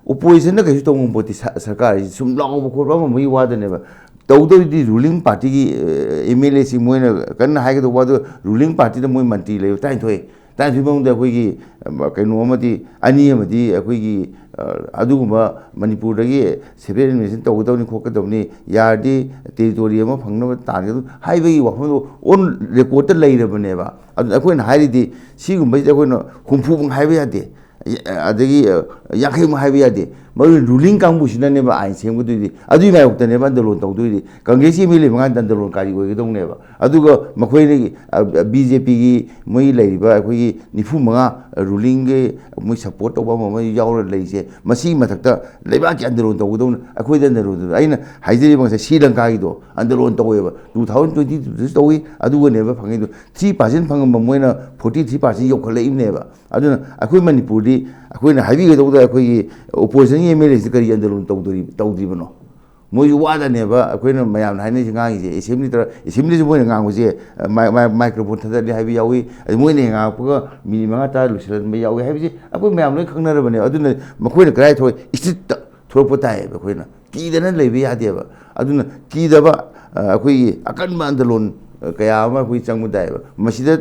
ꯑꯣꯄꯣꯖꯤꯁꯟꯅ ꯀꯩꯁꯨ ꯇꯧ ꯉꯝꯄꯣꯠꯇꯦ, ꯁ-, ꯁꯔꯀꯥꯔꯁꯤ ꯁꯨꯝ ꯂꯥꯎꯕ ꯈꯣꯠꯄ ꯑꯃ ꯃꯣꯏꯒꯤ ꯋꯥꯗꯅꯦꯕ꯫ ꯇꯧꯗꯧꯔꯤꯗꯤ ꯔꯨꯂꯤꯡ ꯄꯥꯔꯇꯤꯒꯤ, ꯑꯦ, ꯑꯦꯝ ꯑꯦꯜ ꯑꯦꯁꯤꯡ ꯃꯣꯏꯅ ꯀꯟꯅ ꯍꯥꯏꯒꯗꯧꯕ ꯋꯥꯗꯣ, ꯔꯨꯂꯤꯡ ꯄꯥꯔꯇꯤꯗ ꯃꯣꯏ ꯃꯟꯇ꯭ꯔꯤ ꯂꯩꯕ ꯇꯔꯥꯅꯤꯊꯣꯏ, ꯇꯔꯥꯅꯤꯊꯣꯏ ꯃꯅꯨꯡꯗ ꯑꯩꯈꯣꯏꯒꯤ, ꯑ, ꯀꯩꯅꯣ ꯑꯃꯗꯤ, ꯑꯅꯤ ꯑꯃꯗꯤ ꯑꯩꯈꯣꯏꯒꯤ, ꯑ, ꯑꯗꯨꯒꯨꯝꯕ ꯃꯅꯤꯄꯨꯔꯗꯒꯤ ꯁꯦꯄꯔꯦꯠ ꯑꯦꯗꯃꯤꯅꯤꯁꯇ꯭ꯔꯦꯁꯟ ꯇꯧꯒꯗꯧꯅꯤ ꯈꯣꯠꯀꯗꯧꯅꯤ, ꯌꯥꯔꯗꯤ ꯇꯦꯔꯤꯇꯣꯔꯤ ꯑꯃ ꯐꯪꯅꯕ ꯇꯥꯟꯒꯗꯧꯅꯤ ꯍꯥꯏꯕꯒꯤ ꯋꯥꯐꯝꯗꯣ ꯑꯣꯟ ꯔꯦꯀꯣꯔꯠꯇ ꯂꯩꯔꯕꯅꯦꯕ꯫ ꯑꯗꯨꯅ ꯑꯩꯈꯣꯏꯅ ꯍꯥꯏꯔꯤꯗꯤ ꯁꯤꯒꯨꯝꯕꯁꯤꯗꯤ ꯑꯩꯈꯣꯏꯅ ꯍꯨꯝꯐꯨꯃꯛ ꯍꯥꯏꯕ ꯌꯥꯗꯦ꯫ ꯑꯗꯒꯤ, ꯑ, ꯌꯥꯡꯈꯩꯃꯨꯛ ꯍꯥꯏꯕ ꯌꯥꯗꯦ꯫ ꯃꯔꯨ ꯑꯣꯏꯅ ꯔꯨꯂꯤꯡ ꯀꯥꯡꯕꯨꯁꯤꯅꯅꯦꯕ ꯑꯥꯏꯟ ꯁꯦꯝꯒꯗꯣꯏꯗꯤ, ꯑꯗꯨꯒꯤ ꯃꯥꯌꯣꯛꯇꯅꯦꯕ ꯑꯟꯗꯣꯂꯣꯟ ꯇꯧꯗꯣꯏꯗꯤ꯫ ꯀꯪꯒ꯭ꯔꯦꯁꯀꯤ ꯑꯦꯝ ꯑꯦꯜ ꯑꯦ ꯃꯉꯥꯗꯤ ꯑꯟꯗꯣꯂꯣꯟꯀꯥꯔꯤ ꯑꯣꯏꯒꯗꯧꯅꯦꯕ꯫ ꯑꯗꯨꯒ ꯃꯈꯣꯏꯗꯒꯤ, ꯑ, ꯕꯤ ꯖꯦ ꯄꯤꯒꯤ ꯃꯣꯏꯒꯤ ꯂꯩꯔꯤꯕ ꯑꯩꯈꯣꯏꯒꯤ ꯅꯤꯐꯨ ꯃꯉꯥ ꯔꯨꯂꯤꯡꯒꯤ ꯃꯣꯏ ꯁꯄꯣꯔꯠ ꯇꯧꯕ ꯑꯃ ꯑꯃ ꯌꯥꯎꯔ ꯂꯩꯔꯤꯁꯦ, ꯃꯁꯤꯒꯤ ꯃꯊꯛꯇ ꯂꯩꯕꯥꯛꯀꯤ ꯑꯟꯗꯣꯂꯣꯟ ꯇꯧꯒꯗꯧꯅꯤ꯫ ꯑꯩꯈꯣꯏꯗ ꯑꯟꯗꯣꯂꯣꯟ ꯇꯧꯗꯧꯅꯤ꯫ ꯑꯩꯅ ꯍꯥꯏꯖꯔꯤꯕ ꯉꯁꯥꯏ ꯁ꯭ꯔꯤ ꯂꯪꯀꯥꯒꯤꯗꯣ ꯑꯟꯗꯣꯂꯣꯟ ꯇꯧꯋꯦꯕ, ꯇꯨ ꯊꯥꯎꯖꯟ ꯇ꯭ꯋꯦꯟꯇꯤ ꯇꯨꯗꯁꯨ ꯇꯧꯏ, ꯑꯗꯨꯒꯅꯦꯕ ꯐꯪꯉꯤꯗꯣ꯫ ꯊ꯭ꯔꯤ ꯄꯥꯔꯁꯦꯟ ꯐꯪꯉꯝꯕ ꯃꯣꯏꯅ ꯐꯣꯔꯇꯤ ꯊ꯭ꯔꯤ ꯄꯥꯔꯁꯦꯟ ꯌꯧꯈꯠꯂꯛꯏꯕꯅꯦꯕ꯫ ꯑꯗꯨꯅ ꯑꯩꯈꯣꯏ ꯃꯅꯤꯄꯨꯔꯗꯤ ꯑꯩꯈꯣꯏꯅ ꯍꯥꯏꯕꯤꯒꯗꯧꯕꯗ ꯑꯩꯈꯣꯏꯒꯤ opposition ꯒꯤ M L A ꯁꯤ ꯀꯔꯤ ꯑꯟꯗꯣꯂꯟ ꯇꯧꯗꯣꯔꯤ-, ꯇꯧꯗ꯭ꯔꯤꯕꯅꯣ? ꯃꯣꯏꯁꯨ ꯋꯥꯗꯅꯦꯕ ꯑꯩꯈꯣꯏꯅ ꯃꯌꯥꯝꯅ ꯍꯥꯏꯅꯔꯤꯁꯦ, ꯉꯥꯡꯉꯤꯁꯦ꯫ Assembly ꯗ, assembly ꯗꯁꯨ ꯃꯣꯏꯅ ꯉꯥꯡꯕꯁꯦ, ꯑ, ꯃꯥꯏ-, ꯃꯥꯏ-, microphone ꯊꯥꯗꯠꯂꯤ ꯍꯥꯏꯕ ꯌꯥꯎꯏ, ꯑꯗꯩ ꯃꯣꯏꯅ ꯉꯥꯡꯉꯛꯄꯒ ꯃꯤꯅꯤꯠ ꯃꯉꯥ ꯇꯔꯥ ꯂꯣꯏꯁꯤꯜꯍꯟꯕ ꯌꯥꯎꯏ ꯍꯥꯏꯕꯁꯦ ꯑꯩꯈꯣꯏ ꯃꯌꯥꯝ ꯂꯣꯏ ꯈꯪꯅꯔꯕꯅꯦꯕ꯫ ꯑꯗꯨꯅ ꯃꯈꯣꯏꯅ ꯀꯗꯥꯏ ꯊꯣꯛꯑꯦ? Street ꯇ ꯊꯣꯛꯂꯛꯄ ꯇꯥꯏꯌꯦꯕ꯫ ꯑꯩꯈꯣꯏꯅ ꯀꯤꯗꯅ ꯂꯩꯕ ꯌꯥꯗꯦꯕ꯫ ꯑꯗꯨꯅ ꯀꯤꯗꯕ, ꯑ, ꯑꯩꯈꯣꯏꯒꯤ ꯑꯀꯟꯕ ꯑꯟꯗꯣꯂꯟ, ꯑ, ꯀꯌꯥ ꯑꯃ ꯑꯩꯈꯣꯏ ꯆꯪꯕ ꯇꯥꯏꯌꯦꯕ꯫ ꯃꯁꯤꯗ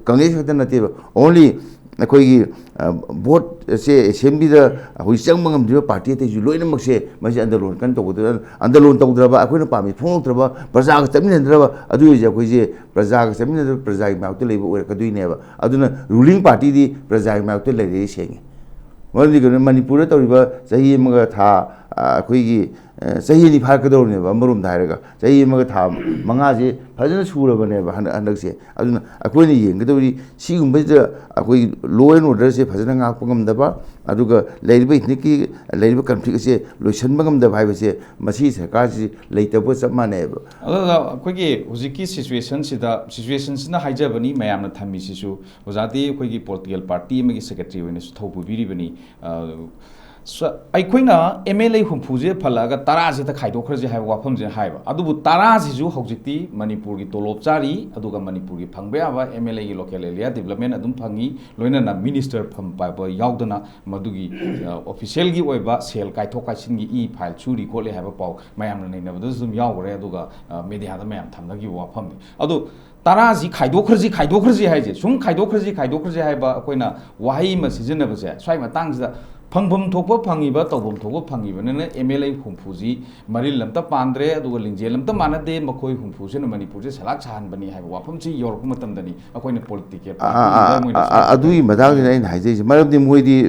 ꯀꯪꯒ꯭ꯔꯦꯁ ꯈꯛꯇ ꯅꯠꯇꯦꯕ, only ꯑꯩꯈꯣꯏꯒꯤ, ꯑ, vote ꯁꯦ assembly ꯗ ꯑꯩꯈꯣꯏ ꯆꯪꯕ ꯉꯝꯗ꯭ꯔꯤꯕ party ꯑꯇꯩꯁꯨ ꯂꯣꯏꯅꯃꯛꯁꯦ ꯃꯁꯤ ꯑꯟꯗꯣꯂꯟ ꯀꯟꯅ ꯇꯧꯒꯗꯕ꯫ ꯑꯟꯗꯣꯂꯟ ꯇꯧꯗ꯭ꯔꯕ, ꯑꯩꯈꯣꯏꯅ ꯄꯥꯝꯃꯤ ꯐꯣꯡꯗꯣꯛꯇ꯭ꯔꯕ, ꯄ꯭ꯔꯖꯥꯒ ꯆꯠꯃꯤꯟꯅꯗ꯭ꯔꯕ, ꯑꯗꯨ ꯑꯣꯏꯔꯗꯤ ꯑꯩꯈꯣꯏꯁꯦ ꯄ꯭ꯔꯖꯥꯒ ꯆꯠꯃꯤꯟꯅꯗ꯭ꯔꯕ, ꯄ꯭ꯔꯖꯥꯒꯤ ꯃꯥꯌꯣꯛꯇ ꯂꯩꯕ ꯑꯣꯏꯔꯛꯀꯗꯣꯏꯅꯦꯕ꯫ ꯑꯗꯨꯅ ruling party ꯗꯤ ꯄ꯭ꯔꯖꯥꯒꯤ ꯃꯥꯌꯣꯛꯇ ꯂꯩꯔꯦ ꯁꯦꯡꯉꯦ꯫ ꯃꯔꯝꯗꯤ ꯀꯩꯅꯣ, ꯃꯅꯤꯄꯨꯔꯗ ꯇꯧꯔꯤꯕ ꯆꯍꯤ ꯑꯃꯒ ꯊꯥ, ꯑ, ꯑꯩꯈꯣꯏꯒꯤ, ꯑ, ꯆꯍꯤ ꯑꯅꯤ ꯐꯥꯔꯛꯀꯗꯧꯔꯕꯅꯦꯕ꯫ ꯑꯃꯔꯣꯝꯗ ꯍꯥꯏꯔꯒ ꯆꯍꯤ ꯑꯃꯒ ꯊꯥ ꯃꯉꯥꯁꯦ ꯐꯖꯅ ꯁꯨꯔꯕꯅꯦꯕ ꯍꯟꯗꯛ, ꯍꯟꯗꯛꯁꯦ꯫ ꯑꯗꯨꯅ ꯑꯩꯈꯣꯏꯅ ꯌꯦꯡꯒꯗꯧꯔꯤ ꯁꯤꯒꯨꯝꯕꯁꯤꯗ ꯑꯩꯈꯣꯏꯒꯤ law and order ꯁꯦ ꯐꯖꯅ ꯉꯥꯛꯄ ꯉꯝꯗꯕ, ꯑꯗꯨꯒ ꯂꯩꯔꯤꯕ ꯍꯧꯖꯤꯛꯀꯤ ꯂꯩꯔꯤꯕ conflict ꯑꯁꯦ ꯂꯣꯏꯁꯤꯟꯕ ꯉꯝꯗꯕ ꯍꯥꯏꯕꯁꯦ ꯃꯁꯤ ꯁꯔꯀꯥꯔꯁꯤ ꯂꯩꯇꯕꯒ ꯆꯞ ꯃꯥꯟꯅꯩꯕ꯫ ꯑꯗꯨꯒ ꯑꯩꯈꯣꯏꯒꯤ ꯍꯧꯖꯤꯛꯀꯤ situation ꯁꯤꯗ, situation ꯁꯤꯅ ꯍꯥꯏꯖꯕꯅꯤ, ꯃꯌꯥꯝꯅ ꯊꯝꯃꯤꯁꯤꯁꯨ ꯑꯣꯖꯥꯗꯤ ꯑꯩꯈꯣꯏꯒꯤ political party ꯑꯃꯒꯤ secretary ꯑꯣꯏꯅꯁꯨ ꯊꯧ ꯄꯨꯕꯤꯔꯤꯕꯅꯤ꯫ ꯑ, ꯁ-, ꯑꯩꯈꯣꯏꯅ M L A ꯍꯨꯝꯐꯨꯁꯦ ꯐꯜꯂꯛꯑꯒ ꯇꯔꯥꯁꯦ ꯍꯦꯛꯇ ꯈꯥꯏꯗꯣꯛꯈ꯭ꯔꯁꯦ ꯍꯥꯏꯕ ꯋꯥꯐꯝꯁꯦ ꯍꯥꯏꯕ꯫ ꯑꯗꯨꯕꯨ ꯇꯔꯥꯁꯤꯁꯨ ꯍꯧꯖꯤꯛꯇꯤ ꯃꯅꯤꯄꯨꯔꯒꯤ ꯇꯣꯂꯣꯞ ꯆꯥꯔꯤ, ꯑꯗꯨꯒ ꯃꯅꯤꯄꯨꯔꯒꯤ ꯐꯪꯕ ꯌꯥꯕ M L A ꯒꯤ local area development ꯑꯗꯨꯝ ꯐꯪꯉꯤ, ꯂꯣꯏꯅꯅ minister ꯐꯝ ꯄꯥꯏꯕ ꯌꯥꯎꯗꯅ ꯃꯗꯨꯒꯤ, ꯑ, official ꯒꯤ ꯑꯣꯏꯕ ꯁꯦꯜ ꯀꯥꯏꯊꯣꯛ ꯀꯥꯏꯁꯤꯟꯒꯤ e file ꯁꯨꯔꯤ ꯈꯣꯠꯂꯤ ꯍꯥꯏꯕ ꯄꯥꯎ ꯃꯌꯥꯝꯅ ꯅꯩꯅꯕꯗꯁꯨ ꯑꯗꯨꯝ ꯌꯥꯎꯈ꯭ꯔꯦ꯫ ꯑꯗꯨꯒ, ꯑ, media ꯗ ꯃꯌꯥꯝ ꯊꯝꯅꯈꯤꯕ ꯋꯥꯐꯝꯅꯤ꯫ ꯑꯗꯨ ꯇꯔꯥꯁꯤ ꯈꯥꯏꯗꯣꯛꯈ꯭ꯔꯁꯤ, ꯈꯥꯏꯗꯣꯛꯈ꯭ꯔꯁꯤ ꯍꯥꯏꯁꯦ, ꯁꯨꯝ ꯈꯥꯏꯗꯣꯛꯈ꯭ꯔꯁꯤ, ꯈꯥꯏꯗꯣꯛꯈ꯭ꯔꯁꯤ ꯍꯥꯏꯕ ꯑꯩꯈꯣꯏꯅ ꯋꯥꯍꯩ ꯑꯃ ꯁꯤꯖꯤꯟꯅꯕꯁꯦ, ꯁ꯭ꯋꯥꯏ ꯃꯇꯥꯡꯁꯤꯗ ꯐꯪꯐꯝ ꯊꯣꯛꯄ ꯐꯪꯉꯤꯕ, ꯇꯧꯐꯝ ꯊꯣꯛꯄ ꯐꯪꯉꯤꯕꯅꯤꯅ M L A ꯍꯨꯝꯐꯨꯁꯤ ꯃꯔꯤꯜ ꯑꯝꯇ ꯄꯥꯟꯗ꯭ꯔꯦ, ꯑꯗꯨꯒ ꯂꯤꯡꯖꯦꯜ ꯑꯝꯇ ꯃꯥꯟꯅꯗꯦ, ꯃꯈꯣꯏ ꯍꯨꯝꯐꯨꯁꯤꯅ ꯃꯅꯤꯄꯨꯔꯁꯦ ꯁꯂꯥꯛ ꯁꯥꯍꯟꯕꯅꯤ ꯍꯥꯏꯕ ꯋꯥꯐꯝꯁꯤ ꯌꯧꯔꯛꯄ ꯃꯇꯝꯗꯅꯤ ꯑꯩꯈꯣꯏꯅ political ꯑ, party ꯑ, ꯑ, ꯑꯃ ꯑꯣꯏꯅ ꯑ, ꯑ, ꯑꯗꯨꯒꯤ ꯃꯇꯥꯡꯗꯨꯅ ꯑꯩꯅ ꯍꯥꯏꯖꯔꯤꯁꯦ꯫ ꯃꯔꯝꯗꯤ ꯃꯣꯏꯗꯤ,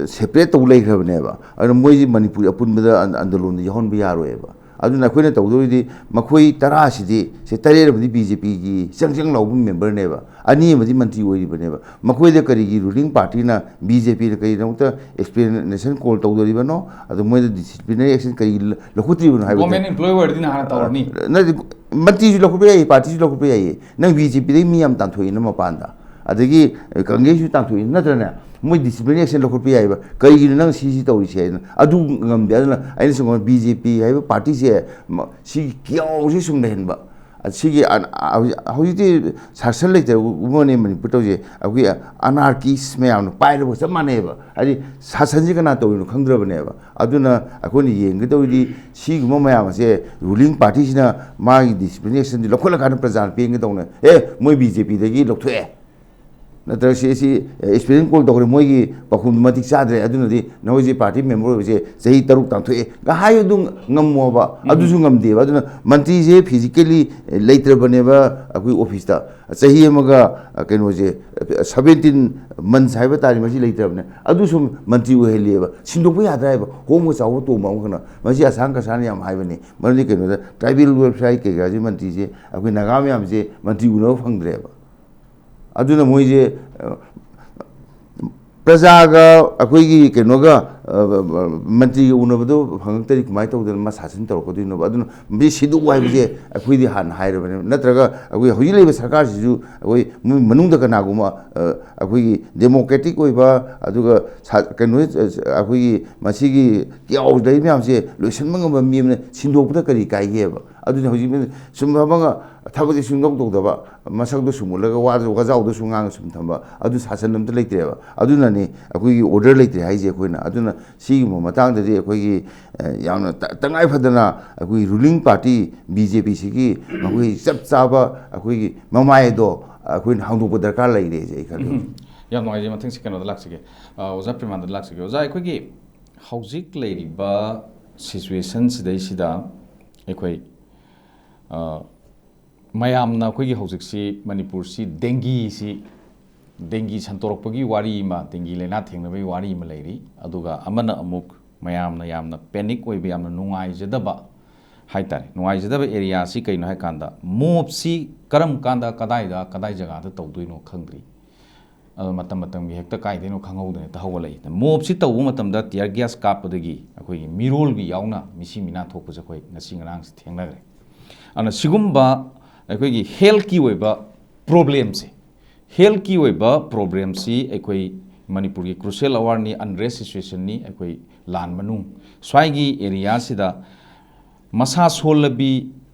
ꯑ, separate ꯇꯧ ꯂꯩꯈ꯭ꯔꯕꯅꯦꯕ꯫ ꯑꯗꯨꯅ ꯃꯣꯏꯁꯤ ꯃꯅꯤꯄꯨꯔ ꯑꯄꯨꯟꯕꯗ ꯑꯟ-, ꯑꯟꯗꯣꯂꯟꯗ ꯌꯥꯎꯍꯟꯕ ꯌꯥꯔꯣꯏꯕ꯫ ꯑꯗꯨꯅ ꯑꯩꯈꯣꯏꯅ ꯇꯧꯗꯧꯔꯤꯗꯤ ꯃꯈꯣꯏ ꯇꯔꯥꯁꯤꯗꯤ, ꯁꯦ, ꯇꯔꯦꯠ ꯑꯃꯗꯤ B J P ꯒꯤ ꯆꯪ ꯆꯪ ꯂꯥꯎꯕ member ꯅꯦꯕ, ꯑꯅꯤ ꯑꯃꯗꯤ ꯃꯟꯇ꯭ꯔꯤ ꯑꯣꯏꯔꯤꯕꯅꯦꯕ꯫ ꯃꯈꯣꯏꯗ ꯀꯔꯤꯒꯤ ruling party ꯅ, B J P ꯅ ꯀꯔꯤꯒꯤꯗꯃꯛꯇ explanation call ꯇꯧꯗꯣꯔꯤꯕꯅꯣ? ꯑꯗꯣ ꯃꯣꯏꯗ disciplinary action ꯀꯔꯤ ꯂ-, ꯂꯧꯈꯠꯇ꯭ꯔꯤꯕꯅꯣ ꯍꯥꯏꯕꯗ, Government employee ꯑꯣꯏꯔꯗꯤ ꯅꯍꯥꯟꯅ ꯇꯧꯔꯅꯤ꯫ ꯅꯠꯇꯦ, ꯃꯟꯇ꯭ꯔꯤꯁꯨ ꯂꯧꯈꯠꯄ ꯌꯥꯏꯌꯦ, party ꯁꯨ ꯂꯧꯈꯠꯄ ꯌꯥꯏꯌꯦ꯫ ꯅꯪ B J P ꯗꯒꯤ ꯃꯤ ꯌꯥꯝ ꯇꯥꯟꯊꯣꯛꯏꯅ ꯃꯄꯥꯟꯗ꯫ ꯑꯗꯒꯤ ꯀꯪꯒ꯭ꯔꯦꯁꯁꯨ ꯇꯥꯟꯊꯣꯛꯏ ꯅꯠꯇ꯭ꯔꯅꯦ? ꯃꯣꯏ ꯗꯤꯁꯤꯄ꯭ꯂꯤꯟ ꯑꯦꯛꯁꯟ ꯂꯧꯈꯠꯄ ꯌꯥꯏꯕ꯫ ꯀꯔꯤꯒꯤꯅꯣ ꯅꯪ ꯁꯤꯁꯤ ꯇꯧꯔꯤꯁꯦ ꯍꯥꯏꯗꯅ ꯑꯗꯨ ꯉꯝꯗꯦ꯫ ꯑꯗꯨꯅ ꯑꯩꯅ ꯁꯨꯝ ꯕꯤ ꯖꯦ ꯄꯤ ꯍꯥꯏꯕ ꯄꯥꯔꯇꯤꯁꯦ ꯃ-, ꯁꯤꯒꯤ ꯀꯤꯌꯥꯎꯁꯦ ꯁꯨꯝ ꯂꯩꯍꯟꯕ꯫ ꯑ, ꯁꯤꯒꯤ ꯑ-, ꯑ-, ꯍꯧꯖꯤꯛ, ꯍꯧꯖꯤꯛꯇꯤ ꯁꯥꯁꯟ ꯂꯩꯇꯕꯅꯦ ꯃꯅꯤꯄꯨꯔ ꯇꯧꯔꯤꯁꯦ꯫ ꯑꯩꯈꯣꯏꯒꯤ ꯑꯅꯥꯔꯀꯤꯁ ꯃꯌꯥꯝꯅ ꯄꯥꯏꯔꯕꯒ ꯆꯞ ꯃꯥꯟꯅꯩꯑꯕ꯫ ꯍꯥꯏꯗꯤ ꯁꯥꯁꯟꯁꯤ ꯀꯅꯥ ꯇꯧꯔꯤꯅꯣ ꯈꯪꯗ꯭ꯔꯕꯅꯦꯕ꯫ ꯑꯗꯨꯅ ꯑꯩꯈꯣꯏꯅ ꯌꯦꯡꯒꯗꯧꯔꯤꯗꯤ ꯁꯤꯒꯨꯝꯕ ꯃꯌꯥꯝ ꯑꯁꯦ ꯔꯨꯂꯤꯡ ꯄꯥꯔꯇꯤꯁꯤꯅ ꯃꯥꯒꯤ ꯗꯤꯁꯤꯄ꯭ꯂꯤꯟ ꯑꯦꯛꯁꯟꯗꯤ ꯂꯧꯈꯠꯂꯀꯥꯟꯗ ꯄ꯭ꯔꯖꯥꯅ ꯄꯦꯟꯒꯗꯧꯅꯦ꯫ ꯑꯦ, ꯃꯣꯏ ꯕꯤ ꯖꯦ ꯄꯤꯗꯒꯤ ꯂꯧꯊꯣꯛꯑꯦ, ꯅꯠꯇ꯭ꯔꯒ ꯁꯤ, ꯁꯤ, ꯑꯦ, ꯁ꯭ꯄꯦꯁꯦꯜ ꯀꯣꯜ ꯇꯧꯈ꯭ꯔꯦ, ꯃꯣꯏꯒꯤ ꯄꯥꯎꯈꯨꯝꯗꯨ ꯃꯇꯤꯛ ꯆꯥꯗ꯭ꯔꯦ, ꯑꯗꯨꯅꯗꯤ ꯅꯈꯣꯏꯁꯦ ꯄꯥꯔꯇꯤ ꯃꯦꯝꯕꯔ ꯑꯣꯏꯕꯁꯦ ꯆꯍꯤ ꯇꯔꯨꯛ ꯇꯥꯟꯊꯣꯛꯑꯦ ꯒ ꯍꯥꯏꯕꯗꯨ ꯉꯝꯃꯣꯕ꯫ ꯎꯝ꯫ ꯑꯗꯨꯁꯨ ꯉꯝꯗꯦꯕ꯫ ꯑꯗꯨꯅ ꯃꯟꯇ꯭ꯔꯤꯁꯦ ꯐꯤꯖꯤꯀꯦꯂꯤ ꯂꯩꯇ꯭ꯔꯕꯅꯦꯕ ꯑꯩꯈꯣꯏ ꯑꯣꯐꯤꯁꯇ꯫ ꯆꯍꯤ ꯑꯃꯒ, ꯑ, ꯀꯩꯅꯣꯁꯦ, ꯁꯕꯦꯟꯇꯤꯟ ꯃꯟꯁ ꯍꯥꯏꯕ ꯇꯥꯔꯦ, ꯃꯁꯤ ꯂꯩꯇ꯭ꯔꯕꯅꯦ꯫ ꯑꯗꯨꯁꯨ ꯃꯟꯇ꯭ꯔꯤ ꯑꯣꯏꯍꯜꯂꯤꯑꯕ꯫ ꯁꯤꯟꯗꯣꯛꯄ ꯌꯥꯗ꯭ꯔꯥ ꯍꯥꯏꯕ, ꯍꯣꯡꯕ ꯆꯥꯎꯕ ꯇꯣꯡꯕ ꯑꯃꯈꯛꯅ꯫ ꯃꯁꯤ ꯑꯁꯥꯡ ꯀꯁꯥꯅ ꯌꯥꯝ ꯍꯥꯏꯕꯅꯤ꯫ ꯃꯔꯝꯗꯤ ꯀꯩꯅꯣꯗ, ꯇ꯭ꯔꯥꯏꯕꯦꯜ ꯋꯦꯜꯐꯤꯌꯔ ꯀꯩꯀꯥꯁꯤ ꯃꯟꯇ꯭ꯔꯤꯁꯦ ꯑꯩꯈꯣꯏ ꯅꯥꯒꯥ ꯃꯌꯥꯝꯁꯦ ꯃꯟꯇ꯭ꯔꯤ ꯎꯅꯕ ꯐꯪꯗ꯭ꯔꯦꯕ꯫ ꯑꯗꯨꯅ ꯃꯣꯏꯁꯦ, ꯑ, ꯄ꯭ꯔꯖꯥꯒ ꯑꯩꯈꯣꯏꯒꯤ ꯀꯩꯅꯣꯒ, ꯑ, ꯃꯟꯇ꯭ꯔꯤꯒ ꯎꯅꯕꯗꯣ ꯐꯪꯉꯛꯇ꯭ꯔꯗꯤ ꯀꯃꯥꯏꯅ ꯇꯧꯗꯅ ꯃꯥ ꯁꯥꯁꯟ ꯇꯧꯔꯛꯀꯗꯣꯏꯅꯣꯕ? ꯑꯗꯨꯅ ꯃꯁꯤ ꯁꯤꯟꯗꯣꯛꯎ ꯍꯥꯏꯕꯁꯦ ꯑꯩꯈꯣꯏꯗꯤ ꯍꯥꯟꯅ ꯍꯥꯏꯔꯕꯅꯦ꯫ ꯅꯠꯇ꯭ꯔꯒ ꯑꯩꯈꯣꯏ ꯍꯧꯖꯤꯛ ꯂꯩꯔꯤꯕ ꯁꯔꯀꯥꯔꯁꯤꯁꯨ ꯑꯩꯈꯣꯏ ꯃꯣꯏ ꯃꯅꯨꯡꯗ ꯀꯅꯥꯒꯨꯝꯕ, ꯑ, ꯑꯩꯈꯣꯏꯒꯤ ꯗꯦꯃꯣꯀ꯭ꯔꯦꯇꯤꯛ ꯑꯣꯏꯕ, ꯑꯗꯨꯒ ꯁꯥ-, ꯀꯩꯅꯣ, ꯑ, ꯑꯩꯈꯣꯏꯒꯤ ꯃꯁꯤꯒꯤ ꯀꯤꯌꯥꯎ ꯂꯩ ꯃꯌꯥꯝꯁꯦ ꯂꯣꯏꯁꯤꯟꯕ ꯉꯝꯕ ꯃꯤ ꯑꯃꯅ ꯁꯤꯟꯗꯣꯛꯄꯗ ꯀꯔꯤ ꯀꯥꯏꯒꯦꯕ? ꯑꯗꯨꯅ ꯍꯧꯖꯤꯛ ꯁꯨꯝ ꯐꯝꯃꯒ ꯊꯕꯛꯁꯦ ꯁꯨꯡꯇꯧ ꯇꯧꯗꯕ, ꯃꯁꯛꯇꯣ ꯁꯨꯝ ꯎꯠꯂꯒ ꯋꯥꯗꯨ ꯋꯥꯖꯥꯎꯗꯣ ꯁꯨꯝ ꯉꯥꯡꯉ ꯁꯨꯝ ꯊꯝꯕ, ꯑꯗꯨ ꯁꯥꯁꯟ ꯑꯝꯇ ꯂꯩꯇ꯭ꯔꯦꯕ꯫ ꯑꯗꯨꯅꯅꯤ ꯑꯩꯈꯣꯏꯒꯤ ꯑꯣꯔꯗꯔ ꯂꯩꯇ꯭ꯔꯦ ꯍꯥꯏꯁꯦ ꯑꯩꯈꯣꯏꯅ꯫ ꯑꯗꯨꯅ ꯁꯤꯒꯨꯝꯕ ꯃꯇꯥꯡꯗꯗꯤ ꯑꯩꯈꯣꯏꯒꯤ, ꯑ, ꯌꯥꯝꯅ ꯇ-, ꯇꯉꯥꯏ ꯐꯗꯅ ꯑꯩꯈꯣꯏꯒꯤ ꯔꯨꯂꯤꯡ ꯄꯥꯔꯇꯤ ꯕꯤ ꯖꯦ ꯄꯤꯁꯤꯒꯤ ꯃꯈꯣꯏꯒꯤ ꯆꯞ ꯆꯥꯕ ꯑꯩꯈꯣꯏꯒꯤ ꯃꯃꯥꯏ ꯑꯗꯣ ꯑꯩꯈꯣꯏꯅ ꯍꯥꯡꯗꯣꯛꯄ ꯗꯔꯀꯥꯔ ꯂꯩꯔꯦꯁꯦ ꯑꯩ ꯈꯜꯂꯤ꯫ ꯎꯝ꯫ ꯌꯥꯝ ꯅꯨꯡꯉꯥꯏꯖꯩ꯫ ꯃꯊꯪꯁꯤ ꯀꯩꯅꯣꯗ ꯂꯥꯛꯆꯒꯦ꯫ ꯑ, ꯑꯣꯖꯥ ꯄ꯭ꯔꯦꯃꯥꯟꯗ ꯂꯥꯛꯆꯒꯦ꯫ ꯑꯣꯖꯥ, ꯑꯩꯈꯣꯏꯒꯤ ꯍꯧꯖꯤꯛ ꯂꯩꯔꯤꯕ ꯁꯤꯆꯨꯋꯦꯁꯟꯁꯤꯗꯩꯁꯤꯗ ꯑꯩꯈꯣꯏ, ꯑ, ꯃꯌꯥꯝꯅ ꯑꯩꯈꯣꯏꯒꯤ ꯍꯧꯖꯤꯛꯁꯤ ꯃꯅꯤꯄꯨꯔꯁꯤ ꯗꯦꯡꯒꯤꯁꯤ, ꯗꯦꯡꯒꯤ ꯁꯟꯇꯣꯔꯛꯄꯒꯤ ꯋꯥꯔꯤ ꯑꯃ, ꯗꯦꯡꯒꯤ ꯂꯥꯏꯅꯥ ꯊꯦꯡꯅꯕꯒꯤ ꯋꯥꯔꯤ ꯑꯃ ꯂꯩꯔꯤ꯫ ꯑꯗꯨꯒ ꯑꯃꯅ ꯑꯃꯨꯛ ꯃꯌꯥꯝꯅ ꯌꯥꯝꯅ ꯄꯦꯅꯤꯛ ꯑꯣꯏꯕ, ꯌꯥꯝꯅ ꯅꯨꯡꯉꯥꯏꯖꯗꯕ ꯍꯥꯏꯇꯥꯔꯦ, ꯅꯨꯡꯉꯥꯏꯖꯗꯕ ꯑꯦꯔꯤꯌꯥꯁꯤ ꯀꯩꯅꯣ ꯍꯥꯏꯀꯥꯟꯗ, ꯃꯣꯞꯁꯤ ꯀꯔꯝ ꯀꯥꯟꯗ, ꯀꯗꯥꯏꯗ, ꯀꯗꯥꯏ ꯖꯒꯥꯗ ꯇꯧꯗꯣꯏꯅꯣ ꯈꯪꯗ꯭ꯔꯤ꯫ ꯑꯗꯣ ꯃꯇꯝ ꯃꯇꯝꯒꯤ ꯍꯦꯛꯇ ꯀꯥꯏꯗꯩꯅꯣ ꯈꯪꯍꯧꯗꯅ ꯍꯦꯛꯇ ꯍꯧꯒꯠꯂꯛꯏ꯫ ꯃꯣꯞꯁꯤ ꯇꯧꯕ ꯃꯇꯝꯗ ꯇꯤꯌꯔ ꯒ꯭ꯌꯥꯁ ꯀꯥꯞꯄꯗꯒꯤ ꯑꯩꯈꯣꯏꯒꯤ ꯃꯤꯔꯣꯜꯒꯤ ꯌꯥꯎꯅ ꯃꯤꯁꯤ ꯃꯤꯅꯥ ꯊꯣꯛꯄꯁꯦ ꯑꯩꯈꯣꯏ ꯉꯁꯤ ꯉꯔꯥꯡꯁꯤ ꯊꯦꯡꯅꯈ꯭ꯔꯦ꯫ ꯑꯗꯨꯅ ꯁꯤꯒꯨꯝꯕ ꯑꯩꯈꯣꯏꯒꯤ ꯍꯦꯜꯠꯀꯤ ꯑꯣꯏꯕ ꯄ꯭ꯔꯣꯕ꯭ꯂꯦꯝꯁꯦ, ꯍꯦꯜꯊꯀꯤ ꯑꯣꯏꯕ ꯄ꯭ꯔꯣꯕ꯭ꯂꯦꯝꯁꯤ ꯑꯩꯈꯣꯏ ꯃꯅꯤꯄꯨꯔꯒꯤ ꯀ꯭ꯔꯨꯁꯤꯌꯦꯜ ꯑꯋꯥꯔꯅꯤ, ꯑꯟꯔꯦꯁ ꯁꯤꯆꯨꯋꯦꯁꯟꯅꯤ꯫ ꯑꯩꯈꯣꯏ ꯂꯥꯟ ꯃꯅꯨꯡ ꯁ꯭ꯋꯥꯏꯒꯤ ꯑꯦꯔꯤꯌꯥꯁꯤꯗ ꯃꯁꯥ ꯁꯣꯜꯂꯕꯤ,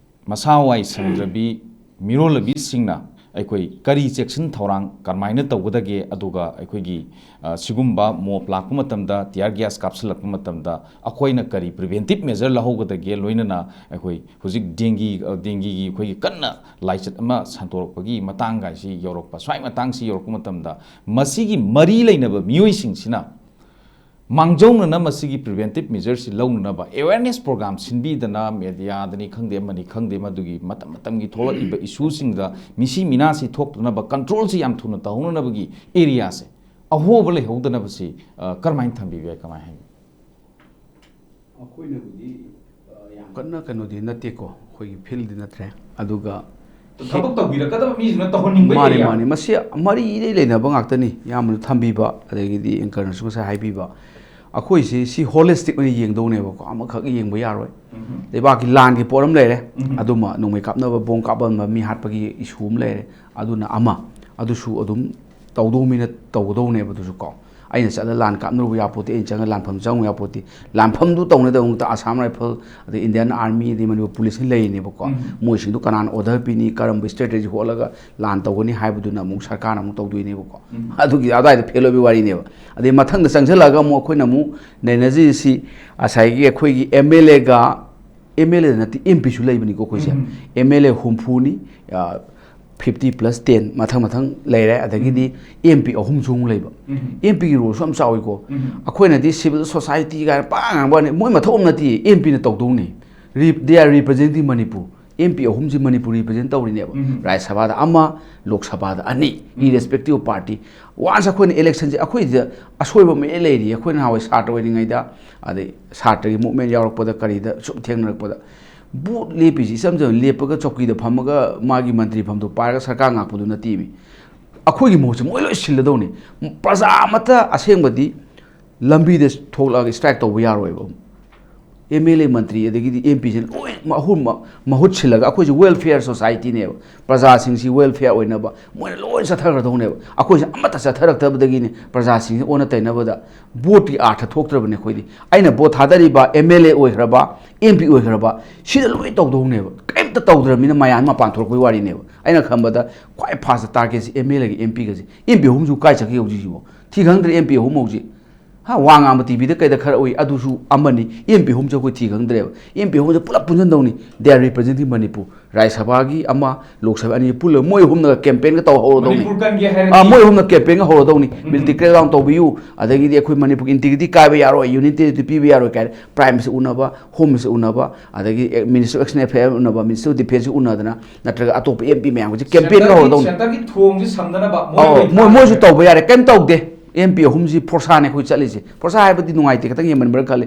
ꯃꯁꯥ ꯋꯥꯏ ꯁꯪꯗ꯭ꯔꯕꯤ ꯃꯤꯔꯣꯜꯂꯕꯤꯁꯤꯡꯅ ꯑꯩꯈꯣꯏ ꯀꯔꯤ ꯆꯦꯛꯁꯤꯟ ꯊꯧꯔꯥꯡ ꯀꯔꯝꯍꯥꯏꯅ ꯇꯧꯒꯗꯒꯦ? ꯑꯗꯨꯒ ꯑꯩꯈꯣꯏꯒꯤ, ꯑ, ꯁꯤꯒꯨꯝꯕ ꯃꯣꯞ ꯂꯥꯛꯄ ꯃꯇꯝꯗ, ꯇꯤꯌꯥꯔ ꯒ꯭ꯌꯥꯁ ꯀꯥꯞꯁꯤꯜꯂꯛꯄ ꯃꯇꯝꯗ ꯑꯩꯈꯣꯏꯅ ꯀꯔꯤ ꯄ꯭ꯔꯤꯚꯦꯟꯇꯤꯞ ꯃꯦꯖꯔ ꯂꯧꯍꯧꯒꯗꯒꯦ? ꯂꯣꯏꯅꯅ ꯑꯩꯈꯣꯏ ꯍꯧꯖꯤꯛ ꯗꯦꯡꯒꯤ, ꯑ, ꯗꯦꯡꯒꯤꯒꯤ ꯑꯩꯈꯣꯏꯒꯤ ꯀꯟꯅ ꯂꯥꯏꯆꯠ ꯑꯃ ꯁꯟꯗꯣꯔꯛꯄꯒꯤ ꯃꯇꯥꯡꯒꯥꯏꯁꯤ ꯌꯧꯔꯛꯄ, ꯁ꯭ꯋꯥꯏ ꯃꯇꯥꯡꯁꯤ ꯌꯧꯔꯛꯄ ꯃꯇꯝꯗ ꯃꯁꯤꯒꯤ ꯃꯔꯤ ꯂꯩꯅꯕ ꯃꯤꯑꯣꯏꯁꯤꯡꯁꯤꯅ ꯃꯥꯡꯖꯧꯅꯅ ꯃꯁꯤꯒꯤ ꯄ꯭ꯔꯤꯚꯦꯟꯇꯤꯞ ꯃꯦꯖꯔꯁꯤ ꯂꯧꯅꯅꯕ ꯑꯦꯋꯦꯔꯅꯦꯁ ꯄ꯭ꯔꯣꯒ꯭ꯔꯥꯝ ꯁꯤꯟꯕꯤꯗꯅ, ꯃꯦꯗꯤꯌꯥꯗꯅꯤ ꯈꯪꯗꯦ, ꯃꯗꯨꯒꯤ ꯃꯇꯝ ꯃꯇꯝꯒꯤ ꯊꯣꯛꯂꯛꯂꯤꯕ ꯏꯁꯨꯁꯤꯡꯗ ꯃꯤꯁꯤ ꯃꯤꯅꯥꯁꯤ ꯊꯣꯛꯇꯅꯕ, ꯀꯟꯇ꯭ꯔꯣꯜꯁꯤ ꯌꯥꯝ ꯊꯨꯅ ꯇꯧꯍꯧꯅꯅꯕꯒꯤ ꯑꯦꯔꯤꯌꯥꯁꯦ, ꯑꯍꯣꯕ ꯂꯩꯍꯧꯗꯅꯕꯁꯤ, ꯑ, ꯀꯔꯝꯍꯥꯏꯅ ꯊꯝꯕꯤꯕ ꯌꯥꯏ? ꯀꯃꯥꯏꯅ ꯍꯥꯏꯅꯤ? ꯑꯩꯈꯣꯏꯅꯕꯨꯗꯤ, ꯑ, ꯌꯥꯝ ꯀꯟꯅ ꯀꯩꯅꯣꯗꯤ ꯅꯠꯇꯦꯀꯣ, ꯑꯩꯈꯣꯏꯒꯤ ꯐꯤꯜꯗꯤ ꯅꯠꯇ꯭ꯔꯦ꯫ ꯑꯗꯨꯒ ꯊꯕꯛ ꯇꯧꯕꯤꯔꯛꯀꯗꯕ ꯃꯤꯁꯤꯅ ꯇꯧꯍꯟꯅꯤꯡꯕ ꯃꯥꯅꯦ, area꯫ ꯃꯥꯅꯦ꯫ ꯃꯁꯤ ꯃꯔꯤ ꯏꯔꯩ ꯂꯩꯅꯕ ꯉꯥꯛꯇꯅꯤ꯫ ꯏꯌꯥꯝꯕꯅ ꯊꯝꯕꯤꯕ, ꯑꯗꯒꯤꯗꯤ ꯑꯦꯡꯀꯔꯅꯁꯨ ꯉꯁꯥꯏ ꯍꯥꯏꯕꯤꯕ, ꯑꯩꯈꯣꯏꯁꯤ ꯁꯤ ꯍꯣꯂꯤꯁꯇꯤꯛ ꯑꯣꯏꯅ ꯌꯦꯡꯗꯧꯅꯦꯕꯀꯣ, ꯑꯃꯈꯛ ꯌꯦꯡꯕ ꯌꯥꯔꯣꯏ꯫ ꯎꯝ꯫ ꯂꯩꯕꯥꯛꯀꯤ ꯂꯥꯟꯒꯤ ꯄꯣꯠ ꯑꯃ ꯂꯩꯔꯦ, ꯎꯝ꯫ ꯑꯗꯨꯃ ꯅꯣꯡꯃꯩ ꯀꯥꯞꯅꯕ, ꯕꯣꯝ ꯀꯥꯞꯄꯝꯕ ꯃꯤ ꯍꯥꯠꯄꯒꯤ ꯏꯁꯨ ꯑꯃ ꯂꯩꯔꯦ, ꯑꯗꯨꯅ ꯑꯃ, ꯑꯗꯨꯁꯨ ꯑꯗꯨꯝ ꯇꯧꯗꯧꯃꯤꯅ ꯇꯧꯒꯗꯧꯅꯦꯕ꯫ ꯑꯗꯨꯁꯨ ꯀꯣ, ꯑꯩꯅ ꯆꯠꯂ ꯂꯥꯟ ꯀꯥꯞꯅꯔꯨꯕ ꯌꯥꯄꯣꯠꯇꯦ, ꯑꯩꯅ ꯆꯪꯉ ꯂꯥꯟꯐꯝ ꯆꯪꯉꯨ ꯌꯥꯄꯣꯠꯇꯦ꯫ ꯂꯥꯟꯐꯝꯗꯨ ꯇꯧꯅꯗꯕꯃꯛꯇ ꯑꯁꯥꯝ ꯔꯥꯏꯐꯜ, ꯑꯗꯩ ꯏꯟꯗꯤꯌꯟ ꯑꯥꯔꯃꯤ, ꯑꯗꯩ ꯃꯅꯤꯄꯨꯔ ꯄꯨꯂꯤꯁꯅ ꯂꯩꯔꯤꯅꯦꯕꯀꯣ꯫ ꯎꯝ꯫ ꯃꯣꯏꯁꯤꯡꯗꯨ ꯀꯅꯥꯅ ꯑꯣꯔꯗꯔ ꯄꯤꯅꯤ, ꯀꯔꯝꯕ ꯁ꯭ꯇ꯭ꯔꯦꯇꯦꯖꯤ ꯍꯣꯠꯂꯒ ꯂꯥꯟ ꯇꯧꯒꯅꯤ ꯍꯥꯏꯕꯗꯨꯅ ꯑꯃꯨꯛ ꯁꯔꯀꯥꯔꯅ ꯑꯃꯨꯛ ꯇꯧꯗꯣꯏꯅꯦꯕꯀꯣ꯫ ꯎꯝ꯫ ꯑꯗꯨꯒꯤ ꯑꯗꯨꯋꯥꯏꯗ ꯐꯦꯜ ꯑꯣꯏꯕꯒꯤ ꯋꯥꯔꯤꯅꯦꯕ꯫ ꯑꯗꯩ ꯃꯊꯪꯗ ꯆꯪꯁꯤꯜꯂꯛꯑꯒ ꯑꯃꯨꯛ ꯑꯩꯈꯣꯏꯅ ꯑꯃꯨꯛ ꯅꯩꯅꯖꯔꯤꯁꯤ ꯉꯁꯥꯏꯒꯤ ꯑꯩꯈꯣꯏꯒꯤ ꯑꯦꯝ ꯑꯦꯜ ꯑꯦꯒ, ꯑꯦꯝ ꯑꯦꯜ ꯑꯦꯗ ꯅꯠꯇꯦ, ꯑꯦꯝ ꯄꯤꯁꯨ ꯂꯩꯕꯅꯤꯀꯣ ꯑꯩꯈꯣꯏꯁꯦ꯫ ꯎꯝ꯫ ꯑꯦꯝ ꯑꯦꯜ ꯑꯦ ꯍꯨꯝꯐꯨꯅꯤ, ꯐꯤꯐꯇꯤ ꯄ꯭ꯂꯁ ꯇꯦꯟ ꯃꯊꯪ ꯃꯊꯪ ꯂꯩꯔꯦ, ꯑꯗꯒꯤꯗꯤ ꯑꯦꯝ ꯄꯤ ꯑꯍꯨꯝꯁꯨ ꯑꯃꯨꯛ ꯂꯩꯕ꯫ ꯎꯝ꯫ ꯑꯦꯝ ꯄꯤꯒꯤ ꯔꯣꯜꯁꯨ ꯌꯥꯝ ꯆꯥꯎꯏꯀꯣ꯫ ꯎꯝ꯫ ꯑꯩꯈꯣꯏꯅꯗꯤ ꯁꯤꯚꯤꯜ ꯁꯣꯁꯥꯏꯇꯤ ꯀꯥꯏꯅ ꯄꯥꯡ ꯉꯥꯡꯕ ꯋꯥꯅꯤ, ꯃꯣꯏ ꯃꯊꯧ ꯑꯃ ꯅꯠꯇꯦ, ꯑꯦꯝ ꯄꯤꯅ ꯇꯧꯗꯧꯅꯤ꯫ Re-, they are representing Manipur꯫ M P ꯑꯍꯨꯝꯁꯤ ꯃꯅꯤꯄꯨꯔ ꯔꯤꯄ꯭ꯔꯖꯦꯟ ꯇꯧꯔꯤꯅꯦꯕ꯫ ꯎꯝ꯫ ꯔꯥꯖ꯭ꯌ ꯁꯚꯥꯗ ꯑꯃ, ꯂꯣꯛ ꯁꯚꯥꯗ ꯑꯅꯤ, ꯎꯝ꯫ irrespective of party꯫ Once ꯑꯩꯈꯣꯏꯅ ꯏꯂꯦꯛꯁꯟꯁꯦ, ꯑꯩꯈꯣꯏꯗ ꯑꯁꯣꯏꯕ ꯃꯌꯥꯝ ꯂꯩꯔꯤ꯫ ꯑꯩꯈꯣꯏꯅ ꯅꯍꯥꯟꯋꯥꯏ ꯁꯥꯇ꯭ꯔ ꯑꯣꯏꯔꯤꯉꯩꯗ, ꯑꯗꯩ ꯁꯥꯇ꯭ꯔꯒꯤ ꯃꯨꯞꯃꯦꯟ ꯌꯥꯎꯔꯛꯄꯗ, ꯀꯔꯤꯗ ꯁꯨꯝ ꯊꯦꯡꯅꯔꯛꯄꯗ, ꯚꯣꯠ ꯂꯦꯞꯄꯤꯁꯤ ꯏꯆꯝ ꯆꯝꯅ ꯂꯦꯞꯄꯒ ꯆꯧꯀꯤꯗ ꯐꯝꯃꯒ ꯃꯥꯒꯤ ꯃꯟꯇ꯭ꯔꯤ ꯐꯝꯗꯣ ꯄꯥꯏꯔꯒ ꯁꯔꯀꯥꯔ ꯉꯥꯛꯄꯗꯨ ꯅꯠꯇꯦꯃꯤ꯫ ꯑꯩꯈꯣꯏꯒꯤ ꯃꯍꯨꯠꯁꯦ ꯃꯣꯏ ꯂꯣꯏ ꯁꯤꯜꯂꯗꯧꯅꯤ꯫ ꯄ꯭ꯔꯖꯥ ꯑꯃꯠꯇ ꯑꯁꯦꯡꯕꯗꯤ ꯂꯝꯕꯤꯗ ꯊꯣꯛꯂꯛꯑꯒ ꯁ꯭ꯇ꯭ꯔꯥꯏꯛ ꯇꯧꯕ ꯌꯥꯔꯣꯏꯕ꯫ ꯑꯦꯝ ꯑꯦꯜ ꯑꯦ, ꯃꯟꯇ꯭ꯔꯤ, ꯑꯗꯒꯤꯗꯤ ꯑꯦꯝ ꯄꯤꯁꯦ ꯂꯣꯏ ꯑꯍꯨꯝꯃꯛ ꯃꯍꯨꯠ ꯁꯤꯜꯂꯒ, ꯑꯩꯈꯣꯏꯁꯦ welfare societyꯅꯦꯕ, ꯄ꯭ꯔꯖꯥꯁꯤꯡꯁꯤ welfare ꯑꯣꯏꯅꯕ ꯃꯣꯏꯅ ꯂꯣꯏ ꯆꯠꯊꯈ꯭ꯔꯗꯧꯅꯦꯕ꯫ ꯑꯩꯈꯣꯏꯁꯦ ꯑꯃꯠꯇ ꯆꯠꯊꯔꯛꯇꯕꯗꯒꯤꯅꯤ ꯄ꯭ꯔꯖꯥꯁꯤꯡꯁꯤ ꯑꯣꯟꯅ ꯇꯩꯅꯕꯗ꯫ ꯚꯣꯠꯀꯤ ꯑꯥꯔꯊ ꯊꯣꯛꯇ꯭ꯔꯕꯅꯤ ꯑꯩꯈꯣꯏꯗꯤ꯫ ꯑꯩꯅ ꯚꯣꯠ ꯊꯥꯗꯔꯤꯕ ꯑꯦꯝ ꯑꯦꯜ ꯑꯦ ꯑꯣꯏꯈ꯭ꯔꯕ, ꯑꯦꯝ ꯄꯤ ꯑꯣꯏꯈ꯭ꯔꯕ, ꯁꯤꯗ ꯂꯣꯏ ꯇꯧꯗꯧꯅꯦꯕ꯫ ꯀꯔꯤꯝꯇ ꯇꯧꯗ꯭ꯔꯕꯅꯤꯅ ꯃꯌꯥꯝ ꯃꯄꯥꯟ ꯊꯣꯛꯂꯛꯄꯒꯤ ꯋꯥꯔꯤꯅꯦꯕ꯫ ꯑꯩꯅ ꯈꯟꯕꯗ ꯈ꯭ꯋꯥꯏ ꯐꯥꯁꯇ ꯇꯥꯔꯒꯦꯠꯁꯦ ꯑꯦꯝ ꯑꯦꯜ ꯑꯦꯒ ꯑꯦꯝ ꯄꯤꯒꯁꯦ꯫ ꯑꯦꯝ ꯄꯤ ꯑꯍꯨꯝꯁꯤꯕꯨ ꯀꯥꯏ ꯆꯠꯈꯤ ꯍꯧꯖꯤꯛꯁꯤꯕꯣ? ꯊꯤ ꯈꯪꯗ꯭ꯔꯦ ꯑꯦꯝ ꯄꯤ ꯑꯍꯨꯝ ꯍꯧꯖꯤꯛ꯫ ꯍꯥ, ꯋꯥ ꯉꯥꯡꯕ ꯇꯤ ꯚꯤꯗ ꯀꯩꯗ ꯈꯔ ꯎꯏ, ꯑꯗꯨꯁꯨ ꯑꯃꯅꯤ꯫ ꯑꯦꯝ ꯄꯤ ꯑꯍꯨꯝꯁꯦ ꯑꯩꯈꯣꯏ ꯊꯤ ꯈꯪꯗ꯭ꯔꯦꯕ꯫ ꯑꯦꯝ ꯄꯤ ꯑꯍꯨꯝꯁꯦ ꯄꯨꯂꯞ ꯄꯨꯟꯁꯤꯟꯗꯧꯅꯤ꯫ They are representing Manipur꯫ ꯔꯥꯖ꯭ꯌ ꯁꯚꯥꯒꯤ ꯑꯃ, ꯂꯣꯛ ꯁꯚꯥ ꯑꯅꯤ ꯄꯨꯜꯂ ꯃꯣꯏ ꯑꯍꯨꯝꯅꯒ ꯀꯦꯝꯄꯦꯟꯒ ꯇꯧ ꯍꯧꯔꯗꯧꯅꯤ꯫ ꯃꯅꯤꯄꯨꯔ ꯀꯟꯒꯦ ꯍꯥꯏꯔꯗꯤ ꯑꯥ, ꯃꯣꯏ ꯑꯍꯨꯝꯅ ꯀꯦꯝꯄꯦꯟꯒ ꯍꯧꯔꯗꯧꯅꯤ꯫ ꯎꯝ꯫ Military crackdown ꯇꯧꯕꯤꯌꯨ, ꯑꯗꯒꯤꯗꯤ ꯑꯩꯈꯣꯏ ꯃꯅꯤꯄꯨꯔꯒꯤ integrity ꯀꯥꯏꯕ ꯌꯥꯔꯣꯏ, unity ꯄꯤꯕ ꯌꯥꯔꯣꯏ ꯀꯥꯏꯅ꯫ Prime Minister ꯎꯅꯕ, Home Minister ꯎꯅꯕ, ꯑꯗꯒꯤ, ꯑꯦ, Minister of External Affairs ꯎꯅꯕ, Minister of Defence ꯎꯅꯗꯅ, ꯅꯠꯇ꯭ꯔꯒ ꯑꯇꯣꯞꯄ ꯑꯦꯝ ꯄꯤ ꯃꯌꯥꯝꯒꯁꯦ ꯀꯦꯝꯄꯦꯟꯒ ꯁꯦꯟꯇꯔꯒꯤ, ꯍꯧꯔꯗꯧꯅꯤ꯫ ꯁꯦꯟꯇꯔꯒꯤ ꯊꯣꯡꯁꯦ ꯁꯝꯅꯅꯕ ꯃꯣꯏ ꯑꯧ, ꯑꯣꯏꯅ ꯃꯣꯏ, ꯃꯣꯏꯁꯨ ꯊꯥꯔꯒ ꯇꯧꯕ ꯌꯥꯔꯦ, ꯀꯩꯝ ꯇꯧꯗꯦ꯫ ꯑꯦꯝ ꯄꯤ ꯑꯍꯨꯝꯁꯤ ꯐꯣꯔꯁꯥꯅꯦ ꯑꯩꯈꯣꯏ ꯆꯠꯂꯤꯁꯦ꯫ ꯐꯣꯔꯁꯥ ꯍꯥꯏꯕꯗꯤ ꯅꯨꯡꯉꯥꯏꯇꯦ, ꯈꯤꯇꯪ ꯍꯦꯟꯃꯟꯕ꯭ꯔꯥ ꯈꯜꯂꯤ꯫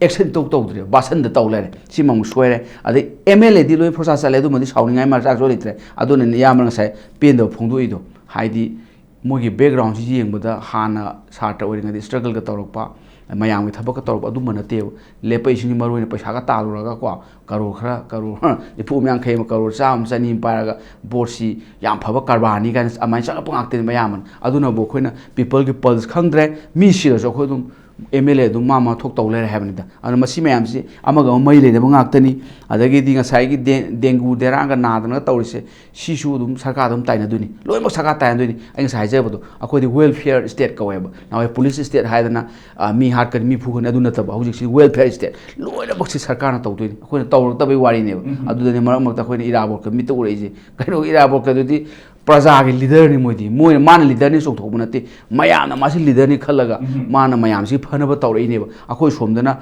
ꯑꯦꯛꯁꯟ ꯇꯧ ꯇꯧꯗ꯭ꯔꯦ, ꯚꯥꯁꯟꯗ ꯇꯧ ꯂꯩꯔꯦ꯫ ꯁꯤꯃ ꯑꯃꯨꯛ ꯁꯣꯏꯔꯦ꯫ ꯑꯗꯩ ꯑꯦꯝ ꯑꯦꯜ ꯑꯦꯗꯤ ꯂꯣꯏ ꯐꯣꯔꯁꯥ ꯆꯠꯂꯦ, ꯑꯗꯨꯃꯗꯤ ꯁꯥꯎꯅꯤꯡꯉꯥꯏ ꯃꯔꯛꯁꯨ ꯂꯩꯇ꯭ꯔꯦ꯫ ꯑꯗꯨꯅꯅꯦ ꯏꯌꯥꯝꯕꯅ ꯉꯁꯥꯏ ꯄꯦꯟꯗꯕ ꯐꯣꯡꯗꯣꯛꯏꯗꯣ꯫ ꯍꯥꯏꯗꯤ ꯃꯣꯏꯒꯤ ꯕꯦꯛꯒ꯭ꯔꯥꯎꯟꯁꯤ ꯌꯦꯡꯕꯗ ꯍꯥꯟꯅ ꯁꯥꯇ꯭ꯔ ꯑꯣꯏꯔꯤꯉꯩꯗ ꯏꯁꯇ꯭ꯔꯒꯜꯒ ꯇꯧꯔꯛꯄ, ꯃꯌꯥꯝꯒꯤ ꯊꯕꯛꯀ ꯇꯧꯔꯛꯄ ꯑꯗꯨꯝꯕ ꯅꯠꯇꯦꯕ꯫ ꯂꯦꯞꯄꯛꯏꯁꯤꯡꯁꯤ ꯃꯔꯨ ꯑꯣꯏꯅ ꯄꯩꯁꯥꯒ ꯇꯥꯜꯂꯨꯔꯒꯀꯣ, ꯀꯔꯣꯔ ꯈꯔ, ꯀꯔꯣꯔ ꯅꯤꯐꯨ ꯑꯃ, ꯌꯥꯡꯈꯩ ꯑꯃ, ꯀꯔꯣꯔ ꯆꯥꯝꯃ, ꯆꯅꯤ ꯑꯃ ꯄꯥꯏꯔꯒ ꯚꯣꯠꯁꯤ ꯌꯥꯝ ꯐꯕ ꯀꯔꯕꯥꯔꯅꯤ ꯀꯥꯏꯅ ꯑꯃꯥꯏꯅ ꯆꯪꯉꯛꯄ ꯉꯥꯛꯇꯅꯦ ꯃꯌꯥꯝꯕꯅ꯫ ꯑꯗꯨꯅꯕꯨ ꯑꯩꯈꯣꯏꯅ peopleꯒꯤ pulse ꯈꯪꯗ꯭ꯔꯦ꯫ ꯃꯤ ꯁꯤꯔꯁꯨ ꯑꯩꯈꯣꯏ ꯑꯗꯨꯝ ꯑꯦꯝ ꯑꯦꯜ ꯑꯦ ꯑꯗꯨꯝ ꯃꯥ ꯃꯥ ꯊꯣꯛ ꯇꯧ ꯂꯩꯔꯦ ꯍꯥꯏꯕꯅꯤꯗ꯫ ꯑꯗꯨꯅ ꯃꯁꯤ ꯃꯌꯥꯝꯁꯤ ꯑꯃꯒ ꯑꯃ ꯃꯔꯤ ꯂꯩꯅꯕ ꯉꯥꯛꯇꯅꯤ꯫ ꯑꯗꯒꯤꯗꯤ ꯉꯁꯥꯏꯒꯤ ꯗꯦ-, ꯗꯦꯡꯒꯨ ꯗꯦꯔꯥꯡꯒ ꯅꯥꯗꯅꯒ ꯇꯧꯔꯤꯁꯦ, ꯁꯤꯁꯨ ꯑꯗꯨꯝ ꯁꯔꯀꯥꯔꯗ ꯑꯗꯨꯝ ꯇꯥꯏꯅꯗꯣꯏꯅꯤ, ꯂꯣꯏꯅꯃꯛ ꯁꯔꯀꯥꯔ ꯇꯥꯏꯅꯗꯣꯏꯅꯤ꯫ ꯑꯩ ꯉꯁꯥꯏ ꯍꯥꯏꯖꯕꯗꯣ, ꯑꯩꯈꯣꯏꯗꯤ welfare state ꯀꯧꯋꯦꯕ꯫ ꯅꯍꯥꯟꯋꯥꯏ police state ꯍꯥꯏꯗꯅ, ꯑ, ꯃꯤ ꯍꯥꯠꯀꯅꯤ, ꯃꯤ ꯐꯨꯒꯅꯤ, ꯑꯗꯨ ꯅꯠꯇꯕ, ꯍꯧꯖꯤꯛꯁꯤ welfare state, ꯂꯣꯏꯅꯃꯛꯁꯤ ꯁꯔꯀꯥꯔꯅ ꯇꯧꯗꯣꯏꯅꯤ꯫ ꯑꯩꯈꯣꯏꯅ ꯇꯧꯔꯛꯇꯕꯩ ꯋꯥꯔꯤꯅꯦꯕ꯫ ꯎꯝ꯫ ꯑꯗꯨꯗꯅꯤ ꯃꯔꯛ ꯃꯔꯛꯇ ꯑꯩꯈꯣꯏꯅ ꯏꯔꯥꯕꯣꯠꯀ ꯃꯤꯠꯇ ꯎꯔꯛꯏꯁꯦ꯫ ꯀꯩꯅꯣ, ꯏꯔꯥꯕꯣꯠꯀꯗꯨꯗꯤ ꯄ꯭ꯔꯖꯥꯒꯤ ꯂꯤꯗꯔꯅꯤ ꯃꯣꯏꯗꯤ꯫ ꯃꯣꯏꯅ, ꯃꯥꯅ ꯂꯤꯗꯔꯅꯤ ꯆꯣꯡꯊꯣꯛꯄ ꯅꯠꯇꯦ, ꯃꯌꯥꯝꯅ ꯃꯥꯁꯤ ꯂꯤꯗꯔꯅꯤ ꯈꯜꯂꯒ ꯎꯝ꯫ ꯃꯥꯅ ꯃꯌꯥꯝꯁꯤ ꯐꯅꯕ ꯇꯧꯔꯛꯏꯅꯦꯕ꯫ ꯑꯩꯈꯣꯏ ꯁꯣꯝꯗꯅ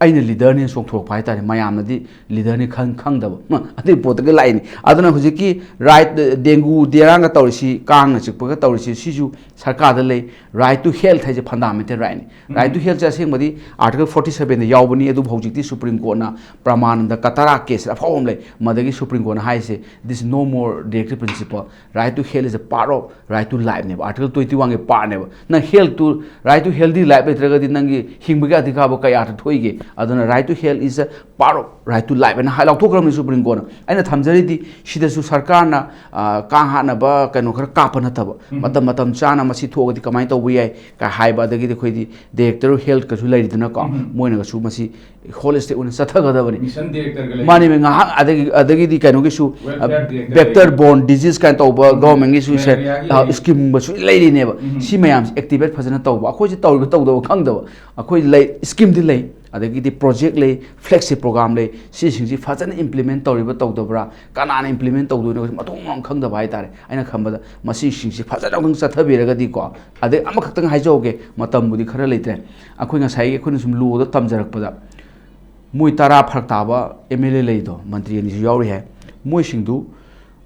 ꯑꯩꯅ ꯂꯤꯗꯔꯅꯦꯅ ꯆꯣꯡꯊꯣꯔꯛꯄ ꯍꯥꯏꯇꯥꯔꯦ, ꯃꯌꯥꯝꯅꯗꯤ ꯂꯤꯗꯔꯅꯤ ꯈꯪ-, ꯈꯪꯗꯕ꯫ ꯃ-, ꯑꯗꯨꯒꯤ ꯄꯣꯠꯇꯒꯤ ꯂꯥꯛꯏꯅꯤ꯫ ꯑꯗꯨꯅ ꯍꯧꯖꯤꯛꯀꯤ ꯔꯥꯏꯠ, ꯗꯦꯡꯒꯨ ꯗꯦꯔꯥꯡꯒ ꯇꯧꯔꯤꯁꯤ, ꯀꯥꯡꯅ ꯆꯤꯛꯄꯒ ꯇꯧꯔꯤꯁꯤ, ꯁꯤꯁꯨ ꯁꯔꯀꯥꯔꯗ ꯂꯩ꯫ Right to health ꯍꯥꯏꯁꯦ fundamental rightꯅꯤ꯫ ꯎꯝ꯫ Right to healthꯁꯦ ꯑꯁꯦꯡꯕꯗꯤ Article forty sevenꯗ ꯌꯥꯎꯕꯅꯤ, ꯑꯗꯨꯕꯨ ꯍꯧꯖꯤꯛꯇꯤ Supreme Courtꯅ ꯄ꯭ꯔꯃꯥꯅꯟꯗ ꯀꯇꯥꯔꯥ case ꯑꯐꯥꯎꯕ ꯑꯃ ꯂꯩ, ꯃꯗꯒꯤ Supreme Courtꯅ ꯍꯥꯏꯔꯤꯁꯦ, "This is no more directive principle, right to health is a part of right to lifeꯅꯦꯕ", Article twenty oneꯒꯤ partꯅꯦꯕ꯫ ꯅꯪ health to, right to healthy life ꯂꯩꯇ꯭ꯔꯒꯗꯤ ꯅꯪꯒꯤ ꯍꯤꯡꯕꯒꯤ ꯑꯙꯤꯀꯥꯔꯕꯨ ꯀꯩ ꯑꯥꯔꯊ ꯊꯣꯛꯏꯒꯦ? ꯑꯗꯨꯅ right to health is a part of right to life ꯍꯥꯏꯅ ꯍꯥꯏ ꯂꯥꯎꯊꯣꯛꯈ꯭ꯔꯕꯅꯤ supreme ꯀꯣꯔꯠꯅ꯫ ꯑꯩꯅ ꯊꯝꯖꯔꯤꯗꯤ ꯁꯤꯗꯁꯨ ꯁꯔꯀꯥꯔꯅ, ꯑ, ꯀꯥꯡ ꯍꯥꯠꯅꯕ ꯀꯩꯅꯣ ꯈꯔ ꯀꯥꯞꯄ ꯅꯠꯇꯕ, ꯎꯝ꯫ ꯃꯇꯝ ꯃꯇꯝ ꯆꯥꯅ ꯃꯁꯤ ꯊꯣꯛꯑꯒꯗꯤ ꯀꯃꯥꯏꯅ ꯇꯧꯕ ꯌꯥꯏ ꯀꯥꯏ ꯍꯥꯏꯕ, ꯑꯗꯒꯤꯗꯤ ꯑꯩꯈꯣꯏꯗꯤ director of healthꯀꯁꯨ ꯂꯩꯔꯤꯗꯅꯀꯣ, ꯎꯝ꯫ ꯃꯣꯏꯅꯒꯁꯨ ꯃꯁꯤ holistic ꯑꯣꯏꯅ ꯆꯠꯊꯒꯗꯕꯅꯤ꯫ Mission directorꯒ ꯂꯩ꯫ ꯃꯥꯅꯦ, ꯉꯥꯏꯍꯥꯛ ꯑꯗꯒꯤ, ꯑꯗꯒꯤꯗꯤ ꯀꯩꯅꯣꯒꯤꯁꯨ, Welfare director vector borne disease ꯀꯥꯏꯅ ꯇꯧꯕ ꯎꯝ꯫ Governmentꯒꯤꯁꯨ ꯁꯦ-, Malariaꯒꯤ ꯑ, ꯂꯩ꯫ Schemeꯒꯁꯨ ꯂꯩꯔꯤꯅꯦꯕ꯫ ꯎꯝ꯫ ꯁꯤ ꯃꯌꯥꯝꯁꯦ activate ꯐꯖꯅ ꯇꯧꯕ, ꯑꯩꯈꯣꯏꯁꯦ ꯇꯧꯔꯤꯕ ꯇꯧꯗꯕ ꯈꯪꯗꯕ, ꯑꯩꯈꯣꯏ ꯂꯩ, schemeꯗꯤ ꯂꯩ, ꯑꯗꯒꯤꯗꯤ project ꯂꯩ, flagship program ꯂꯩ, ꯁꯤꯁꯤꯡꯁꯤ ꯐꯖꯅ implement ꯇꯧꯔꯤꯕ ꯇꯧꯗꯕ꯭ꯔꯥ, ꯀꯅꯥꯅ implement ꯇꯧꯗꯣꯏꯅꯣ, ꯃꯊꯣꯡ ꯃꯔꯝ ꯈꯪꯗꯕ ꯍꯥꯏꯇꯥꯔꯦ꯫ ꯑꯩꯅ ꯈꯟꯕꯗ ꯃꯁꯤꯁꯤꯡꯁꯤ ꯐꯖꯅ ꯑꯃꯨꯛꯇꯪ ꯆꯠꯊꯕꯤꯔꯒꯗꯤꯀꯣ, ꯑꯗꯩ ꯑꯃꯈꯛꯇꯪ ꯍꯥꯏꯖꯍꯧꯒꯦ, ꯃꯇꯝꯕꯨꯗꯤ ꯈꯔ ꯂꯩꯇ꯭ꯔꯦ꯫ ꯑꯩꯈꯣꯏ ꯉꯁꯥꯏꯒꯤ ꯑꯩꯈꯣꯏꯅ ꯁꯨꯝ lawꯗ ꯇꯝꯖꯔꯛꯄꯗ, ꯃꯣꯏ ꯇꯔꯥ ꯐꯔꯛ ꯇꯥꯕ MLA ꯂꯩꯗꯣ, ꯃꯟꯇ꯭ꯔꯤ ꯑꯅꯤꯁꯨ ꯌꯥꯎꯔꯤ ꯍꯥꯏ, ꯃꯣꯏꯁꯤꯡꯗꯨ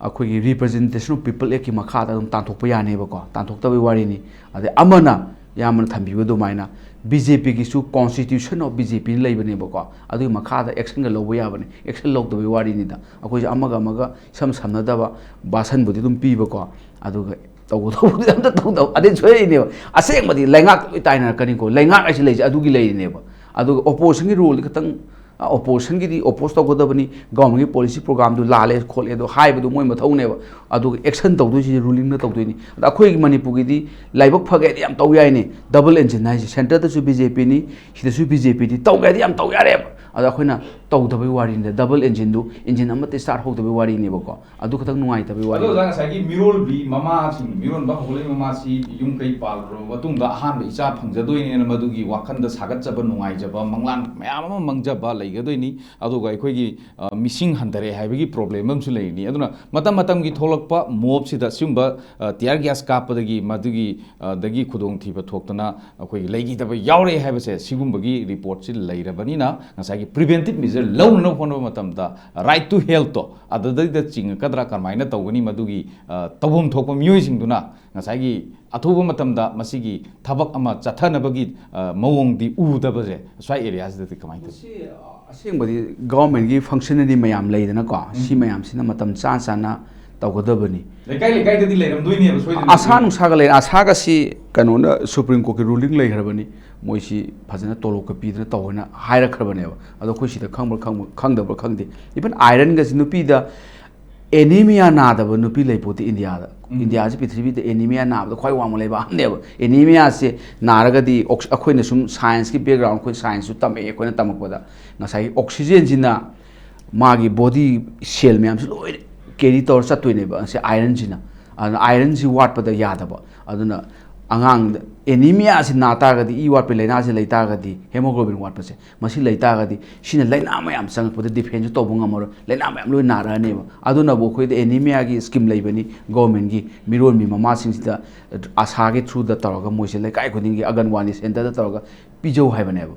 ꯑꯩꯈꯣꯏꯒꯤ Representation of People Actꯀꯤ ꯃꯈꯥꯗ ꯑꯗꯨꯝ ꯇꯥꯟꯊꯣꯛꯄ ꯌꯥꯅꯦꯕꯀꯣ, ꯇꯥꯟꯊꯣꯛꯇꯕꯩ ꯋꯥꯔꯤꯅꯤ꯫ ꯑꯗꯩ ꯑꯃꯅ ꯌꯥꯝꯅ ꯊꯝꯕꯤꯕ ꯑꯗꯨꯃꯥꯏꯅ, BJPꯒꯤꯁꯨ Constitution of BJP ꯂꯩꯕꯅꯦꯕꯀꯣ, ꯑꯗꯨꯒꯤ ꯃꯈꯥꯗ actionꯒ ꯂꯧꯕ ꯌꯥꯕꯅꯦ꯫ Action ꯂꯧꯗꯕꯩ ꯋꯥꯔꯤꯅꯤꯗ꯫ ꯑꯩꯈꯣꯏꯁꯦ ꯑꯃꯒ ꯑꯃꯒ ꯏꯁꯝ ꯁꯝꯅꯗꯕ, ꯚꯥꯁꯟꯕꯨꯗꯤ ꯑꯗꯨꯝ ꯄꯤꯕꯀꯣ, ꯑꯗꯨꯒ ꯇꯧꯒꯗꯧꯕꯗꯤ ꯑꯝꯇ ꯇꯧꯗꯕ꯫ ꯑꯗꯩ ꯁꯣꯏꯔꯛꯏꯅꯦꯕ꯫ ꯑꯁꯦꯡꯕꯗꯤ ꯂꯩꯉꯥꯛꯇ ꯂꯣꯏ ꯇꯥꯏꯅꯔꯛꯀꯅꯤꯀꯣ꯫ ꯂꯩꯉꯥꯛ ꯍꯥꯏꯁꯦ ꯂꯩꯁꯦ ꯑꯗꯨꯒꯤ ꯂꯩꯔꯤꯅꯦꯕ꯫ ꯑꯗꯨꯒ oppositionꯒꯤ roleꯗꯤ ꯈꯤꯇꯪ, ꯑ, oppositionꯒꯤꯗꯤ oppose ꯇꯧꯒꯗꯕꯅꯤ, governmentꯀꯤ policy programꯗꯨ ꯂꯥꯜꯂꯦ ꯈꯣꯠꯂꯦ ꯑꯗꯣ ꯍꯥꯏꯕꯗꯨ ꯃꯣꯏ ꯃꯊꯧꯅꯦꯕ꯫ ꯑꯗꯨꯒ action ꯇꯧꯗꯣꯏꯁꯤꯗꯤ rulingꯅ ꯇꯧꯗꯣꯏꯅꯤ꯫ ꯑꯗ ꯑꯩꯈꯣꯏꯒꯤ ꯃꯅꯤꯄꯨꯔꯒꯤꯗꯤ ꯂꯥꯏꯕꯛ ꯐꯒꯦꯗꯤ ꯌꯥꯝ ꯇꯧ ꯌꯥꯏꯅꯦ, double engine ꯍꯥꯏꯁꯦ, centreꯗꯁꯨ BJPꯅꯤ, ꯁꯤꯗꯁꯨ BJPꯅꯤ, ꯇꯧꯒꯦꯗꯤ ꯌꯥꯝ ꯇꯧ ꯌꯥꯔꯦꯕ꯫ ꯑꯗ ꯑꯩꯈꯣꯏꯅ ꯇꯧꯗꯕꯩ ꯋꯥꯔꯤꯅꯤꯗ, double engineꯗꯨ, engine ꯑꯃꯠꯇ start ꯍꯧꯗꯕꯩ ꯋꯥꯔꯤꯅꯦꯕꯀꯣ꯫ ꯑꯗꯨ ꯈꯛꯇꯪ ꯅꯨꯡꯉꯥꯏꯇꯕꯩ ꯑꯗꯣ ꯋꯥꯔꯤꯅꯤ꯫ ꯑꯣꯖꯥ, ꯉꯁꯥꯏꯒꯤ ꯃꯤꯔꯣꯜꯕꯤ ꯃꯃꯥꯁꯤꯡ, ꯃꯤꯔꯣꯟꯕ ꯍꯧꯒꯠꯂꯛꯏꯕ ꯃꯃꯥꯁꯤ ꯌꯨꯝ ꯀꯩ ꯄꯥꯜꯂꯨꯔꯕ ꯃꯇꯨꯡꯗ ꯑꯍꯥꯟꯕ ꯏꯆꯥ ꯐꯪꯖꯗꯣꯏꯅꯦꯅ ꯃꯗꯨꯒꯤ ꯋꯥꯈꯜꯗ ꯁꯥꯒꯠꯆꯕ, ꯅꯨꯡꯉꯥꯏꯖꯕ, ꯃꯪꯂꯥꯟ ꯃꯌꯥꯝ ꯑꯃ ꯃꯪꯖꯕ ꯂꯩꯒꯗꯣꯏꯅꯤ꯫ ꯑꯗꯨꯒ ꯑꯩꯈꯣꯏꯒꯤ, ꯑ, ꯃꯤꯁꯤꯡ ꯍꯟꯊꯔꯛꯑꯦ ꯍꯥꯏꯕꯒꯤ problem ꯑꯃꯁꯨ ꯂꯩꯔꯤꯅꯤ꯫ ꯑꯗꯨꯅ ꯃꯇꯝ ꯃꯇꯝꯒꯤ ꯊꯣꯛꯂꯛꯄ mobꯁꯤꯗ ꯁꯤꯒꯨꯝꯕ, ꯑ, tear gas ꯀꯥꯞꯄꯗꯒꯤ ꯃꯗꯨꯒꯤ, ꯑ, ꯗꯒꯤ ꯈꯨꯗꯣꯡꯊꯤꯕ ꯊꯣꯛꯇꯅ ꯑꯩꯈꯣꯏꯒꯤ ꯂꯩꯈꯤꯗꯕ ꯌꯥꯎꯔꯦ ꯍꯥꯏꯕꯁꯦ, ꯁꯤꯒꯨꯝꯕꯒꯤ reportꯁꯤ ꯂꯩꯔꯕꯅꯤꯅ ꯉꯁꯥꯏꯒꯤ preventive measure ꯂꯧꯅꯅꯕ ꯍꯣꯠꯅꯕ ꯃꯇꯝꯗ right to healthꯇꯣ ꯑꯗꯨꯗꯩꯗ ꯆꯤꯡꯉꯛꯀꯗ꯭ꯔꯥ, ꯀꯔꯝꯍꯥꯏꯅ ꯇꯧꯒꯅꯤ, ꯃꯗꯨꯒꯤ, ꯑ, ꯇꯧꯐꯝ ꯊꯣꯛꯄ ꯃꯤꯑꯣꯏꯁꯤꯡꯗꯨꯅ ꯉꯁꯥꯏꯒꯤ ꯑꯊꯨꯕ ꯃꯇꯝꯗ ꯃꯁꯤꯒꯤ ꯊꯕꯛ ꯑꯃ ꯆꯠꯊꯅꯕꯒꯤ, ꯑ, ꯃꯑꯣꯡꯗꯤ ꯎꯗꯕꯁꯦ, ꯁ꯭ꯋꯥꯏ areaꯁꯤꯗꯗꯤ ꯀꯃꯥꯏꯅ ꯇꯧꯏ? ꯃꯁꯤ, ꯑ, ꯑꯁꯦꯡꯕꯗꯤ governmentꯀꯤ functionꯅꯗꯤ ꯃꯌꯥꯝ ꯂꯩꯗꯅꯀꯣ, ꯁꯤ ꯎꯝ꯫ ꯃꯌꯥꯝꯁꯤꯅ ꯃꯇꯝ ꯆꯥ ꯆꯥꯅ ꯇꯧꯒꯗꯕꯅꯤ꯫ ꯂꯩꯀꯥꯏ ꯂꯩꯀꯥꯏꯗꯗꯤ ꯂꯩꯔꯝꯗꯣꯏꯅꯦꯕ ꯁꯣꯏꯗꯅ꯫ ꯑꯁꯥ ꯅꯨꯡꯁꯥꯒ ꯂꯩꯔꯦ, ꯑꯁꯥꯒꯁꯤ ꯀꯩꯅꯣꯅ Supreme Courtꯀꯤ ruling ꯂꯩꯈ꯭ꯔꯕꯅꯤ꯫ ꯃꯣꯏꯁꯤ ꯐꯖꯅ ꯇꯣꯂꯣꯞꯀ ꯄꯤꯗꯅ ꯇꯧꯋꯦꯅ ꯍꯥꯏꯔꯛꯈ꯭ꯔꯕꯅꯦꯕ꯫ ꯑꯗꯣ ꯑꯩꯈꯣꯏ ꯁꯤꯗ ꯈꯪꯕ꯭ꯔꯥ ꯈꯪꯕ-, ꯈꯪꯗꯕ꯭ꯔꯥ ꯈꯪꯗꯦ, ꯏꯚꯟ ꯑꯥꯏꯔꯟꯒꯁꯤ ꯅꯨꯄꯤꯗ ꯑꯦꯅꯤꯃꯤꯌꯥ ꯅꯥꯗꯕ ꯅꯨꯄꯤ ꯂꯩ ꯄꯣꯠꯇꯦ ꯏꯟꯗꯤꯌꯥꯗ꯫ ꯎꯝ꯫ ꯏꯟꯗꯤꯌꯥꯁꯤ ꯄ꯭ꯔꯤꯊꯤꯕꯤꯗ ꯑꯦꯅꯤꯃꯤꯌꯥ ꯅꯥꯕꯗ ꯈ꯭ꯋꯥꯏ ꯋꯥꯡꯕ ꯂꯩꯕꯥꯛ ꯑꯃꯅꯦꯕ꯫ ꯑꯦꯅꯤꯃꯤꯌꯥꯁꯦ ꯅꯥꯔꯒꯗꯤ ꯑꯣꯛꯁ-, ꯑꯩꯈꯣꯏꯅ ꯁꯨꯝ ꯁꯥꯏꯟꯁꯀꯤ ꯕꯦꯛꯒ꯭ꯔꯥꯎꯟ, ꯑꯩꯈꯣꯏ ꯁꯥꯏꯟꯁꯁꯨ ꯇꯝꯃꯛꯑꯦ, ꯑꯩꯈꯣꯏꯅ ꯇꯝꯃꯛꯄꯗ ꯉꯁꯥꯏꯒꯤ ꯑꯣꯛꯁꯤꯖꯦꯟꯁꯤꯅ ꯃꯥꯒꯤ ꯕꯣꯗꯤ ꯁꯦꯜ ꯃꯌꯥꯝꯁꯤ ꯂꯣꯏꯅ ꯀꯦꯔꯤ ꯇꯧꯔ ꯆꯠꯇꯣꯏꯅꯦꯕ ꯁꯤ ꯑꯥꯏꯔꯟꯁꯤꯅ꯫ ꯑꯗꯨꯅ ꯑꯥꯏꯔꯟꯁꯤ ꯋꯥꯠꯄꯗ ꯌꯥꯗꯕ꯫ ꯑꯗꯨꯅ ꯑꯉꯥꯡꯗ ꯑꯦꯅꯤꯃꯤꯌꯥꯁꯤ ꯅꯥ ꯇꯥꯔꯒꯗꯤ, ꯏ ꯋꯥꯠꯄꯒꯤ ꯂꯥꯏꯅꯥꯁꯤ ꯂꯩ ꯇꯥꯔꯒꯗꯤ, ꯍꯦꯃꯣꯒ꯭ꯂꯣꯕꯤꯟ ꯋꯥꯠꯄꯁꯦ, ꯃꯁꯤ ꯂꯩ ꯇꯥꯔꯒꯗꯤ ꯁꯤꯅ ꯂꯥꯏꯅꯥ ꯃꯌꯥꯝ ꯆꯪꯉꯛꯄꯗ ꯗꯤꯐꯦꯟꯁꯁꯨ ꯇꯧꯕ ꯉꯝꯃꯔꯣꯏ, ꯂꯥꯏꯅꯥ ꯃꯌꯥꯝ ꯂꯣꯏ ꯅꯥꯔꯛꯑꯅꯦꯕ꯫ ꯑꯗꯨꯅꯕꯨ ꯑꯩꯈꯣꯏꯗ ꯑꯦꯅꯤꯃꯤꯌꯥꯒꯤ ꯁ꯭ꯀꯤꯝ ꯂꯩꯕꯅꯤ ꯒꯣꯔꯃꯦꯟꯒꯤ, ꯃꯤꯔꯣꯟꯕꯤ ꯃꯃꯥꯁꯤꯡꯁꯤꯗ ꯑꯁꯥꯒꯤ ꯊ꯭ꯔꯨꯗ ꯇꯧꯔꯒ ꯃꯣꯏꯁꯦ ꯂꯩꯀꯥꯏ ꯈꯨꯗꯤꯡꯒꯤ ꯑꯪꯒꯟꯋꯥꯗꯤ ꯁꯦꯟꯇꯔꯗ ꯇꯧꯔꯒ ꯄꯤꯖꯧ ꯍꯥꯏꯕꯅꯦꯕ꯫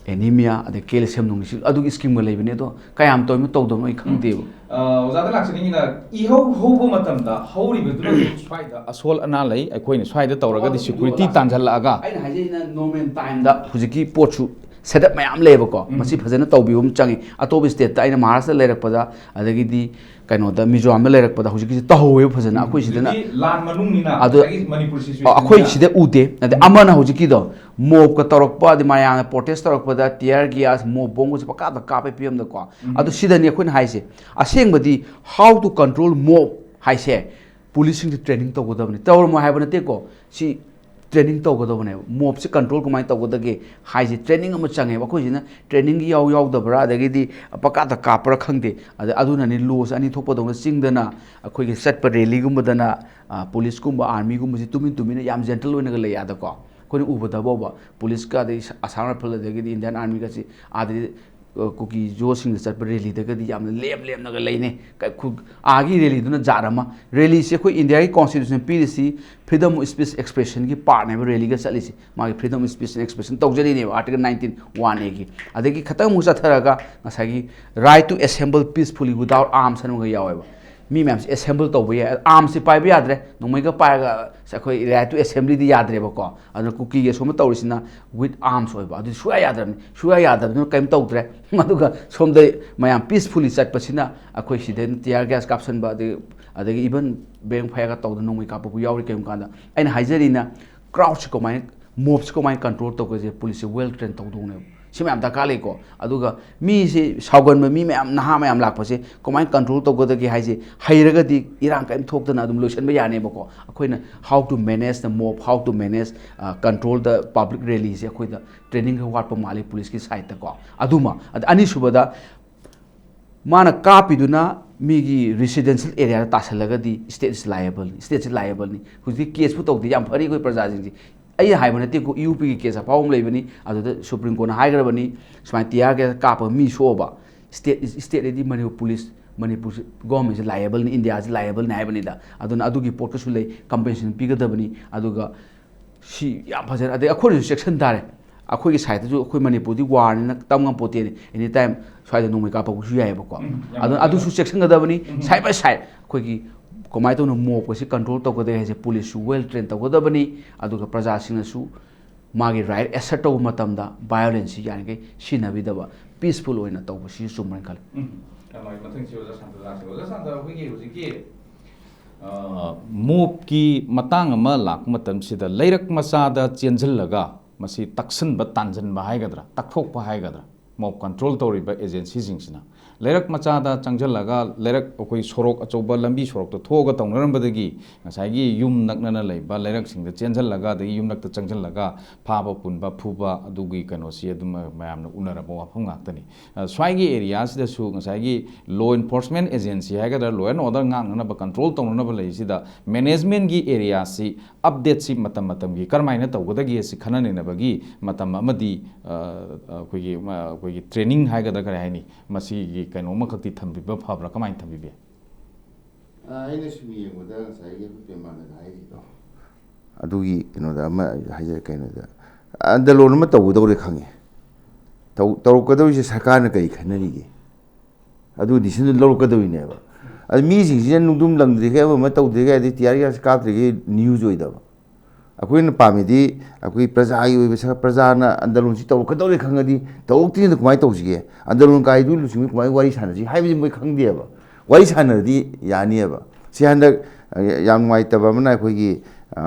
ꯑꯦꯅꯤꯃꯤꯌꯥ, ꯑꯗꯩ ꯀꯦꯜꯁꯤꯌꯝ ꯅꯨꯡꯁꯤ ꯑꯗꯨꯒꯤ ꯁ꯭ꯀꯤꯝꯒ ꯂꯩꯕꯅꯦ꯫ ꯑꯗꯣ ꯀꯌꯥꯝ ꯇꯧꯔꯤꯅꯣ ꯇꯧꯗꯕꯅꯣ ꯑꯩ ꯈꯪꯗꯦꯕ꯫ ꯑ, ꯑꯣꯖꯥꯗ ꯂꯥꯛꯆꯅꯤꯡꯉꯤꯅ, ꯏꯍꯧ ꯍꯧꯕ ꯃꯇꯝꯗ ꯍꯧꯔꯤꯕꯗꯨꯅ ꯁ꯭ꯋꯥꯏꯗ ꯑꯁꯣꯜ ꯑꯅꯥ ꯂꯩ, ꯑꯩꯈꯣꯏꯅ ꯁ꯭ꯋꯥꯏꯗ ꯇꯧꯔꯒꯗꯤ ꯑꯗꯨ ꯁꯦꯀ꯭ꯌꯨꯔꯤꯇꯤ ꯂꯥꯛꯆ-, ꯇꯥꯟꯁꯤꯜꯂꯛꯑꯒ ꯑꯩꯅ ꯍꯥꯏꯖꯩꯅ ꯅꯣꯔꯃꯦꯜ ꯇꯥꯏꯝꯗ ꯍꯧꯖꯤꯛꯀꯤ ꯄꯣꯠꯁꯨ ꯁꯦꯠ ꯑꯞ ꯃꯌꯥꯝ ꯂꯩꯌꯦꯕꯀꯣ꯫ ꯎꯝ꯫ ꯃꯁꯤ ꯐꯖꯅ ꯇꯧꯕꯤꯕ ꯑꯃ ꯆꯪꯉꯤ꯫ ꯑꯇꯣꯞꯄ ꯁ꯭ꯇꯦꯠꯇ ꯑꯩꯅ ꯃꯍꯥꯔꯥꯁꯇ꯭ꯔ ꯂꯩꯔꯛꯄꯗ, ꯑꯗꯒꯤꯗꯤ ꯀꯩꯅꯣꯗ ꯃꯤꯖꯣꯔꯥꯝꯗ ꯂꯩꯔꯛꯄꯗ ꯍꯧꯖꯤꯛꯀꯤꯁꯤ ꯇꯧꯍꯧꯋꯦꯕ ꯐꯖꯅ꯫ ꯎꯝ, ꯑꯩꯈꯣꯏ ꯁꯤꯗꯅ ꯍꯧꯖꯤꯛꯇꯤ ꯂꯥꯟ ꯃꯅꯨꯡꯅꯤꯅ ꯑꯗꯣ ꯉꯁꯥꯏꯒꯤ ꯃꯅꯤꯄꯨꯔ situation ꯑꯩꯈꯣꯏ ꯅꯤꯅ꯫ ꯁꯤꯗ ꯎꯗꯦ꯫ ꯑꯗꯩ ꯎꯝ꯫ ꯑꯃꯅ ꯍꯧꯖꯤꯛꯀꯤꯗꯣ ꯃꯣꯞꯀ ꯇꯧꯔꯛꯄ, ꯑꯗꯩ ꯃꯌꯥꯝꯅ ꯄ꯭ꯔꯣꯇꯦꯁ ꯇꯧꯔꯛꯄꯗ ꯇꯤꯌꯔ ꯒ꯭ꯌꯥꯁ, ꯃꯣꯞ ꯕꯣꯝꯒꯁꯦ ꯄꯪꯀꯥꯞꯇ ꯀꯥꯞꯄꯦ ꯐꯤꯕꯝꯗꯀꯣ꯫ ꯎꯝ꯫ ꯑꯗꯣ ꯁꯤꯗꯅꯤ ꯑꯩꯈꯣꯏꯅ ꯍꯥꯏꯁꯦ, ꯑꯁꯦꯡꯕꯗꯤ how to control mob ꯍꯥꯏꯁꯦ ꯄꯨꯂꯤꯁꯁꯤꯡꯁꯦ ꯇ꯭ꯔꯦꯅꯤꯡ ꯇꯧꯒꯗꯕꯅꯤ꯫ ꯇꯧꯔꯝꯃꯣ ꯍꯥꯏꯕ ꯅꯠꯇꯦꯀꯣ, ꯁꯤ ꯇ꯭ꯔꯦꯅꯤꯡ ꯇꯧꯒꯗꯕꯅꯦꯕ꯫ ꯃꯣꯞꯁꯦ ꯀꯟꯇ꯭ꯔꯣꯜ ꯀꯃꯥꯏꯅ ꯇꯧꯒꯗꯒꯦ ꯍꯥꯏꯁꯦ ꯇ꯭ꯔꯦꯅꯤꯡ ꯑꯃ ꯆꯪꯉꯦꯕ꯫ ꯑꯩꯈꯣꯏꯁꯤꯅ ꯇ꯭ꯔꯦꯅꯤꯡꯒꯤ ꯌꯥꯎ ꯌꯥꯎꯗꯕ꯭ꯔꯥ, ꯑꯗꯒꯤꯗꯤ ꯄꯪꯀꯥꯞꯇ ꯀꯥꯞꯄ꯭ꯔꯥ ꯈꯪꯗꯦ꯫ ꯑꯗ ꯑꯗꯨꯅꯅꯤ ꯂꯣꯁꯦ ꯑꯅꯤ ꯊꯣꯛꯄꯗꯧꯅ ꯆꯤꯡꯗꯅ ꯑꯩꯈꯣꯏꯒꯤ ꯆꯠꯄ ꯔꯦꯂꯤꯒꯨꯝꯕꯗꯅ, ꯑ, ꯄꯨꯂꯤꯁꯀꯨꯝꯕ, ꯑꯥꯔꯃꯤꯒꯨꯝꯕꯁꯦ ꯇꯨꯃꯤꯟ ꯇꯨꯃꯤꯟꯅ ꯌꯥꯝ ꯖꯦꯟꯇꯜ ꯑꯣꯏꯅꯒ ꯂꯩ ꯑꯗꯀꯣ꯫ ꯑꯩꯈꯣꯏꯅ ꯎꯕꯗ ꯐꯥꯎꯕ ꯄꯨꯂꯤꯁꯀ ꯑꯗꯩ ꯑꯁꯥꯝ ꯔꯥꯏꯐꯜ ꯑꯗꯒꯤꯗꯤ ꯏꯟꯗꯤꯌꯥꯟ ꯑꯥꯔꯃꯤꯒꯁꯤ ꯑꯥꯗꯗꯤ, ꯑ, ꯀꯨꯀꯤ ꯖꯣꯁꯤꯡꯗ ꯆꯠꯄ ꯔꯦꯂꯤꯗꯒꯗꯤ ꯌꯥꯝꯅ ꯂꯦꯝ ꯂꯦꯝꯅꯒ ꯂꯩꯅꯦ꯫ ꯀ-, ꯈꯨ-, ꯑꯥꯒꯤ ꯔꯦꯂꯤꯗꯨꯅ ꯖꯥꯠ ꯑꯃ꯫ ꯔꯦꯂꯤꯁꯦ ꯑꯩꯈꯣꯏ ꯏꯟꯗꯤꯌꯥꯒꯤ ꯀꯣꯟꯁꯇꯤꯇ꯭ꯌꯨꯁꯟ ꯄꯤꯔꯤꯁꯤ freedom of speech expressionꯒꯤ ꯄꯥꯔꯠꯅꯦꯕ ꯔꯦꯂꯤꯒ ꯆꯠꯂꯤꯁꯦ꯫ ꯃꯥꯒꯤ freedom of speech and expression ꯇꯧꯖꯔꯤꯅꯦꯕ article nineteen one Aꯒꯤ꯫ ꯑꯗꯒꯤ ꯈꯤꯇꯪ ꯑꯃꯨꯛ ꯆꯠꯊꯔꯒ ꯉꯁꯥꯏꯒꯤ right to assemble peacefully without arms ꯍꯥꯏꯅ ꯑꯃꯒ ꯌꯥꯎꯋꯦꯕ꯫ ꯃꯤ ꯃꯌꯥꯝꯁꯦ ꯑꯦꯁꯦꯝꯕꯜ ꯇꯧꯕ ꯌꯥꯏ꯫ ꯑꯥꯔꯝꯁꯤ ꯄꯥꯏꯕ ꯌꯥꯗ꯭ꯔꯦ꯫ ꯅꯣꯡꯃꯩꯒ ꯄꯥꯏꯔꯒ ꯑꯩꯈꯣꯏ right to assemblyꯗꯤ ꯌꯥꯗ꯭ꯔꯦꯕꯀꯣ꯫ ꯑꯗꯨꯅ ꯀꯨꯀꯤꯒꯤ ꯑꯁꯣꯝꯗ ꯇꯧꯔꯤꯁꯤꯅ with arms ꯑꯣꯏꯕ꯫ ꯑꯗꯨꯗꯤ ꯁꯨꯡꯌꯥ ꯌꯥꯗ꯭ꯔꯕꯅꯤ꯫ ꯁꯨꯡꯌꯥ ꯌꯥꯗꯕꯗꯨꯅ ꯀꯔꯤꯝ ꯇꯧꯗ꯭ꯔꯦ꯫ ꯑꯗꯨꯒ ꯁꯣꯝꯗ ꯃꯌꯥꯝ peacefully ꯆꯠꯄꯁꯤꯅ ꯑꯩꯈꯣꯏ ꯁꯤꯗ tear gas ꯀꯥꯞꯁꯟꯕ, ꯑꯗꯒꯤ, ꯑꯗꯒꯤ even ꯕꯦꯡ ꯐꯥꯏꯌꯔꯒ ꯇꯧꯗꯅ ꯅꯣꯡꯃꯩ ꯀꯥꯞꯄꯕꯨ ꯌꯥꯎꯔꯤ꯫ ꯀꯔꯤꯒꯨꯝꯕ ꯀꯥꯟꯗ ꯑꯩꯅ ꯍꯥꯏꯖꯔꯤꯅ crowdꯁꯤ ꯀꯃꯥꯏꯅ ꯃꯣꯞꯁꯤ ꯀꯃꯥꯏꯅ ꯀꯟꯇ꯭ꯔꯣꯜ ꯇꯧꯒꯗꯒꯦ ꯄꯨꯂꯤꯁꯁꯦ ꯋꯦꯜ ꯇ꯭ꯔꯦꯟ ꯇꯧꯗꯧꯅꯦꯕ꯫ ꯁꯤ ꯃꯌꯥꯝ ꯗꯔꯀꯥꯔ ꯂꯩꯀꯣ꯫ ꯑꯗꯨꯒ ꯃꯤꯁꯤ ꯁꯥꯎꯒꯟꯕ ꯃꯤ ꯃꯌꯥꯝ, ꯅꯍꯥ ꯃꯌꯥꯝ ꯂꯥꯛꯄꯁꯦ ꯀꯃꯥꯏꯅ ꯀꯟꯇ꯭ꯔꯣꯜ ꯇꯧꯒꯗꯒꯦ ꯍꯥꯏꯁꯦ ꯍꯩꯔꯒꯗꯤ ꯏꯔꯥꯡ ꯀꯔꯤꯝ ꯊꯣꯛꯇꯅ ꯑꯗꯨꯝ ꯂꯣꯏꯁꯤꯟꯕ ꯌꯥꯅꯦꯕꯀꯣ꯫ ꯑꯩꯈꯣꯏꯅ how to manage the mob, how to manage, control the public rally ꯁꯦ ꯑꯩꯈꯣꯏꯗ ꯇ꯭ꯔꯦꯅꯤꯡ ꯈꯔ ꯋꯥꯠꯄ ꯃꯥꯜꯂꯤ ꯄꯨꯂꯤꯁꯀꯤ ꯁꯥꯏꯠꯇꯀꯣ꯫ ꯑꯗꯨꯃ, ꯑꯗ ꯑꯅꯤꯁꯨꯕꯗ ꯃꯥꯅ ꯀꯥꯞꯄꯤꯗꯨꯅ ꯃꯤꯒꯤ ꯔꯤꯁꯤꯗꯦꯟꯁꯤꯌꯦꯜ ꯑꯦꯔꯤꯌꯥꯗ ꯇꯥꯁꯜꯂꯒꯗꯤ state is liable, stateꯁꯤ liableꯅꯤ꯫ ꯍꯧꯖꯤꯛꯇꯤ ꯀꯦꯁꯄꯨ ꯇꯧꯗꯦ, ꯌꯥꯝ ꯐꯔꯤ ꯑꯩꯈꯣꯏ ꯄ꯭ꯔꯖꯥꯁꯤꯡꯁꯤ꯫ ꯑꯩ ꯍꯥꯏꯕ ꯅꯠꯇꯦꯀꯣ, ꯌꯨ ꯄꯤꯒꯤ ꯀꯦꯁ ꯑꯐꯥꯎꯕ ꯑꯃ ꯂꯩꯕꯅꯤ, ꯑꯗꯨꯗ ꯁꯨꯄ꯭ꯔꯤꯝ ꯀꯣꯔꯠꯅ ꯍꯥꯏꯈ꯭ꯔꯕꯅꯤ, ꯁꯨꯃꯥꯏꯅ ꯇꯤꯌꯥꯔ ꯒꯦꯁ ꯀꯥꯞꯄꯒ ꯃꯤ ꯁꯣꯛꯑꯕ, state, state ꯍꯥꯏꯗꯤ ꯃꯅꯤꯄꯨꯔ ꯄꯨꯂꯤꯁ, ꯃꯅꯤꯄꯨꯔ ꯒꯣꯔꯃꯦꯟꯁꯦ ꯂꯥꯏꯑꯦꯕꯜꯅꯤ, ꯏꯟꯗꯤꯌꯥꯁꯦ ꯂꯥꯏꯑꯦꯕꯜꯅꯤ ꯍꯥꯏꯕꯅꯤꯗ꯫ ꯑꯗꯨꯅ ꯑꯗꯨꯒꯤ ꯄꯣꯠꯀꯁꯨ ꯂꯩ, ꯀꯝꯄꯦꯟꯁꯦꯁꯟ ꯄꯤꯒꯗꯕꯅꯤ꯫ ꯑꯗꯨꯒ ꯁꯤ ꯌꯥꯝ ꯐꯖꯅ, ꯑꯗꯩ ꯑꯩꯈꯣꯏꯅꯁꯨ ꯆꯦꯛꯁꯤꯟ ꯇꯥꯔꯦ꯫ ꯑꯩꯈꯣꯏꯒꯤ ꯁꯥꯏꯠꯇꯁꯨ, ꯑꯩꯈꯣꯏ ꯃꯅꯤꯄꯨꯔꯗꯤ ꯋꯥꯔꯅꯤꯅ ꯇꯝ ꯉꯝꯄꯣꯠꯇꯦꯅꯦ, ꯑꯦꯅꯤ ꯇꯥꯏꯝ ꯁ꯭ꯋꯥꯏꯗ ꯅꯣꯡꯃꯩ ꯀꯥꯞꯄꯛꯄꯁꯨ ꯌꯥꯏꯑꯕꯀꯣ꯫ ꯎꯝ, ꯌꯥꯝ ꯑꯗꯨꯅ ꯐꯖꯅ꯫ ꯑꯗꯨꯁꯨ ꯆꯦꯛꯁꯤꯟꯒꯗꯕꯅꯤ꯫ ꯎꯝ꯫ Side by side ꯑꯩꯈꯣꯏꯒꯤ ꯀꯃꯥꯏꯅ ꯇꯧꯅ ꯃꯣꯞꯀꯁꯤ ꯀꯟꯇ꯭ꯔꯣꯜ ꯇꯧꯒꯗꯒꯦ ꯍꯥꯏꯁꯦ ꯄꯨꯂꯤꯁꯁꯨ ꯋꯦꯜ ꯇ꯭ꯔꯦꯟ ꯇꯧꯒꯗꯕꯅꯤ, ꯑꯗꯨꯒ ꯄ꯭ꯔꯖꯥꯁꯤꯡꯅꯁꯨ ꯃꯥꯒꯤ ꯔꯥꯏꯠ ꯑꯦꯁꯔꯠ ꯇꯧꯕ ꯃꯇꯝꯗ ꯚꯥꯏꯑꯣꯂꯦꯟꯁꯁꯤ ꯌꯥꯔꯤꯈꯩ ꯁꯤꯖꯤꯟꯅꯕꯤꯗꯕ, ꯄꯤꯁꯐꯨꯜ ꯑꯣꯏꯅ ꯇꯧꯕꯁꯤꯁꯨ ꯆꯨꯝꯕ꯭ꯔꯅ ꯈꯜꯂꯤ꯫ ꯎꯝ꯫ ꯌꯥꯝ ꯅꯨꯡꯉꯥꯏ꯫ ꯃꯊꯪꯁꯤ ꯑꯣꯖꯥ ꯁꯥꯟꯇ ꯂꯥꯛꯁꯦ꯫ ꯑꯣꯖꯥ ꯁꯥꯟꯇ, ꯑꯩꯈꯣꯏꯒꯤ ꯍꯧꯖꯤꯛꯀꯤ, ꯑ, ꯃꯣꯞꯀꯤ ꯃꯇꯥꯡ ꯑꯃ ꯂꯥꯛꯄ ꯃꯇꯝꯁꯤꯗ ꯂꯩꯔꯛ ꯃꯆꯥꯗ ꯆꯦꯟꯁꯤꯜꯂꯒ ꯃꯁꯤ ꯇꯛꯁꯤꯟꯕ, ꯇꯥꯟꯁꯤꯟꯕ ꯍꯥꯏꯒꯗ꯭ꯔꯥ, ꯇꯛꯊꯣꯛꯄ ꯍꯥꯏꯒꯗ꯭ꯔꯥ, ꯃꯣꯞ ꯀꯟꯇ꯭ꯔꯣꯜ ꯇꯧꯔꯤꯕ ꯑꯦꯖꯦꯟꯁꯤꯁꯤꯡꯁꯤꯅ ꯂꯩꯔꯛ ꯃꯆꯥꯗ ꯆꯪꯁꯤꯜꯂꯒ, ꯂꯩꯔꯛ, ꯑꯩꯈꯣꯏ ꯁꯣꯔꯣꯛ ꯑꯆꯧꯕ ꯂꯝꯕꯤ ꯁꯣꯔꯣꯛꯇ ꯊꯣꯛꯑꯒ ꯇꯧꯅꯔꯝꯕꯗꯒꯤ ꯉꯁꯥꯏꯒꯤ ꯌꯨꯝ ꯅꯛꯅꯅ ꯂꯩꯕ ꯂꯩꯔꯛꯁꯤꯡꯗ ꯆꯦꯟꯁꯤꯜꯂꯒ, ꯑꯗꯒꯤ ꯌꯨꯝꯂꯛꯇ ꯆꯪꯁꯤꯜꯂꯒ ꯐꯥꯕ ꯄꯨꯟꯕ, ꯐꯨꯕ, ꯑꯗꯨꯒꯤ ꯀꯩꯅꯣꯁꯤ ꯑꯗꯨꯝ ꯃꯌꯥꯝꯅ ꯎꯅꯔꯕ ꯋꯥꯐꯝ ꯉꯥꯛꯇꯅꯤ꯫ ꯑ, ꯁ꯭ꯋꯥꯏꯒꯤ ꯑꯦꯔꯤꯌꯥꯁꯤꯗꯁꯨ ꯉꯁꯥꯏꯒꯤ law enforcement agency ꯍꯥꯏꯒꯗ꯭ꯔꯥ, law and order ꯉꯥꯛꯅꯅꯕ, ꯀꯟꯇ꯭ꯔꯣꯜ ꯇꯧꯅꯅꯕ ꯂꯩꯔꯤꯁꯤꯗ, ꯃꯦꯅꯦꯖꯃꯦꯟꯒꯤ ꯑꯦꯔꯤꯌꯥꯁꯤ ꯑꯞꯗꯦꯠꯁꯤ ꯃꯇꯝ ꯃꯇꯝꯒꯤ ꯀꯔꯝꯍꯥꯏꯅ ꯇꯧꯒꯗꯒꯦ ꯁꯤ ꯈꯟꯅ ꯅꯩꯅꯕꯒꯤ ꯃꯇꯝ ꯑꯃꯗꯤ, ꯑ, ꯑꯩꯈꯣꯏꯒꯤ, ꯑ, ꯑꯩꯈꯣꯏꯒꯤ ꯇ꯭ꯔꯦꯅꯤꯡ ꯍꯥꯏꯒꯗ꯭ꯔꯥ, ꯀꯔꯤ ꯍꯥꯏꯅꯤ, ꯃꯁꯤꯒꯤ ꯀꯩꯅꯣ ꯑꯃꯈꯛꯇꯤ ꯊꯝꯕꯤꯕ ꯐꯕ꯭ꯔꯥ? ꯀꯃꯥꯏꯅ ꯊꯝꯕꯤꯕ ꯌꯥꯏ? ꯑ, ꯑꯩꯅ ꯁꯨꯝ ꯌꯦꯡꯕꯗ ꯉꯁꯥꯏꯒꯤ ꯑꯩꯈꯣꯏ ꯄ꯭ꯔꯦꯝꯕꯥꯅꯟꯗ ꯍꯥꯏꯔꯤꯗꯣ, ꯑꯗꯨꯒꯤ ꯀꯩꯅꯣꯗ ꯑꯃ ꯍꯥꯏꯖꯔꯛꯀꯦ, ꯀꯩꯅꯣꯗ ꯑꯟꯗꯂꯣꯟ ꯑꯃ ꯇꯧꯒꯗꯧꯔꯦ ꯈꯪꯉꯦ꯫ ꯇꯧ-, ꯇꯧꯔꯛꯀꯗꯧꯔꯤꯁꯦ ꯁꯔꯀꯥꯔꯅ ꯀꯔꯤ ꯈꯟꯅꯔꯤꯒꯦ? ꯑꯗꯨ decision ꯂꯧꯔꯛꯀꯗꯧꯔꯤꯅꯦꯕ꯫ ꯑꯗꯨ ꯃꯤꯁꯤꯡꯁꯤꯅ ꯅꯨꯡꯗꯨꯝ ꯂꯪꯗ꯭ꯔꯤꯈꯩ, ꯑꯃ ꯑꯃ ꯇꯧꯗ꯭ꯔꯤꯈꯩ, ꯑꯗꯩ tear gas ꯀꯥꯞꯇ꯭ꯔꯤꯈꯩ news ꯑꯣꯏꯗꯕ꯫ ꯑꯩꯈꯣꯏꯅ ꯄꯥꯝꯃꯤꯗꯤ ꯑꯩꯈꯣꯏ ꯄ꯭ꯔꯖꯥꯒꯤ ꯑꯣꯏꯕ ꯁꯔ-, ꯄ꯭ꯔꯖꯥꯅ ꯑꯟꯗꯂꯣꯟꯁꯤ ꯇꯧꯔꯛꯀꯗꯧꯔꯦ ꯈꯪꯉꯗꯤ, ꯇꯧꯔꯛꯇ꯭ꯔꯤꯉꯩꯗ ꯀꯃꯥꯏꯅ ꯇꯧꯁꯤꯒꯦ? ꯑꯟꯗꯂꯣꯟ ꯀꯥꯏꯗꯨ ꯂꯨꯆꯤꯡꯕ ꯀꯃꯥꯏꯅ ꯋꯥꯔꯤ ꯁꯥꯟꯅꯁꯤ ꯍꯥꯏꯕꯁꯤ ꯃꯣꯏ ꯈꯪꯗꯦꯕ꯫ ꯋꯥꯔꯤ ꯁꯥꯟꯅꯔꯗꯤ ꯌꯥꯅꯤꯕ꯫ ꯁꯤ ꯍꯟꯗꯛ, ꯑ, ꯌꯥꯝ ꯅꯨꯡꯉꯥꯏꯇꯕ ꯑꯃꯅ ꯑꯩꯈꯣꯏꯒꯤ,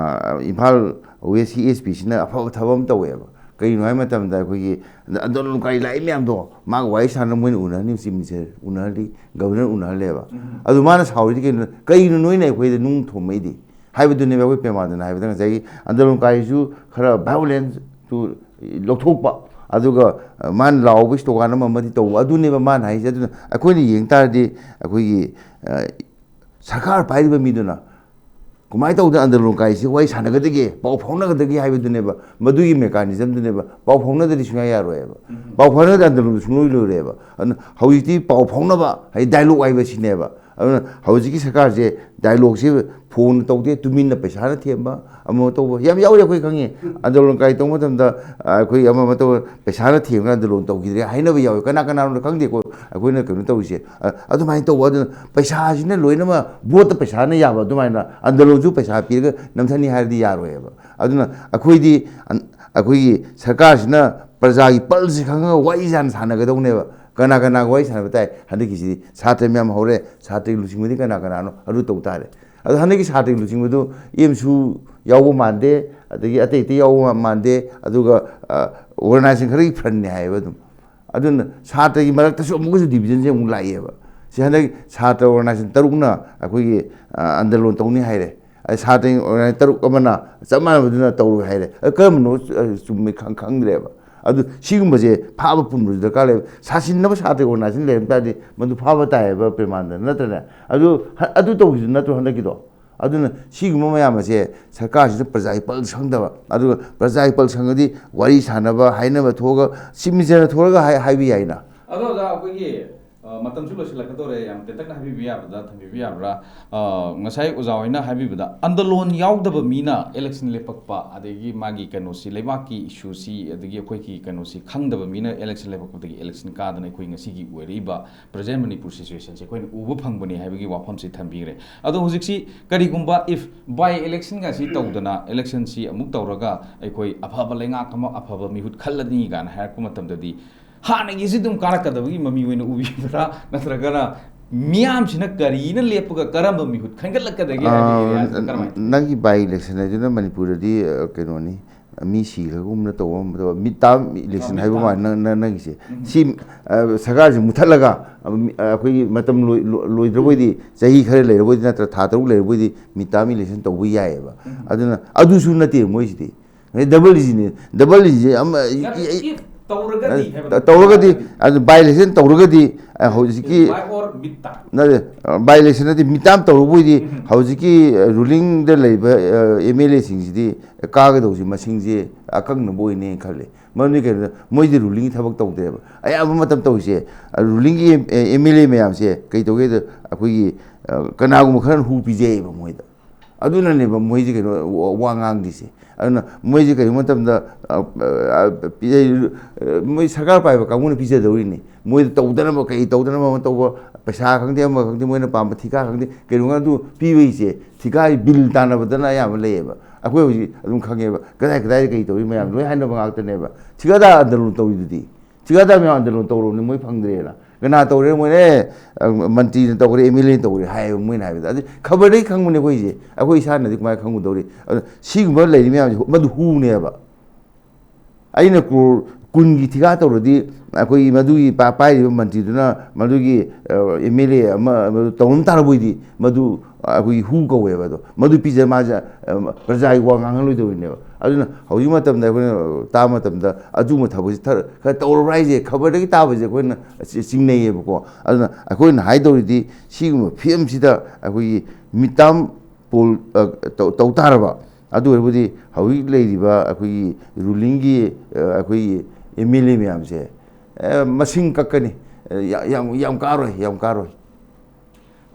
ꯏꯝꯐꯥꯜ ꯋꯦꯁꯀꯤ ꯑꯦꯁ ꯄꯤꯁꯤꯅ ꯑꯐꯕ ꯊꯕꯛ ꯑꯃ ꯇꯧꯋꯦꯕ꯫ ꯀꯩꯒꯤꯅꯣ ꯍꯥꯏꯕ ꯃꯇꯝꯗ ꯑꯩꯈꯣꯏꯒꯤ ꯑꯟꯗꯣꯂꯟꯀꯥꯔꯤ ꯂꯥꯛꯏ ꯃꯌꯥꯝꯗꯣ ꯃꯥꯒ ꯋꯥꯔꯤ ꯁꯥꯟꯅ ꯃꯣꯏꯅ ꯎꯅꯍꯜꯂꯤ, ꯆꯤꯐ ꯃꯤꯅꯤꯁꯇꯔ ꯎꯅꯍꯜꯂꯤ, ꯒꯕꯔꯅꯔ ꯎꯅꯍꯜꯂꯦꯕ꯫ ꯑꯗꯨ ꯃꯥꯅ ꯁꯥꯎꯔꯤꯗꯤ ꯀꯩꯅꯣ? ꯀꯩꯅꯣ ꯅꯣꯏꯅ ꯑꯩꯈꯣꯏꯗ ꯅꯨꯡ ꯊꯣꯝꯃꯛꯏꯗꯤ ꯍꯥꯏꯕꯗꯨꯅꯦꯕ꯫ ꯑꯩꯈꯣꯏ ꯄ꯭ꯔꯦꯃꯥꯅꯟꯗꯅ ꯍꯥꯏꯕꯗ ꯉꯁꯥꯏꯒꯤ ꯑꯟꯗꯣꯂꯟꯀꯥꯔꯤꯁꯨ ꯈꯔ ꯚꯥꯏꯑꯣꯂꯦꯟꯁꯇꯨ ꯂꯧꯊꯣꯛꯄ, ꯑꯗꯨꯒ ꯃꯥꯅ ꯂꯥꯎꯕ ꯏꯁꯂꯣꯒꯥꯟ ꯑꯃ ꯑꯃꯗꯤ ꯇꯧꯕ, ꯑꯗꯨꯅꯦꯕ ꯃꯥꯅ ꯍꯥꯏꯁꯦ꯫ ꯑꯗꯨꯅ ꯑꯩꯈꯣꯏꯅ ꯌꯦꯡ ꯇꯥꯔꯗꯤ ꯑꯩꯈꯣꯏꯒꯤ ꯁꯔꯀꯥꯔ ꯄꯥꯏꯔꯤꯕ ꯃꯤꯗꯨꯅ ꯀꯃꯥꯏꯅ ꯇꯧꯗꯅ ꯑꯟꯗꯣꯂꯟꯀꯥꯔꯤꯁꯤ ꯋꯥꯔꯤ ꯁꯥꯟꯅꯒꯗꯒꯦ, ꯄꯥꯎ ꯐꯥꯎꯅꯒꯗꯒꯦ ꯍꯥꯏꯕꯗꯨꯅꯦꯕ꯫ ꯃꯗꯨꯒꯤ ꯃꯦꯀꯥꯅꯤꯖꯝꯗꯨꯅꯦꯕ꯫ ꯄꯥꯎ ꯐꯥꯎꯅꯗ꯭ꯔꯗꯤ ꯁꯨꯡꯌꯥ ꯌꯥꯔꯣꯏꯕ꯫ ꯄꯥꯎ ꯐꯥꯎꯅꯗ꯭ꯔꯗꯤ ꯑꯟꯗꯣꯂꯟꯗꯨ ꯁꯨꯡꯂꯣꯏ ꯂꯣꯏꯔꯣꯏꯕ꯫ ꯑꯗꯨꯅ ꯍꯧꯖꯤꯛꯇꯤ ꯄꯥꯎ ꯐꯥꯎꯅꯕ ꯍꯥꯏꯗꯤ ꯗꯥꯏꯂꯣꯛ ꯍꯥꯏꯕ ꯁꯤꯅꯦꯕ꯫ ꯑꯗꯨꯅ ꯍꯧꯖꯤꯛꯀꯤ ꯁꯔꯀꯥꯔꯁꯦ ꯗꯥꯏꯂꯣꯛꯁꯦ ꯐꯣꯟ ꯇꯧꯗꯦ, ꯇꯨꯃꯤꯟꯅ ꯄꯩꯁꯥꯅ ꯊꯦꯝꯕ, ꯑꯃ ꯇꯧꯕ ꯌꯥꯝ ꯌꯥꯎꯔꯤ꯫ ꯑꯩꯈꯣꯏ ꯈꯪꯉꯤ, ꯑꯟꯗꯣꯂꯟꯀꯥꯔꯤ ꯇꯧꯕ ꯃꯇꯝꯗ ꯑꯩꯈꯣꯏ ꯑꯃ ꯑꯃ ꯇꯧꯕ ꯄꯩꯁꯥꯅ ꯊꯦꯝꯕ ꯑꯟꯗꯣꯂꯟ ꯇꯧꯈꯤꯗ꯭ꯔꯦ ꯍꯥꯏꯅꯕ ꯌꯥꯎꯋꯤ꯫ ꯀꯅꯥ ꯀꯅꯥꯅꯣ ꯈꯪꯗꯦꯀꯣ, ꯑꯩꯈꯣꯏꯅ ꯀꯩꯅꯣ ꯇꯧꯔꯤꯁꯦ꯫ ꯑꯗꯨꯃꯥꯏꯅ ꯇꯧꯕ꯫ ꯑꯗꯨꯅ ꯄꯩꯁꯥꯁꯤꯅ ꯂꯣꯏꯅꯃꯛ ꯚꯣꯠꯇ ꯄꯩꯁꯥꯅ ꯌꯥꯕ ꯑꯗꯨꯃꯥꯏꯅ ꯑꯟꯗꯣꯂꯟꯁꯨ ꯄꯩꯁꯥ ꯄꯤꯔꯒ ꯅꯝꯊꯅꯤ ꯍꯥꯏꯔꯗꯤ ꯌꯥꯔꯣꯏꯕ꯫ ꯑꯗꯨꯅ ꯑꯩꯈꯣꯏꯗꯤ ꯑꯩꯈꯣꯏꯒꯤ ꯁꯔꯀꯥꯔꯁꯤꯅ ꯄ꯭ꯔꯖꯥꯒꯤ ꯄꯜꯁꯁꯦ ꯈꯪꯉꯒ ꯋꯥꯔꯤ ꯁꯥꯟꯅ ꯁꯥꯟꯅꯒꯗꯧꯅꯦꯕ꯫ ꯀꯅꯥ ꯀꯅꯥꯒ ꯋꯥꯔꯤ ꯁꯥꯟꯅꯕ ꯇꯥꯏ? ꯍꯟꯗꯛꯀꯤꯁꯤꯗꯤ ꯁꯥꯇ꯭ꯔ ꯃꯌꯥꯝ ꯍꯧꯔꯦ, ꯁꯥꯇ꯭ꯔꯒꯤ ꯂꯨꯆꯤꯡꯕꯗꯤ ꯀꯅꯥ ꯀꯅꯥꯅꯣ ꯑꯗꯨ ꯇꯧ ꯇꯥꯔꯦ꯫ ꯑꯗꯣ ꯍꯟꯗꯛꯀꯤ ꯁꯥꯇ꯭ꯔꯒꯤ ꯂꯨꯆꯤꯡꯕꯗꯨ ꯑꯦꯝꯁꯨ ꯌꯥꯎꯕ ꯃꯥꯟꯗꯦ, ꯑꯗꯒꯤ ꯑꯇꯩ ꯑꯇꯩ ꯌꯥꯎꯕ ꯃꯥꯟꯗꯦ, ꯑꯗꯨꯒ ꯑꯣꯔꯒꯅꯥꯏꯖꯦꯁꯟ ꯈꯔꯒꯤ ꯐ꯭ꯔꯟꯅꯦ ꯍꯥꯏꯌꯦꯕ ꯑꯗꯨꯝ꯫ ꯑꯗꯨꯅ ꯁꯥꯇ꯭ꯔꯒꯤ ꯃꯔꯛꯇꯁꯨ ꯑꯃꯨꯛꯀꯁꯨ ꯗꯤꯕꯤꯖꯟꯁꯦ ꯑꯃꯨꯛ ꯂꯥꯛꯑꯦꯕ꯫ ꯁꯤ ꯍꯟꯗꯛ ꯁꯥꯇ꯭ꯔ ꯑꯣꯔꯒꯅꯥꯏꯖꯦꯁꯟ ꯇꯔꯨꯛꯅ ꯑꯩꯈꯣꯏꯒꯤ ꯑꯟꯗꯣꯂꯟ ꯇꯧꯅꯤ ꯍꯥꯏꯔꯦ꯫ ꯑꯩ ꯁꯥꯇ꯭ꯔ ꯑꯣꯔꯒꯅꯥꯏꯖꯦꯁꯟ ꯇꯔꯨꯛ ꯑꯃꯅ ꯆꯞ ꯃꯥꯟꯅꯕꯗꯨꯅ ꯇꯧꯔꯣꯏ ꯍꯥꯏꯔꯦ꯫ ꯑꯗꯨ ꯀꯔꯝꯕꯅꯣ ꯆꯨꯝꯃꯤ ꯈꯪꯗ꯭ꯔꯦꯕ꯫ ꯑꯗꯨ ꯁꯤꯒꯨꯝꯕꯁꯦ ꯐꯥꯕ ꯄꯨꯝꯕꯁꯨ ꯗꯔꯀꯥꯔ ꯂꯩꯕ꯫ ꯁꯥꯁꯤꯟꯅꯕ ꯁꯥꯇ꯭ꯔ ꯑꯣꯔꯒꯅꯥꯏꯖꯦꯁꯟ ꯂꯩꯔꯝ ꯇꯥꯔꯗꯤ ꯃꯗꯨ ꯐꯥꯕ ꯇꯥꯏꯌꯦꯕ ꯄ꯭ꯔꯦꯃꯥꯅꯟꯗ, ꯅꯠꯇ꯭ꯔꯅꯦ? ꯑꯗꯨ ꯑꯗꯨ ꯇꯧꯈꯤꯕꯗꯨ ꯅꯠꯇ꯭ꯔꯣ ꯍꯟꯗꯛꯀꯤꯗꯣ? ꯑꯗꯨꯅ ꯁꯤꯒꯨꯝꯕ ꯃꯌꯥꯝ ꯑꯁꯦ ꯁꯔꯀꯥꯔꯁꯤꯗ ꯄ꯭ꯔꯖꯥꯒꯤ ꯄꯜꯁ ꯈꯪꯗꯕ, ꯑꯗꯨꯒ ꯄ꯭ꯔꯖꯥꯒꯤ ꯄꯜꯁ ꯈꯪꯉꯗꯤ ꯋꯥꯔꯤ ꯁꯥꯟꯅꯕ, ꯍꯥꯏꯅꯕ ꯊꯣꯛꯑꯒ ꯆꯤꯐ ꯃꯤꯅꯤꯁꯇꯔꯅ ꯊꯣꯛꯂꯒ ꯍꯥꯏ-, ꯍꯥꯏꯕ ꯌꯥꯏꯅ꯫ ꯑꯗꯣ ꯑꯣꯖꯥ, ꯑꯩꯈꯣꯏꯒꯤ, ꯑ, ꯃꯇꯝꯁꯨ ꯂꯣꯏꯁꯤꯜꯂꯛꯀꯗꯧꯔꯦ꯫ ꯌꯥꯝ ꯇꯦꯟꯇꯛꯅ ꯍꯥꯏꯕꯤꯕ ꯌꯥꯕꯗ ꯊꯝꯕꯤꯕ ꯌꯥꯕ꯭ꯔꯥ? ꯑ, ꯉꯁꯥꯏ ꯑꯣꯖꯥ ꯍꯣꯏꯅ ꯍꯥꯏꯕꯤꯕꯗ ꯑꯟꯗꯣꯂꯣꯟ ꯌꯥꯎꯗꯕ ꯃꯤꯅ ꯏꯂꯦꯛꯁꯟ ꯂꯦꯞꯄꯛꯄ, ꯑꯗꯒꯤ ꯃꯥꯒꯤ ꯀꯩꯅꯣꯁꯤ, ꯂꯩꯕꯥꯛꯀꯤ ꯏꯁꯨꯁꯤ, ꯑꯗꯒꯤ ꯑꯩꯈꯣꯏꯒꯤ ꯀꯩꯅꯣꯁꯤ ꯈꯪꯗꯕ ꯃꯤꯅ ꯏꯂꯦꯛꯁꯟ ꯂꯦꯞꯄꯛꯄꯗꯒꯤ ꯏꯂꯦꯛꯁꯟ ꯀꯥꯗꯅ ꯑꯩꯈꯣꯏ ꯉꯁꯤꯒꯤ ꯑꯣꯏꯔꯛꯏꯕ ꯄ꯭ꯔꯖꯦꯟ ꯃꯅꯤꯄꯨꯔ ꯁꯤꯆꯨꯋꯦꯁꯟꯁꯦ ꯑꯩꯈꯣꯏꯅ ꯎꯕ ꯐꯪꯕꯅꯤ ꯍꯥꯏꯕꯒꯤ ꯋꯥꯐꯝꯁꯤ ꯊꯝꯕꯤꯈ꯭ꯔꯦ꯫ ꯑꯗꯣ ꯍꯧꯖꯤꯛꯁꯤ ꯀꯔꯤꯒꯨꯝꯕ if by electionꯒꯁꯤ ꯇꯧꯗꯅ ꯏꯂꯦꯛꯁꯟꯁꯤ ꯑꯃꯨꯛ ꯇꯧꯔꯒ ꯑꯩꯈꯣꯏ ꯑꯐꯕ ꯂꯩꯉꯥꯛ ꯑꯃ, ꯑꯐꯕ ꯃꯤꯍꯨꯠ ꯈꯜꯂꯅꯤ ꯀꯥꯏꯅ ꯍꯥꯏꯔꯛꯄ ꯃꯇꯝꯗꯗꯤ ꯍꯥꯟꯅꯒꯤꯁꯤ ꯑꯗꯨꯝ ꯀꯥꯔꯛꯀꯗꯕꯒꯤ ꯃꯃꯤ ꯑꯣꯏꯅ ꯎꯕꯤꯕ꯭ꯔꯥ, ꯅꯠꯇ꯭ꯔꯒꯅ ꯃꯤꯌꯥꯝꯁꯤꯅ ꯀꯔꯤꯅ ꯂꯦꯞꯄꯒ ꯀꯔꯝꯕ ꯃꯤꯍꯨꯠ ꯈꯟꯒꯠꯂꯛꯀꯗꯒꯦ ꯍꯥꯏꯕ ꯑꯦꯔꯤꯌꯥꯁꯤꯗ ꯀꯔꯝꯍꯥꯏꯅ? ꯅꯪꯒꯤ by election ꯍꯥꯏꯗꯨꯅ ꯃꯅꯤꯄꯨꯔꯗꯗꯤ, ꯑ, ꯀꯩꯅꯣꯅꯤ, ꯃꯤ ꯁꯤꯈ꯭ꯔꯒꯨꯝꯅ ꯇꯧꯕ ꯑꯃ, ꯃꯤꯠ ꯇꯥꯝ ꯏꯂꯦꯛꯁꯟ ꯍꯥꯏꯕ ꯃꯥꯜꯂꯦ ꯅꯪ, ꯅꯪ, ꯅꯪꯒꯤꯁꯦ꯫ ꯁꯤ, ꯑ, ꯁꯔꯀꯥꯔꯁꯤ ꯃꯨꯠꯊꯠꯂꯒ, ꯑ, ꯃꯤ-, ꯑ, ꯑꯩꯈꯣꯏꯒꯤ ꯃꯇꯝ ꯂꯣꯏ-, ꯂꯣ-, ꯂꯣꯏꯗ꯭ꯔꯕꯣꯏꯗꯤ, ꯆꯍꯤ ꯈꯔ ꯂꯩꯔꯕꯣꯏꯗꯤ ꯅꯠꯇ꯭ꯔ ꯊꯥ ꯇꯔꯨꯛ ꯂꯩꯔꯕꯣꯏꯗꯤ ꯃꯤꯠ ꯇꯥꯝ ꯏꯂꯦꯛꯁꯟ ꯇꯧꯕ ꯌꯥꯏꯑꯕ꯫ ꯑꯗꯨꯅ ꯑꯗꯨꯁꯨ ꯅꯠꯇꯦ ꯃꯣꯏꯁꯤꯗꯤ꯫ ꯗꯕꯜ ꯏꯟꯖꯤꯟꯅꯤ꯫ ꯗꯕꯜ ꯏꯟꯖꯤꯟ ꯑꯃ, ꯅꯠꯇꯦ, if ꯇꯧꯔꯒꯗꯤ ꯍꯥꯏꯕ ꯅꯠꯇꯦ꯫ ꯇꯧꯔꯒꯗꯤ, ꯑꯗꯨ by election ꯇꯧꯔꯒꯗꯤ, ꯑ, ꯍꯧꯖꯤꯛꯀꯤ By or ꯃꯤꯠ ꯇꯥꯝ? ꯅꯠꯇꯦ, by election ꯅꯠꯇꯦ, ꯃꯤꯠ ꯇꯥꯝ ꯇꯧꯔꯨꯕ ꯑꯣꯏꯗꯤ ꯍꯧꯖꯤꯛꯀꯤ, ꯑ, rulingꯗ ꯂꯩꯕ, ꯑ, ꯑꯦꯝ ꯑꯦꯜ ꯑꯦꯁꯤꯡꯁꯤꯗꯤ ꯀꯥꯒꯗꯧꯁꯤ ꯃꯁꯤꯡꯁꯦ ꯑꯀꯛꯅꯕ ꯑꯣꯏꯅꯦꯅ ꯈꯜꯂꯦ꯫ ꯃꯔꯝꯗꯤ ꯀꯩꯅꯣꯗ ꯃꯣꯏꯗꯤ rulingꯒꯤ ꯊꯕꯛ ꯇꯧꯗꯦꯕ꯫ ꯑꯌꯥꯝꯕ ꯃꯇꯝ ꯇꯧꯔꯤꯁꯦ, ꯑ, rulingꯒꯤ ꯑꯦꯝ ꯑꯦꯜ ꯑꯦ ꯃꯌꯥꯝꯁꯦ ꯀꯩ ꯇꯧꯒꯦꯗ ꯑꯩꯈꯣꯏꯒꯤ, ꯑ, ꯀꯅꯥꯒꯨꯝꯕ ꯈꯔꯅ ꯍꯨ ꯄꯤꯖꯩꯌꯦꯕ ꯃꯣꯏꯗ꯫ ꯑꯗꯨꯅꯅꯦꯕ ꯃꯣꯏꯁꯦ ꯀꯩꯅꯣ ꯋꯥ, ꯋꯥ ꯉꯥꯡꯗ꯭ꯔꯤꯁꯦ꯫ ꯑꯗꯨꯅ ꯃꯣꯏꯁꯦ ꯀꯩꯒꯨꯝꯕ ꯃꯇꯝꯗ, ꯑ, ꯑ, ꯄꯤꯖꯩ-, ꯑ, ꯃꯣꯏ ꯁꯔꯀꯥꯔ ꯄꯥꯏꯕ ꯀꯥꯡꯕꯨꯅ ꯄꯤꯖꯗꯧꯔꯤꯅꯤ꯫ ꯃꯣꯏꯗ ꯇꯧꯗꯅꯕ, ꯀꯩ ꯇꯧꯗꯅꯕ ꯑꯃ ꯇꯧꯕ, ꯄꯩꯁꯥ ꯈꯪꯗꯦ, ꯑꯃ ꯈꯪꯗꯦ, ꯃꯣꯏꯅ ꯄꯥꯝꯕ ꯊꯤꯀꯥ ꯈꯪꯗꯦ, ꯀꯩꯅꯣ ꯑꯗꯨ ꯄꯤꯕꯒꯤꯁꯦ, ꯊꯤꯀꯥꯒꯤ ꯕꯤꯜ ꯇꯥꯟꯅꯕꯗꯅ ꯑꯌꯥꯝꯕ ꯂꯩꯌꯦꯕ꯫ ꯑꯩꯈꯣꯏ ꯍꯧꯖꯤꯛ ꯑꯗꯨꯝ ꯈꯪꯉꯦꯕ, ꯀꯗꯥꯏ ꯀꯗꯥꯏꯗ ꯀꯩ ꯇꯧꯔꯤ ꯃꯌꯥꯝ ꯂꯣꯏ ꯍꯥꯏꯅꯕ ꯉꯥꯛꯇꯅꯦꯕ꯫ ꯊꯤꯀꯥꯗꯥꯔ ꯑꯟꯗꯣꯂꯟ ꯇꯧꯔꯤꯗꯨꯗꯤ, ꯊꯤꯀꯥꯗꯥꯔ ꯃꯌꯥꯝ ꯑꯟꯗꯣꯂꯟ ꯇꯧꯔꯕꯅꯤ, ꯃꯣꯏ ꯐꯪꯗ꯭ꯔꯦꯅ꯫ ꯀꯅꯥ ꯇꯧꯔꯦ? ꯃꯣꯏꯅ, "ꯑꯦ, ꯃꯟꯇ꯭ꯔꯤꯅ ꯇꯧꯔꯦ, ꯑꯦꯝ ꯑꯦꯜ ꯑꯦꯅ ꯇꯧꯔꯦ" ꯍꯥꯏꯌꯦꯕ ꯃꯣꯏꯅ ꯍꯥꯏꯕꯗ꯫ ꯑꯗꯨ ꯈꯕꯔꯗꯒꯤ ꯈꯪꯕꯅꯦ ꯑꯩꯈꯣꯏꯁꯦ꯫ ꯑꯩꯈꯣꯏ ꯏꯁꯥꯅꯗꯤ ꯀꯃꯥꯏꯅ ꯈꯪꯉꯨꯗꯧꯔꯤ? ꯑꯗꯨ ꯁꯤꯒꯨꯝꯕ ꯂꯩꯔꯤ ꯃꯌꯥꯝꯁꯦ ꯃꯗꯨ ꯍꯨꯅꯦꯕ꯫ ꯑꯩꯅ ꯀ꯭ꯔꯣꯔ ꯀꯨꯟꯒꯤ ꯊꯤꯀꯥ ꯇꯧꯔꯗꯤ ꯑꯩꯈꯣꯏꯒꯤ ꯃꯗꯨꯒꯤ ꯄꯥ-, ꯄꯥꯏꯔꯤꯕ ꯃꯟꯇ꯭ꯔꯤꯗꯨꯅ ꯃꯗꯨꯒꯤ, ꯑ, ꯑꯦꯝ ꯑꯦꯜ ꯑꯦ ꯑꯃ, ꯑꯃ ꯇꯧꯔꯝ ꯇꯥꯔꯕꯣꯏꯗꯤ ꯃꯗꯨ ꯑꯩꯈꯣꯏꯒꯤ ꯍꯨ ꯀꯧꯋꯦꯕ꯫ ꯑꯗꯣ ꯃꯗꯨ ꯄꯤꯖ ꯃꯥꯁꯦ, ꯑ, ꯄ꯭ꯔꯖꯥꯒꯤ ꯋꯥ ꯉꯥꯡꯍꯜꯂꯣꯏꯗꯧꯔꯤꯅꯦꯕ꯫ ꯑꯗꯨꯅ ꯍꯧꯖꯤꯛ ꯃꯇꯝꯗ ꯑꯩꯈꯣꯏꯅ ꯇꯥꯕ ꯃꯇꯝꯗ ꯑꯗꯨꯒꯨꯝꯕ ꯊꯕꯛꯁꯦ ꯊ-, ꯈꯔ ꯇꯧꯔꯕ꯭ꯔꯥ ꯍꯥꯏꯁꯦ ꯈꯕꯔꯗꯒꯤ ꯇꯥꯕꯁꯦ ꯑꯩꯈꯣꯏꯅ ꯆꯤ-, ꯆꯤꯡꯅꯩꯌꯦꯕꯀꯣ꯫ ꯑꯗꯨꯅ ꯑꯩꯈꯣꯏꯅ ꯍꯥꯏꯗꯧꯔꯤꯗꯤ ꯁꯤꯒꯨꯝꯕ ꯐꯤꯕꯝꯁꯤꯗ ꯑꯩꯈꯣꯏꯒꯤ ꯃꯤꯠ ꯇꯥꯝ ꯄꯣꯜ, ꯑ, ꯇꯧ-, ꯇꯧ ꯇꯥꯔꯕ, ꯑꯗꯨ ꯑꯣꯏꯔꯕꯨꯗꯤ ꯍꯧꯖꯤꯛ ꯂꯩꯔꯤꯕ ꯑꯩꯈꯣꯏꯒꯤ rulingꯒꯤ, ꯑ, ꯑꯩꯈꯣꯏꯒꯤ ꯑꯦꯝ ꯑꯦꯜ ꯑꯦ ꯃꯌꯥꯝꯁꯦ, ꯑ, ꯃꯁꯤꯡ ꯀꯛꯀꯅꯤ꯫ ꯑ, ꯌꯥ-, ꯌꯥꯝ, ꯌꯥꯝ ꯀꯥꯔꯣꯏ, ꯌꯥꯝ ꯀꯥꯔꯣꯏ꯫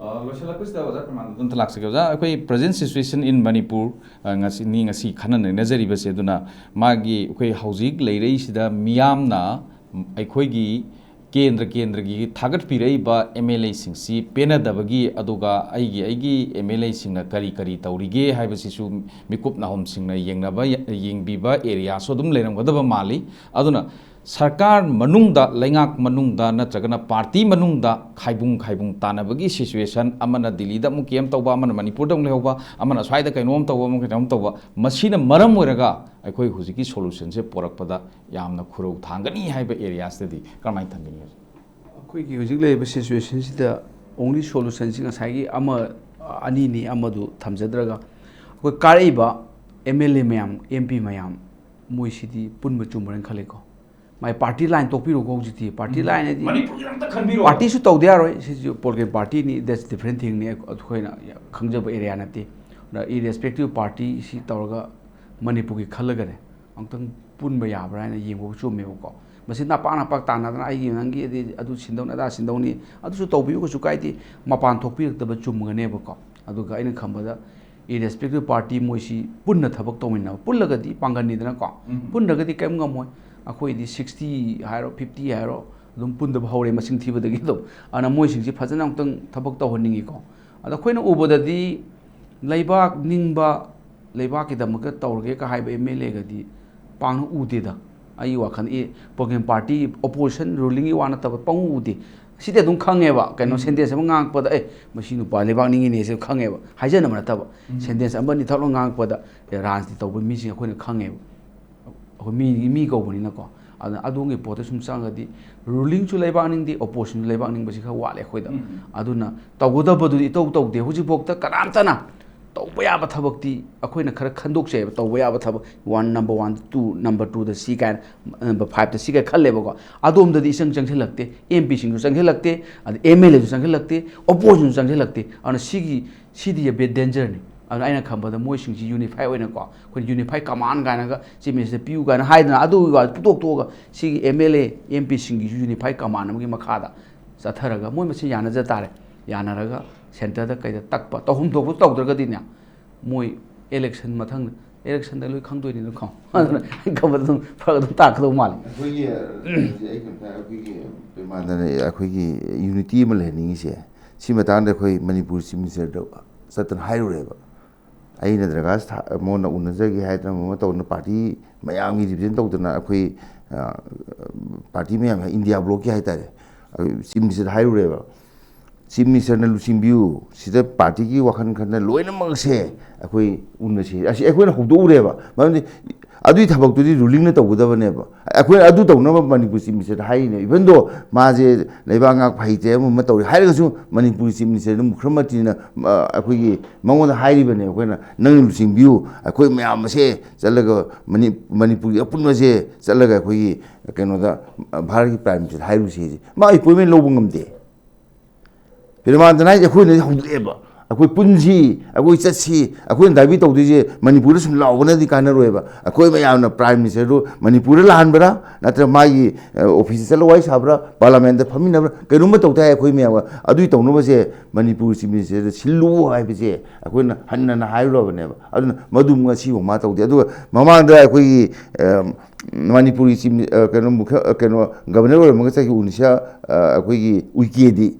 ꯑ, ꯂꯣꯏꯁꯤꯜꯂꯛꯄꯁꯤꯗ ꯑꯣꯖꯥ ꯄ꯭ꯔꯃꯥꯟꯗ ꯑꯗꯨꯝ ꯂꯥꯛꯆꯒꯦ꯫ ꯑꯣꯖꯥ, ꯑꯩꯈꯣꯏ present situation in ꯃꯅꯤꯄꯨꯔ, ꯑ, ꯉꯁꯤ, ꯅꯤ ꯉꯁꯤ ꯈꯟꯅ ꯅꯩꯅꯖꯔꯤꯕꯁꯦ, ꯑꯗꯨꯅ ꯃꯥꯒꯤ ꯑꯩꯈꯣꯏ ꯍꯧꯖꯤꯛ ꯂꯩꯔꯛꯏꯁꯤꯗ ꯃꯤꯌꯥꯝꯅ ꯑꯩꯈꯣꯏꯒꯤ ꯀꯦꯟꯗ꯭ꯔ ꯀꯦꯟꯗ꯭ꯔꯒꯤ ꯊꯥꯒꯠꯄꯤꯔꯛꯏꯕ ꯑꯦꯝ ꯑꯦꯜ ꯑꯦꯁꯤꯡꯁꯤ ꯄꯦꯟꯅꯗꯕꯒꯤ, ꯑꯗꯨꯒ ꯑꯩꯒꯤ, ꯑꯩꯒꯤ ꯑꯦꯝ ꯑꯦꯜ ꯑꯦꯁꯤꯡꯅ ꯀꯔꯤ ꯀꯔꯤ ꯇꯧꯔꯤꯒꯦ ꯍꯥꯏꯕꯁꯤꯁꯨ ꯃꯤꯀꯨꯞ ꯅꯥꯍꯣꯝꯁꯤꯡꯅ ꯌꯦꯡꯅꯕ, ꯌꯦꯡꯕꯤꯕ ꯑꯦꯔꯤꯌꯥꯁꯨ ꯑꯗꯨꯝ ꯂꯩꯔꯝꯒꯗꯕ ꯃꯥꯜꯂꯤ꯫ ꯑꯗꯨꯅ ꯁꯔꯀꯥꯔ ꯃꯅꯨꯡꯗ, ꯂꯩꯉꯥꯛ ꯃꯅꯨꯡꯗ ꯅꯠꯇ꯭ꯔꯒꯅ ꯄꯥꯔꯇꯤ ꯃꯅꯨꯡꯗ ꯈꯥꯏꯕꯨꯡ ꯈꯥꯏꯕꯨꯡ ꯇꯥꯟꯅꯕꯒꯤ ꯁꯤꯆꯨꯋꯦꯁꯟ, ꯑꯃꯅ ꯗꯤꯜꯂꯤꯗ ꯑꯃꯨꯛ ꯀꯦꯝ ꯇꯧꯕ, ꯑꯃꯅ ꯃꯅꯤꯄꯨꯔꯗ ꯑꯃꯨꯛ ꯂꯩꯍꯧꯕ, ꯑꯃꯅ ꯁ꯭ꯋꯥꯏꯗ ꯀꯩꯅꯣꯝ ꯇꯧꯕ, ꯑꯃ ꯀꯩꯅꯣꯝ ꯇꯧꯕ, ꯃꯁꯤꯅ ꯃꯔꯝ ꯑꯣꯏꯔꯒ ꯑꯩꯈꯣꯏ ꯍꯧꯖꯤꯛꯀꯤ ꯁꯣꯂꯨꯁꯟꯁꯦ ꯄꯣꯔꯛꯄꯗ ꯌꯥꯝꯅ ꯈꯨꯔꯧ ꯊꯥꯡꯒꯅꯤ ꯍꯥꯏꯕ ꯑꯦꯔꯤꯌꯥꯁꯤꯗꯗꯤ ꯀꯔꯝꯍꯥꯏꯅ ꯊꯝꯕꯤꯅꯤ ꯍꯧꯖꯤꯛ? ꯑꯩꯈꯣꯏꯒꯤ ꯍꯧꯖꯤꯛ ꯂꯩꯔꯤꯕ ꯁꯤꯆꯨꯋꯦꯁꯟꯁꯤꯗ ꯑꯣꯡꯂꯤ ꯁꯣꯂꯨꯁꯟꯁꯤ ꯉꯁꯥꯏꯒꯤ ꯑꯃ ꯑꯅꯤꯅꯤ ꯑꯃꯗꯨ ꯊꯝꯖꯗ꯭ꯔꯒ, ꯑꯩꯈꯣꯏ ꯀꯥꯔꯛꯏꯕ ꯑꯦꯝ ꯑꯦꯜ ꯑꯦ ꯃꯌꯥꯝ, ꯑꯦꯝ ꯄꯤ ꯃꯌꯥꯝ, ꯃꯣꯏꯁꯤꯗꯤ ꯄꯨꯟꯕ ꯆꯨꯝꯕ꯭ꯔꯅ ꯈꯜꯂꯤꯀꯣ꯫ ꯃꯥꯏ ꯄꯥꯔꯇꯤ ꯂꯥꯏꯟ ꯇꯣꯛꯄꯤꯔꯣꯀꯣ ꯍꯧꯖꯤꯛꯇꯤ꯫ ꯄꯥꯔꯇꯤ ꯂꯥꯏꯟ ꯍꯥꯏꯗꯤ ꯃꯅꯤꯄꯨꯔꯒꯤ ꯑꯝꯇ ꯈꯟꯕꯤꯔꯣ꯫ ꯄꯥꯔꯇꯤꯁꯨ ꯇꯧꯗ ꯌꯥꯔꯣꯏ꯫ ꯁꯤꯁꯨ ꯄꯣꯂꯤꯇꯤꯀꯦꯜ ꯄꯥꯔꯇꯤꯅꯤ, that's different thingꯅꯤ, ꯑꯩꯈꯣꯏꯅ ꯈꯪꯖꯕ ꯑꯦꯔꯤꯌꯥ ꯅꯠꯇꯦ꯫ ꯑꯗ irrespective ꯄꯥꯔꯇꯤ ꯁꯤ ꯇꯧꯔꯒ ꯃꯅꯤꯄꯨꯔꯒꯤ ꯈꯜꯂꯒꯅꯦ ꯑꯃꯨꯛꯇꯪ ꯄꯨꯟꯕ ꯌꯥꯕ꯭ꯔꯥ ꯍꯥꯏꯅ ꯌꯦꯡꯕꯕꯨ ꯆꯨꯝꯃꯦꯕꯀꯣ꯫ ꯃꯁꯤ ꯅꯄꯥꯛ ꯅꯄꯥꯛ ꯇꯥꯟꯅꯗꯅ ꯑꯩꯒꯤ ꯅꯪꯒꯤ ꯑꯗꯩ ꯑꯗꯨ ꯁꯤꯟꯗꯧꯅꯤ ꯑꯗꯥ ꯁꯤꯟꯗꯧꯅꯤ, ꯑꯗꯨꯁꯨ ꯇꯧꯕꯤꯌꯨ, ꯀꯩꯁꯨ ꯀꯥꯏꯗꯦ꯫ ꯃꯄꯥꯟ ꯊꯣꯛꯄꯤꯔꯛꯇꯕ ꯆꯨꯝꯒꯅꯦꯕꯀꯣ꯫ ꯑꯗꯨꯒ ꯑꯩꯅ ꯈꯟꯕꯗ irrespective ꯄꯥꯔꯇꯤ ꯃꯣꯏꯁꯤ ꯄꯨꯟꯅ ꯊꯕꯛ ꯇꯧꯃꯤꯟꯅꯕ, ꯄꯨꯜꯂꯒꯗꯤ ꯄꯥꯡꯒꯟꯅꯤꯗꯅꯀꯣ꯫ ꯎꯝ꯫ ꯄꯨꯟꯗ꯭ꯔꯒꯗꯤ ꯀꯔꯤꯝ ꯉꯝꯃꯣꯏ꯫ ꯑꯩꯈꯣꯏꯗꯤ ꯁꯤꯛꯁꯇꯤ ꯍꯥꯏꯔꯣ, ꯐꯤꯐꯇꯤ ꯍꯥꯏꯔꯣ, ꯑꯗꯨꯝ ꯄꯨꯟꯗꯕ ꯍꯧꯔꯦ ꯃꯁꯤꯡ ꯊꯤꯕꯗꯒꯤ ꯑꯗꯨꯝ꯫ ꯑꯗꯨꯅ ꯃꯣꯏꯁꯤꯡꯁꯤ ꯐꯖꯅ ꯑꯃꯨꯛꯇꯪ ꯊꯕꯛ ꯇꯧꯍꯟꯅꯤꯡꯉꯤꯀꯣ꯫ ꯑꯗꯣ ꯑꯩꯈꯣꯏꯅ ꯎꯕꯗꯗꯤ ꯂꯩꯕꯥꯛ ꯅꯤꯡꯕ, ꯂꯩꯕꯥꯛꯀꯤꯗꯃꯛꯇ ꯇꯧꯔꯒꯦꯒ ꯍꯥꯏꯕ ꯑꯦꯝ ꯑꯦꯜ ꯑꯦꯒꯗꯤ ꯄꯥꯛꯅ ꯎꯗꯦꯗ꯫ ꯑꯩꯒꯤ ꯋꯥꯈꯜ, ꯑꯦ, ꯄ꯭ꯔꯣꯕ꯭ꯂꯦꯝ ꯄꯥꯔꯇꯤ, ꯑꯣꯄꯣꯖꯤꯁꯟ, ꯔꯨꯂꯤꯡꯒꯤ ꯋꯥ ꯅꯠꯇꯕ ꯄꯪꯎ ꯎꯗꯦ꯫ ꯁꯤꯗꯤ ꯑꯗꯨꯝ ꯈꯪꯉꯦꯕ, ꯀꯩꯅꯣ, ꯎꯝ꯫ ꯁꯦꯟꯇꯦꯟꯁ ꯑꯃ ꯉꯥꯡꯉꯛꯄꯗ, "ꯑꯦ, ꯃꯁꯤ ꯅꯨꯄꯥ ꯂꯩꯕꯥꯛ ꯅꯤꯡꯉꯤꯅꯦ" ꯁꯤ ꯈꯪꯉꯦꯕ, ꯍꯥꯏꯖꯅꯕ ꯅꯠꯇꯕ꯫ ꯎꯝ꯫ ꯁꯦꯟꯇꯦꯟꯁ ꯑꯃ ꯑꯅꯤ ꯊꯛꯂ ꯉꯥꯡꯉꯛꯄꯗ, ꯑꯦ, ꯔꯥꯖꯅꯤꯇꯤ ꯇꯧꯕ ꯃꯤꯁꯤꯡ ꯑꯩꯈꯣꯏꯅ ꯈꯪꯉꯦꯕ꯫ ꯑꯩꯈꯣꯏ ꯃꯤ, ꯃꯤ ꯀꯧꯕꯅꯤꯅꯀꯣ꯫ ꯑꯗꯨꯅ ꯑꯗꯣꯝꯒꯤ ꯄꯣꯠꯇ ꯁꯨꯝ ꯆꯪꯉꯒꯗꯤ, ꯔꯨꯂꯤꯡꯁꯨ ꯂꯩꯕꯥꯛ ꯅꯤꯡꯗꯦ, ꯑꯣꯄꯣꯖꯤꯁꯟꯁꯨ ꯂꯩꯕꯥꯛ ꯅꯤꯡꯕꯁꯤ ꯈꯔ ꯋꯥꯠꯂꯦ ꯑꯩꯈꯣꯏꯗ꯫ ꯎꯝ꯫ ꯑꯗꯨꯅ ꯇꯧꯒꯗꯕꯗꯨꯗꯤ ꯏꯇꯧ ꯇꯧꯗꯦ꯫ ꯍꯧꯖꯤꯛꯐꯥꯎꯗ ꯀꯅꯥꯝꯇꯅ ꯇꯧꯕ ꯌꯥꯕ ꯊꯕꯛꯇꯤ ꯑꯩꯈꯣꯏꯅ ꯈꯔ ꯈꯟꯗꯣꯛꯆꯩꯕ, ꯇꯧꯕ ꯌꯥꯕ ꯊꯕꯛ, one, number one, two, number ꯇꯨꯗ ꯁꯤ ꯀꯥꯏꯅ, ꯅꯝꯕꯔ ꯐꯥꯏꯚꯇ ꯁꯤ ꯀꯥꯏꯅ ꯈꯜꯂꯦꯕꯀꯣ꯫ ꯑꯗꯣꯝꯗꯗꯤ ꯏꯆꯪ ꯆꯪꯁꯤꯜꯂꯛꯇꯦ, ꯑꯦꯝ ꯄꯤꯁꯤꯡꯁꯨ ꯆꯪꯁꯤꯜꯂꯛꯇꯦ, ꯑꯗ ꯑꯦꯝ ꯑꯦꯜ ꯑꯦꯁꯨ ꯆꯪꯁꯤꯜꯂꯛꯇꯦ, ꯑꯣꯄꯣꯖꯤꯁꯟꯁꯨ ꯆꯪꯁꯤꯜꯂꯛꯇꯦ꯫ ꯑꯗꯨꯅ ꯁꯤꯒꯤ, ꯁꯤꯗꯤ a bit dangerꯅꯤ꯫ ꯑꯗꯨꯅ ꯑꯩꯅ ꯈꯟꯕꯗ ꯃꯣꯏꯁꯤꯡꯁꯤ ꯌꯨꯅꯤꯐꯥꯏ ꯑꯣꯏꯅꯀꯣ, ꯑꯩꯈꯣꯏꯅ ꯌꯨꯅꯤꯐꯥꯏ ꯀꯃꯥꯟ ꯀꯥꯏꯅꯒ ꯆꯤꯐ ꯃꯤꯅꯤꯁꯇꯔ ꯄꯤꯌꯨ ꯀꯥꯏꯅ ꯍꯥꯏꯗꯅ, ꯑꯗꯨꯒꯤ ꯋꯥ ꯄꯨꯊꯣꯛ ꯊꯣꯛꯑꯒ ꯁꯤꯒꯤ ꯑꯦꯝ ꯑꯦꯜ ꯑꯦ, ꯑꯦꯝ ꯄꯤꯁꯤꯡꯒꯤꯁꯨ ꯌꯨꯅꯤꯐꯥꯏ ꯀꯃꯥꯟ ꯑꯃꯒꯤ ꯃꯈꯥꯗ ꯆꯠꯊꯔꯒ ꯃꯣꯏ ꯃꯁꯦꯟ ꯌꯥꯅꯖ ꯇꯥꯔꯦ꯫ ꯌꯥꯅꯔꯒ ꯁꯦꯟꯇꯔꯗ ꯀꯩꯗ ꯇꯛꯄ, ꯇꯧꯐꯝ ꯊꯣꯛꯄ ꯇꯧꯗ꯭ꯔꯒꯗꯤꯅꯦ, ꯃꯣꯏ ꯏꯂꯦꯛꯁꯟ ꯃꯊꯪ, ꯏꯂꯦꯛꯁꯟꯗ ꯂꯣꯏ ꯈꯪꯗꯣꯏꯅꯤꯅ ꯈꯣ꯫ ꯑꯗꯨꯅ ꯑꯩ ꯈꯟꯕꯗ ꯑꯗꯨꯝ ꯐꯔꯛ ꯑꯗꯨꯝ ꯇꯥꯛꯀꯗꯧ ꯃꯥꯜꯂꯦ꯫ ꯑꯩꯈꯣꯏꯒꯤ ꯍꯧꯖꯤꯛ ꯑꯩ ꯀꯩꯅꯣꯝꯇ, ꯑꯩꯈꯣꯏꯒꯤ ꯄ꯭ꯔꯦꯃꯥꯅꯟꯗꯅ ꯑꯩꯈꯣꯏꯒꯤ ꯌꯨꯅꯤꯇꯤ ꯑꯃ ꯂꯩꯍꯟꯅꯤꯡꯉꯤꯁꯦ, ꯁꯤ ꯃꯇꯥꯡꯗ ꯑꯩꯈꯣꯏ ꯃꯅꯤꯄꯨꯔ ꯆꯤꯐ ꯃꯤꯅꯤꯁꯇꯔꯗ ꯆꯠꯇꯅ ꯍꯥꯏꯔꯨꯔꯦꯕ꯫ ꯑꯩꯅ ꯗꯔꯀꯥꯔ ꯁꯥ-, ꯃꯉꯣꯟꯗ ꯎꯅꯖꯒꯦ ꯍꯥꯏꯗꯅ ꯑꯃ ꯇꯧꯗꯅ, ꯄꯥꯔꯇꯤ ꯃꯌꯥꯝꯒꯤ ꯔꯤꯄ꯭ꯔꯖꯦꯟ ꯇꯧꯗꯅ ꯑꯩꯈꯣꯏ, ꯄꯥꯔꯇꯤ ꯃꯌꯥꯝ, ꯏꯟꯗꯤꯌꯥ ꯕ꯭ꯂꯣꯛꯀꯤ ꯍꯥꯏꯇꯥꯔꯦ, ꯆꯤꯐ ꯃꯤꯅꯤꯁꯇꯔꯗ ꯍꯥꯏꯔꯨꯔꯦꯕ, ꯆꯤꯐ ꯃꯤꯅꯤꯁꯇꯔꯅ ꯂꯨꯆꯤꯡꯕꯤꯌꯨ, ꯁꯤꯗ ꯄꯥꯔꯇꯤꯒꯤ ꯋꯥꯈꯜ ꯈꯟꯅ ꯂꯣꯏꯅꯃꯛꯁꯦ ꯑꯩꯈꯣꯏ ꯎꯅꯁꯤ, ꯑꯁꯤ ꯑꯩꯈꯣꯏꯅ ꯍꯧꯗꯣꯛꯎꯔꯦꯕ꯫ ꯃꯔꯝꯗꯤ ꯑꯗꯨꯒꯤ ꯊꯕꯛꯇꯨꯗꯤ ꯔꯨꯂꯤꯡꯅ ꯇꯧꯒꯗꯕꯅꯦꯕ꯫ ꯑꯩꯈꯣꯏꯅ ꯑꯗꯨ ꯇꯧꯅꯕ ꯃꯅꯤꯄꯨꯔ ꯆꯤꯐ ꯃꯤꯅꯤꯁꯇꯔꯗ ꯍꯥꯏꯔꯤꯅꯦ꯫ ꯏꯚꯟ ꯗꯣ ꯃꯥꯁꯦ ꯂꯩꯕꯥꯛ ꯉꯥꯛꯄ ꯍꯩꯇꯦ, ꯑꯃ ꯑꯃ ꯇꯧꯔꯦ ꯍꯥꯏꯔꯒꯁꯨ, ꯃꯅꯤꯄꯨꯔꯒꯤ ꯆꯤꯐ ꯃꯤꯅꯤꯁꯇꯔꯗꯨ ꯃꯨꯈ꯭ꯔꯃꯇꯤꯅ, ꯑ, ꯑꯩꯈꯣꯏꯒꯤ ꯃꯉꯣꯟꯗ ꯍꯥꯏꯔꯤꯕꯅꯦ, ꯑꯩꯈꯣꯏꯅ, "ꯅꯪꯅ ꯂꯨꯆꯤꯡꯕꯤꯌꯨ, ꯑꯩꯈꯣꯏ ꯃꯌꯥꯝ ꯑꯁꯦ ꯆꯠꯂꯒ ꯃꯅꯤ-, ꯃꯅꯤꯄꯨꯔꯒꯤ ꯑꯄꯨꯟꯕꯁꯦ ꯆꯠꯂꯒ ꯑꯩꯈꯣꯏꯒꯤ ꯀꯩꯅꯣꯗ, ꯑ, ꯚꯥꯔꯠꯀꯤ ꯄ꯭ꯔꯥꯏꯝ ꯃꯤꯅꯤꯁꯇꯔꯗ ꯍꯥꯏꯔꯨꯁꯤ"꯫ ꯃꯥ ꯑꯦꯄꯣꯏꯟꯃꯦꯟ ꯂꯧꯕ ꯉꯝꯗꯦ꯫ ꯄ꯭ꯔꯦꯃꯥꯅꯟꯗꯅ ꯍꯥꯏꯁꯦ ꯑꯩꯈꯣꯏꯅꯗꯤ ꯍꯧꯗꯣꯛꯑꯦꯕ꯫ ꯑꯩꯈꯣꯏ ꯄꯨꯟꯁꯤ, ꯑꯩꯈꯣꯏ ꯆꯠꯁꯤ, ꯑꯩꯈꯣꯏꯅ ꯗꯥꯕꯤ ꯇꯧꯗꯣꯏꯁꯦ ꯃꯅꯤꯄꯨꯔꯗ ꯁꯨꯝ ꯂꯥꯎꯕꯅꯗꯤ ꯀꯥꯟꯅꯔꯣꯏꯕ꯫ ꯑꯩꯈꯣꯏ ꯃꯌꯥꯝꯅ ꯄ꯭ꯔꯥꯏꯝ ꯃꯤꯅꯤꯁꯇꯔꯗꯨ ꯃꯅꯤꯄꯨꯔꯗ ꯂꯥꯛꯍꯟꯕ꯭ꯔꯥ, ꯅꯠꯇ꯭ꯔꯒ ꯃꯥꯒꯤ, ꯑ, ꯑꯣꯐꯤꯁꯇ ꯆꯠꯂꯒ ꯋꯥꯔꯤ ꯁꯥꯕ꯭ꯔꯥ, ꯄꯥꯔꯂꯥꯃꯦꯟꯗ ꯐꯝꯃꯤꯟꯅꯕ꯭ꯔꯥ, ꯀꯩꯅꯣꯝꯃ ꯇꯧ ꯇꯥꯏ꯫ ꯑꯩꯈꯣꯏ ꯃꯌꯥꯝ ꯑꯗꯨꯒꯤ ꯇꯧꯅꯕꯁꯦ ꯃꯅꯤꯄꯨꯔ ꯆꯤꯐ ꯃꯤꯅꯤꯁꯇꯔꯗ ꯁꯤꯜꯂꯨ ꯍꯥꯏꯕꯁꯦ ꯑꯩꯈꯣꯏꯅ ꯍꯟꯅ ꯍꯟꯅ ꯍꯥꯏꯔꯨꯔꯕꯅꯦꯕ꯫ ꯑꯗꯨꯅ ꯃꯗꯨ ꯉꯁꯤꯐꯥꯎ ꯃꯥ ꯇꯧꯗꯦ꯫ ꯑꯗꯨꯒ ꯃꯃꯥꯡꯗ ꯑꯩꯈꯣꯏꯒꯤ, ꯑ, ꯃꯅꯤꯄꯨꯔꯒꯤ ꯆꯤꯐ ꯃꯤ-, ꯑ, ꯀꯩꯅꯣ, ꯃꯨꯈ꯭ꯌ-, ꯑ, ꯀꯩꯅꯣ, ꯒꯕꯔꯅꯔ ꯑꯣꯏꯔꯝꯃꯒ ꯆꯠꯈꯤꯕ ꯎꯅꯤꯁꯥ, ꯑ, ꯑꯩꯈꯣꯏꯒꯤ ꯎꯏꯀꯦꯗꯤ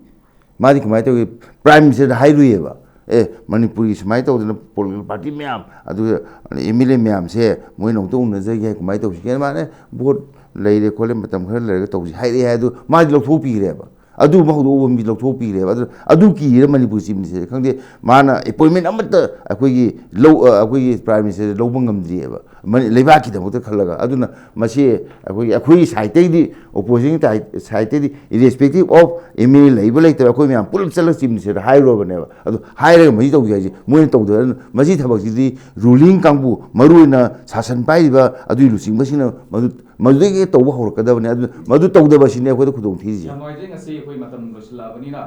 ꯃꯥꯗꯤ ꯀꯃꯥꯏꯅ ꯇꯧꯒꯦ? ꯄ꯭ꯔꯥꯏꯝ ꯃꯤꯅꯤꯁꯇꯔꯗ ꯍꯥꯏꯔꯨꯏꯌꯦꯕ, "ꯑꯦ, ꯃꯅꯤꯄꯨꯔꯒꯤ ꯁꯨꯃꯥꯏꯅ ꯇꯧꯗꯅ ꯄꯣꯂꯤꯇꯤꯀꯦꯜ ꯄꯥꯔꯇꯤ ꯃꯌꯥꯝ, ꯑꯗꯨꯒ ꯑꯦꯝ ꯑꯦꯜ ꯑꯦ ꯃꯌꯥꯝꯁꯦ ꯃꯣꯏꯅ ꯑꯃꯨꯛꯇ ꯎꯅꯖꯒꯦ ꯍꯥꯏ, ꯀꯃꯥꯏꯅ ꯇꯧꯁꯤꯒꯦ?" ꯃꯥꯅ, "ꯚꯣꯠ ꯂꯩꯔꯦ ꯈꯣꯠꯂꯦ, ꯃꯇꯝ ꯈꯔ ꯂꯩꯔꯒ ꯇꯧꯁꯤ" ꯍꯥꯏꯔꯛꯑꯦ ꯍꯥꯏ꯫ ꯑꯗꯨ ꯃꯥꯗꯤ ꯂꯧꯊꯣꯛꯄꯤꯈ꯭ꯔꯦꯕ꯫ ꯑꯗꯨ ꯑꯃ ꯍꯧꯗꯣꯛꯑꯒ ꯃꯤ ꯂꯧꯊꯣꯛꯄꯤꯈ꯭ꯔꯦꯕ꯫ ꯑꯗꯨ, ꯑꯗꯨ ꯀꯤꯔ ꯃꯅꯤꯄꯨꯔ ꯆꯤꯐ ꯃꯤꯅꯤꯁꯇꯔꯁꯦ ꯈꯪꯗꯦ, ꯃꯥꯅ ꯑꯦꯄꯣꯏꯟꯃꯦꯟ ꯑꯃꯠꯇ ꯑꯩꯈꯣꯏꯒꯤ ꯂꯧ-, ꯑ, ꯑꯩꯈꯣꯏꯒꯤ ꯄ꯭ꯔꯥꯏꯝ ꯃꯤꯅꯤꯁꯇꯔꯗ ꯂꯧꯕ ꯉꯝꯗ꯭ꯔꯤꯑꯕ, ꯃꯅꯤ-, ꯂꯩꯕꯥꯛꯀꯤꯗꯃꯛꯇ ꯈꯜꯂꯒ꯫ ꯑꯗꯨꯅ ꯃꯁꯤ ꯑꯩꯈꯣꯏꯒꯤ, ꯑꯩꯈꯣꯏꯒꯤ ꯁꯥꯏꯠꯇꯩꯗꯤ, ꯑꯣꯄꯣꯖꯤꯁꯟ ꯁꯥꯏꯠꯇꯩꯗꯤ, irrespective of M L A ꯂꯩꯕ ꯂꯩꯇꯕ, ꯑꯩꯈꯣꯏ ꯃꯌꯥꯝ ꯄꯨꯂꯞ ꯆꯠꯂꯒ ꯆꯤꯐ ꯃꯤꯅꯤꯁꯇꯔꯗ ꯍꯥꯏꯔꯨꯔꯕꯅꯦꯕ꯫ ꯑꯗꯨ ꯍꯥꯏꯔꯒ ꯃꯁꯤ ꯇꯧꯁꯦ ꯍꯥꯏꯁꯦ ꯃꯣꯏꯅ ꯇꯧꯗꯕ꯫ ꯑꯗꯨꯅ ꯃꯁꯤ ꯊꯕꯛꯁꯤꯗꯤ ꯔꯨꯂꯤꯡ ꯀꯥꯡꯕꯨ, ꯃꯔꯨꯑꯣꯏꯅ ꯁꯥꯁꯟ ꯄꯥꯏꯔꯤꯕ ꯑꯗꯨꯒꯤ ꯂꯨꯆꯤꯡꯕꯁꯤꯡꯅ ꯃꯗꯨ, ꯃꯗꯨꯗꯒꯤ ꯇꯧꯕ ꯍꯧꯔꯛꯀꯗꯕꯅꯤ꯫ ꯑꯗꯨ, ꯃꯗꯨ ꯇꯧꯗꯕꯁꯤꯅꯦ ꯑꯩꯈꯣꯏꯗ ꯈꯨꯗꯣꯡ ꯊꯤꯔꯤꯁꯦ꯫ ꯌꯥꯝ ꯅꯨꯡꯉꯥꯏꯖꯩ, ꯉꯁꯤ ꯑꯩꯈꯣꯏ ꯃꯇꯝ ꯂꯣꯏꯁꯤꯜꯂꯛꯑꯕꯅꯤꯅ,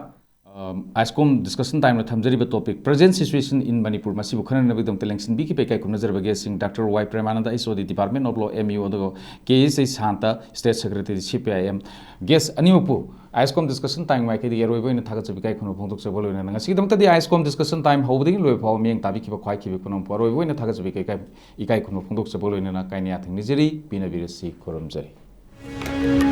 ꯑꯥꯏꯁꯀꯣꯝ ꯗꯤꯁꯀꯁꯟ ꯇꯥꯏꯝꯅ ꯊꯝꯖꯔꯤꯕ topic Present Situation in Manipur ꯃꯁꯤꯕꯨ ꯈꯟꯅꯅꯕꯒꯤꯗꯃꯛꯇ ꯂꯦꯡꯁꯤꯟꯕꯤꯈꯤꯕ ꯏꯀꯥꯏ ꯈꯨꯝꯅꯖꯔꯕꯒꯦ꯫ ꯁꯤꯡ doctor Y Premananda, H O D department of law, M U, ꯑꯗꯨꯒ ꯀꯦ ꯑꯦꯁ ꯑꯩ Shanta, state secretary, C P I M. Guest ꯑꯅꯤꯃꯛꯄꯨ ꯑꯥꯏꯁꯀꯣꯝ ꯗꯤꯁꯀꯁꯟ ꯇꯥꯏꯝ ꯃꯥꯏꯀꯩꯗꯒꯤ ꯑꯔꯣꯏꯕ ꯑꯣꯏꯅ ꯊꯥꯒꯠꯆꯕ ꯏꯀꯥꯏ ꯈꯨꯝꯅꯕ ꯐꯣꯡꯗꯣꯛꯆꯕ ꯂꯣꯏꯅꯅ ꯉꯁꯤꯒꯤꯗꯃꯛꯇꯗꯤ ꯑꯥꯏꯁꯀꯣꯝ ꯗꯤꯁꯀꯁꯟ ꯇꯥꯏꯝ ꯍꯧꯕꯗꯒꯤ ꯂꯣꯏꯕ ꯐꯥꯎꯕ ꯃꯤꯠꯌꯦꯡ ꯇꯥꯕꯤꯈꯤꯕ ꯈ꯭ꯋꯥꯏꯈꯤꯕ ꯄꯨꯝꯅꯃꯛꯄꯨ ꯑꯔꯣꯏꯕ ꯑꯣꯏꯅ ꯊꯥꯒꯠꯆꯕ ꯏꯀꯥꯏ, ꯏꯀꯥꯏ ꯈꯨꯝꯅꯕ ꯐꯣꯡꯗꯣꯛꯆꯕ ꯂꯣꯏꯅꯅ ꯀꯥꯏꯅ ꯌꯥꯊꯪ ꯅꯤꯖꯔꯤ, ꯄꯤꯅꯕꯤꯔꯁꯤ, ꯈꯨꯔꯨꯝꯖꯔꯤ꯫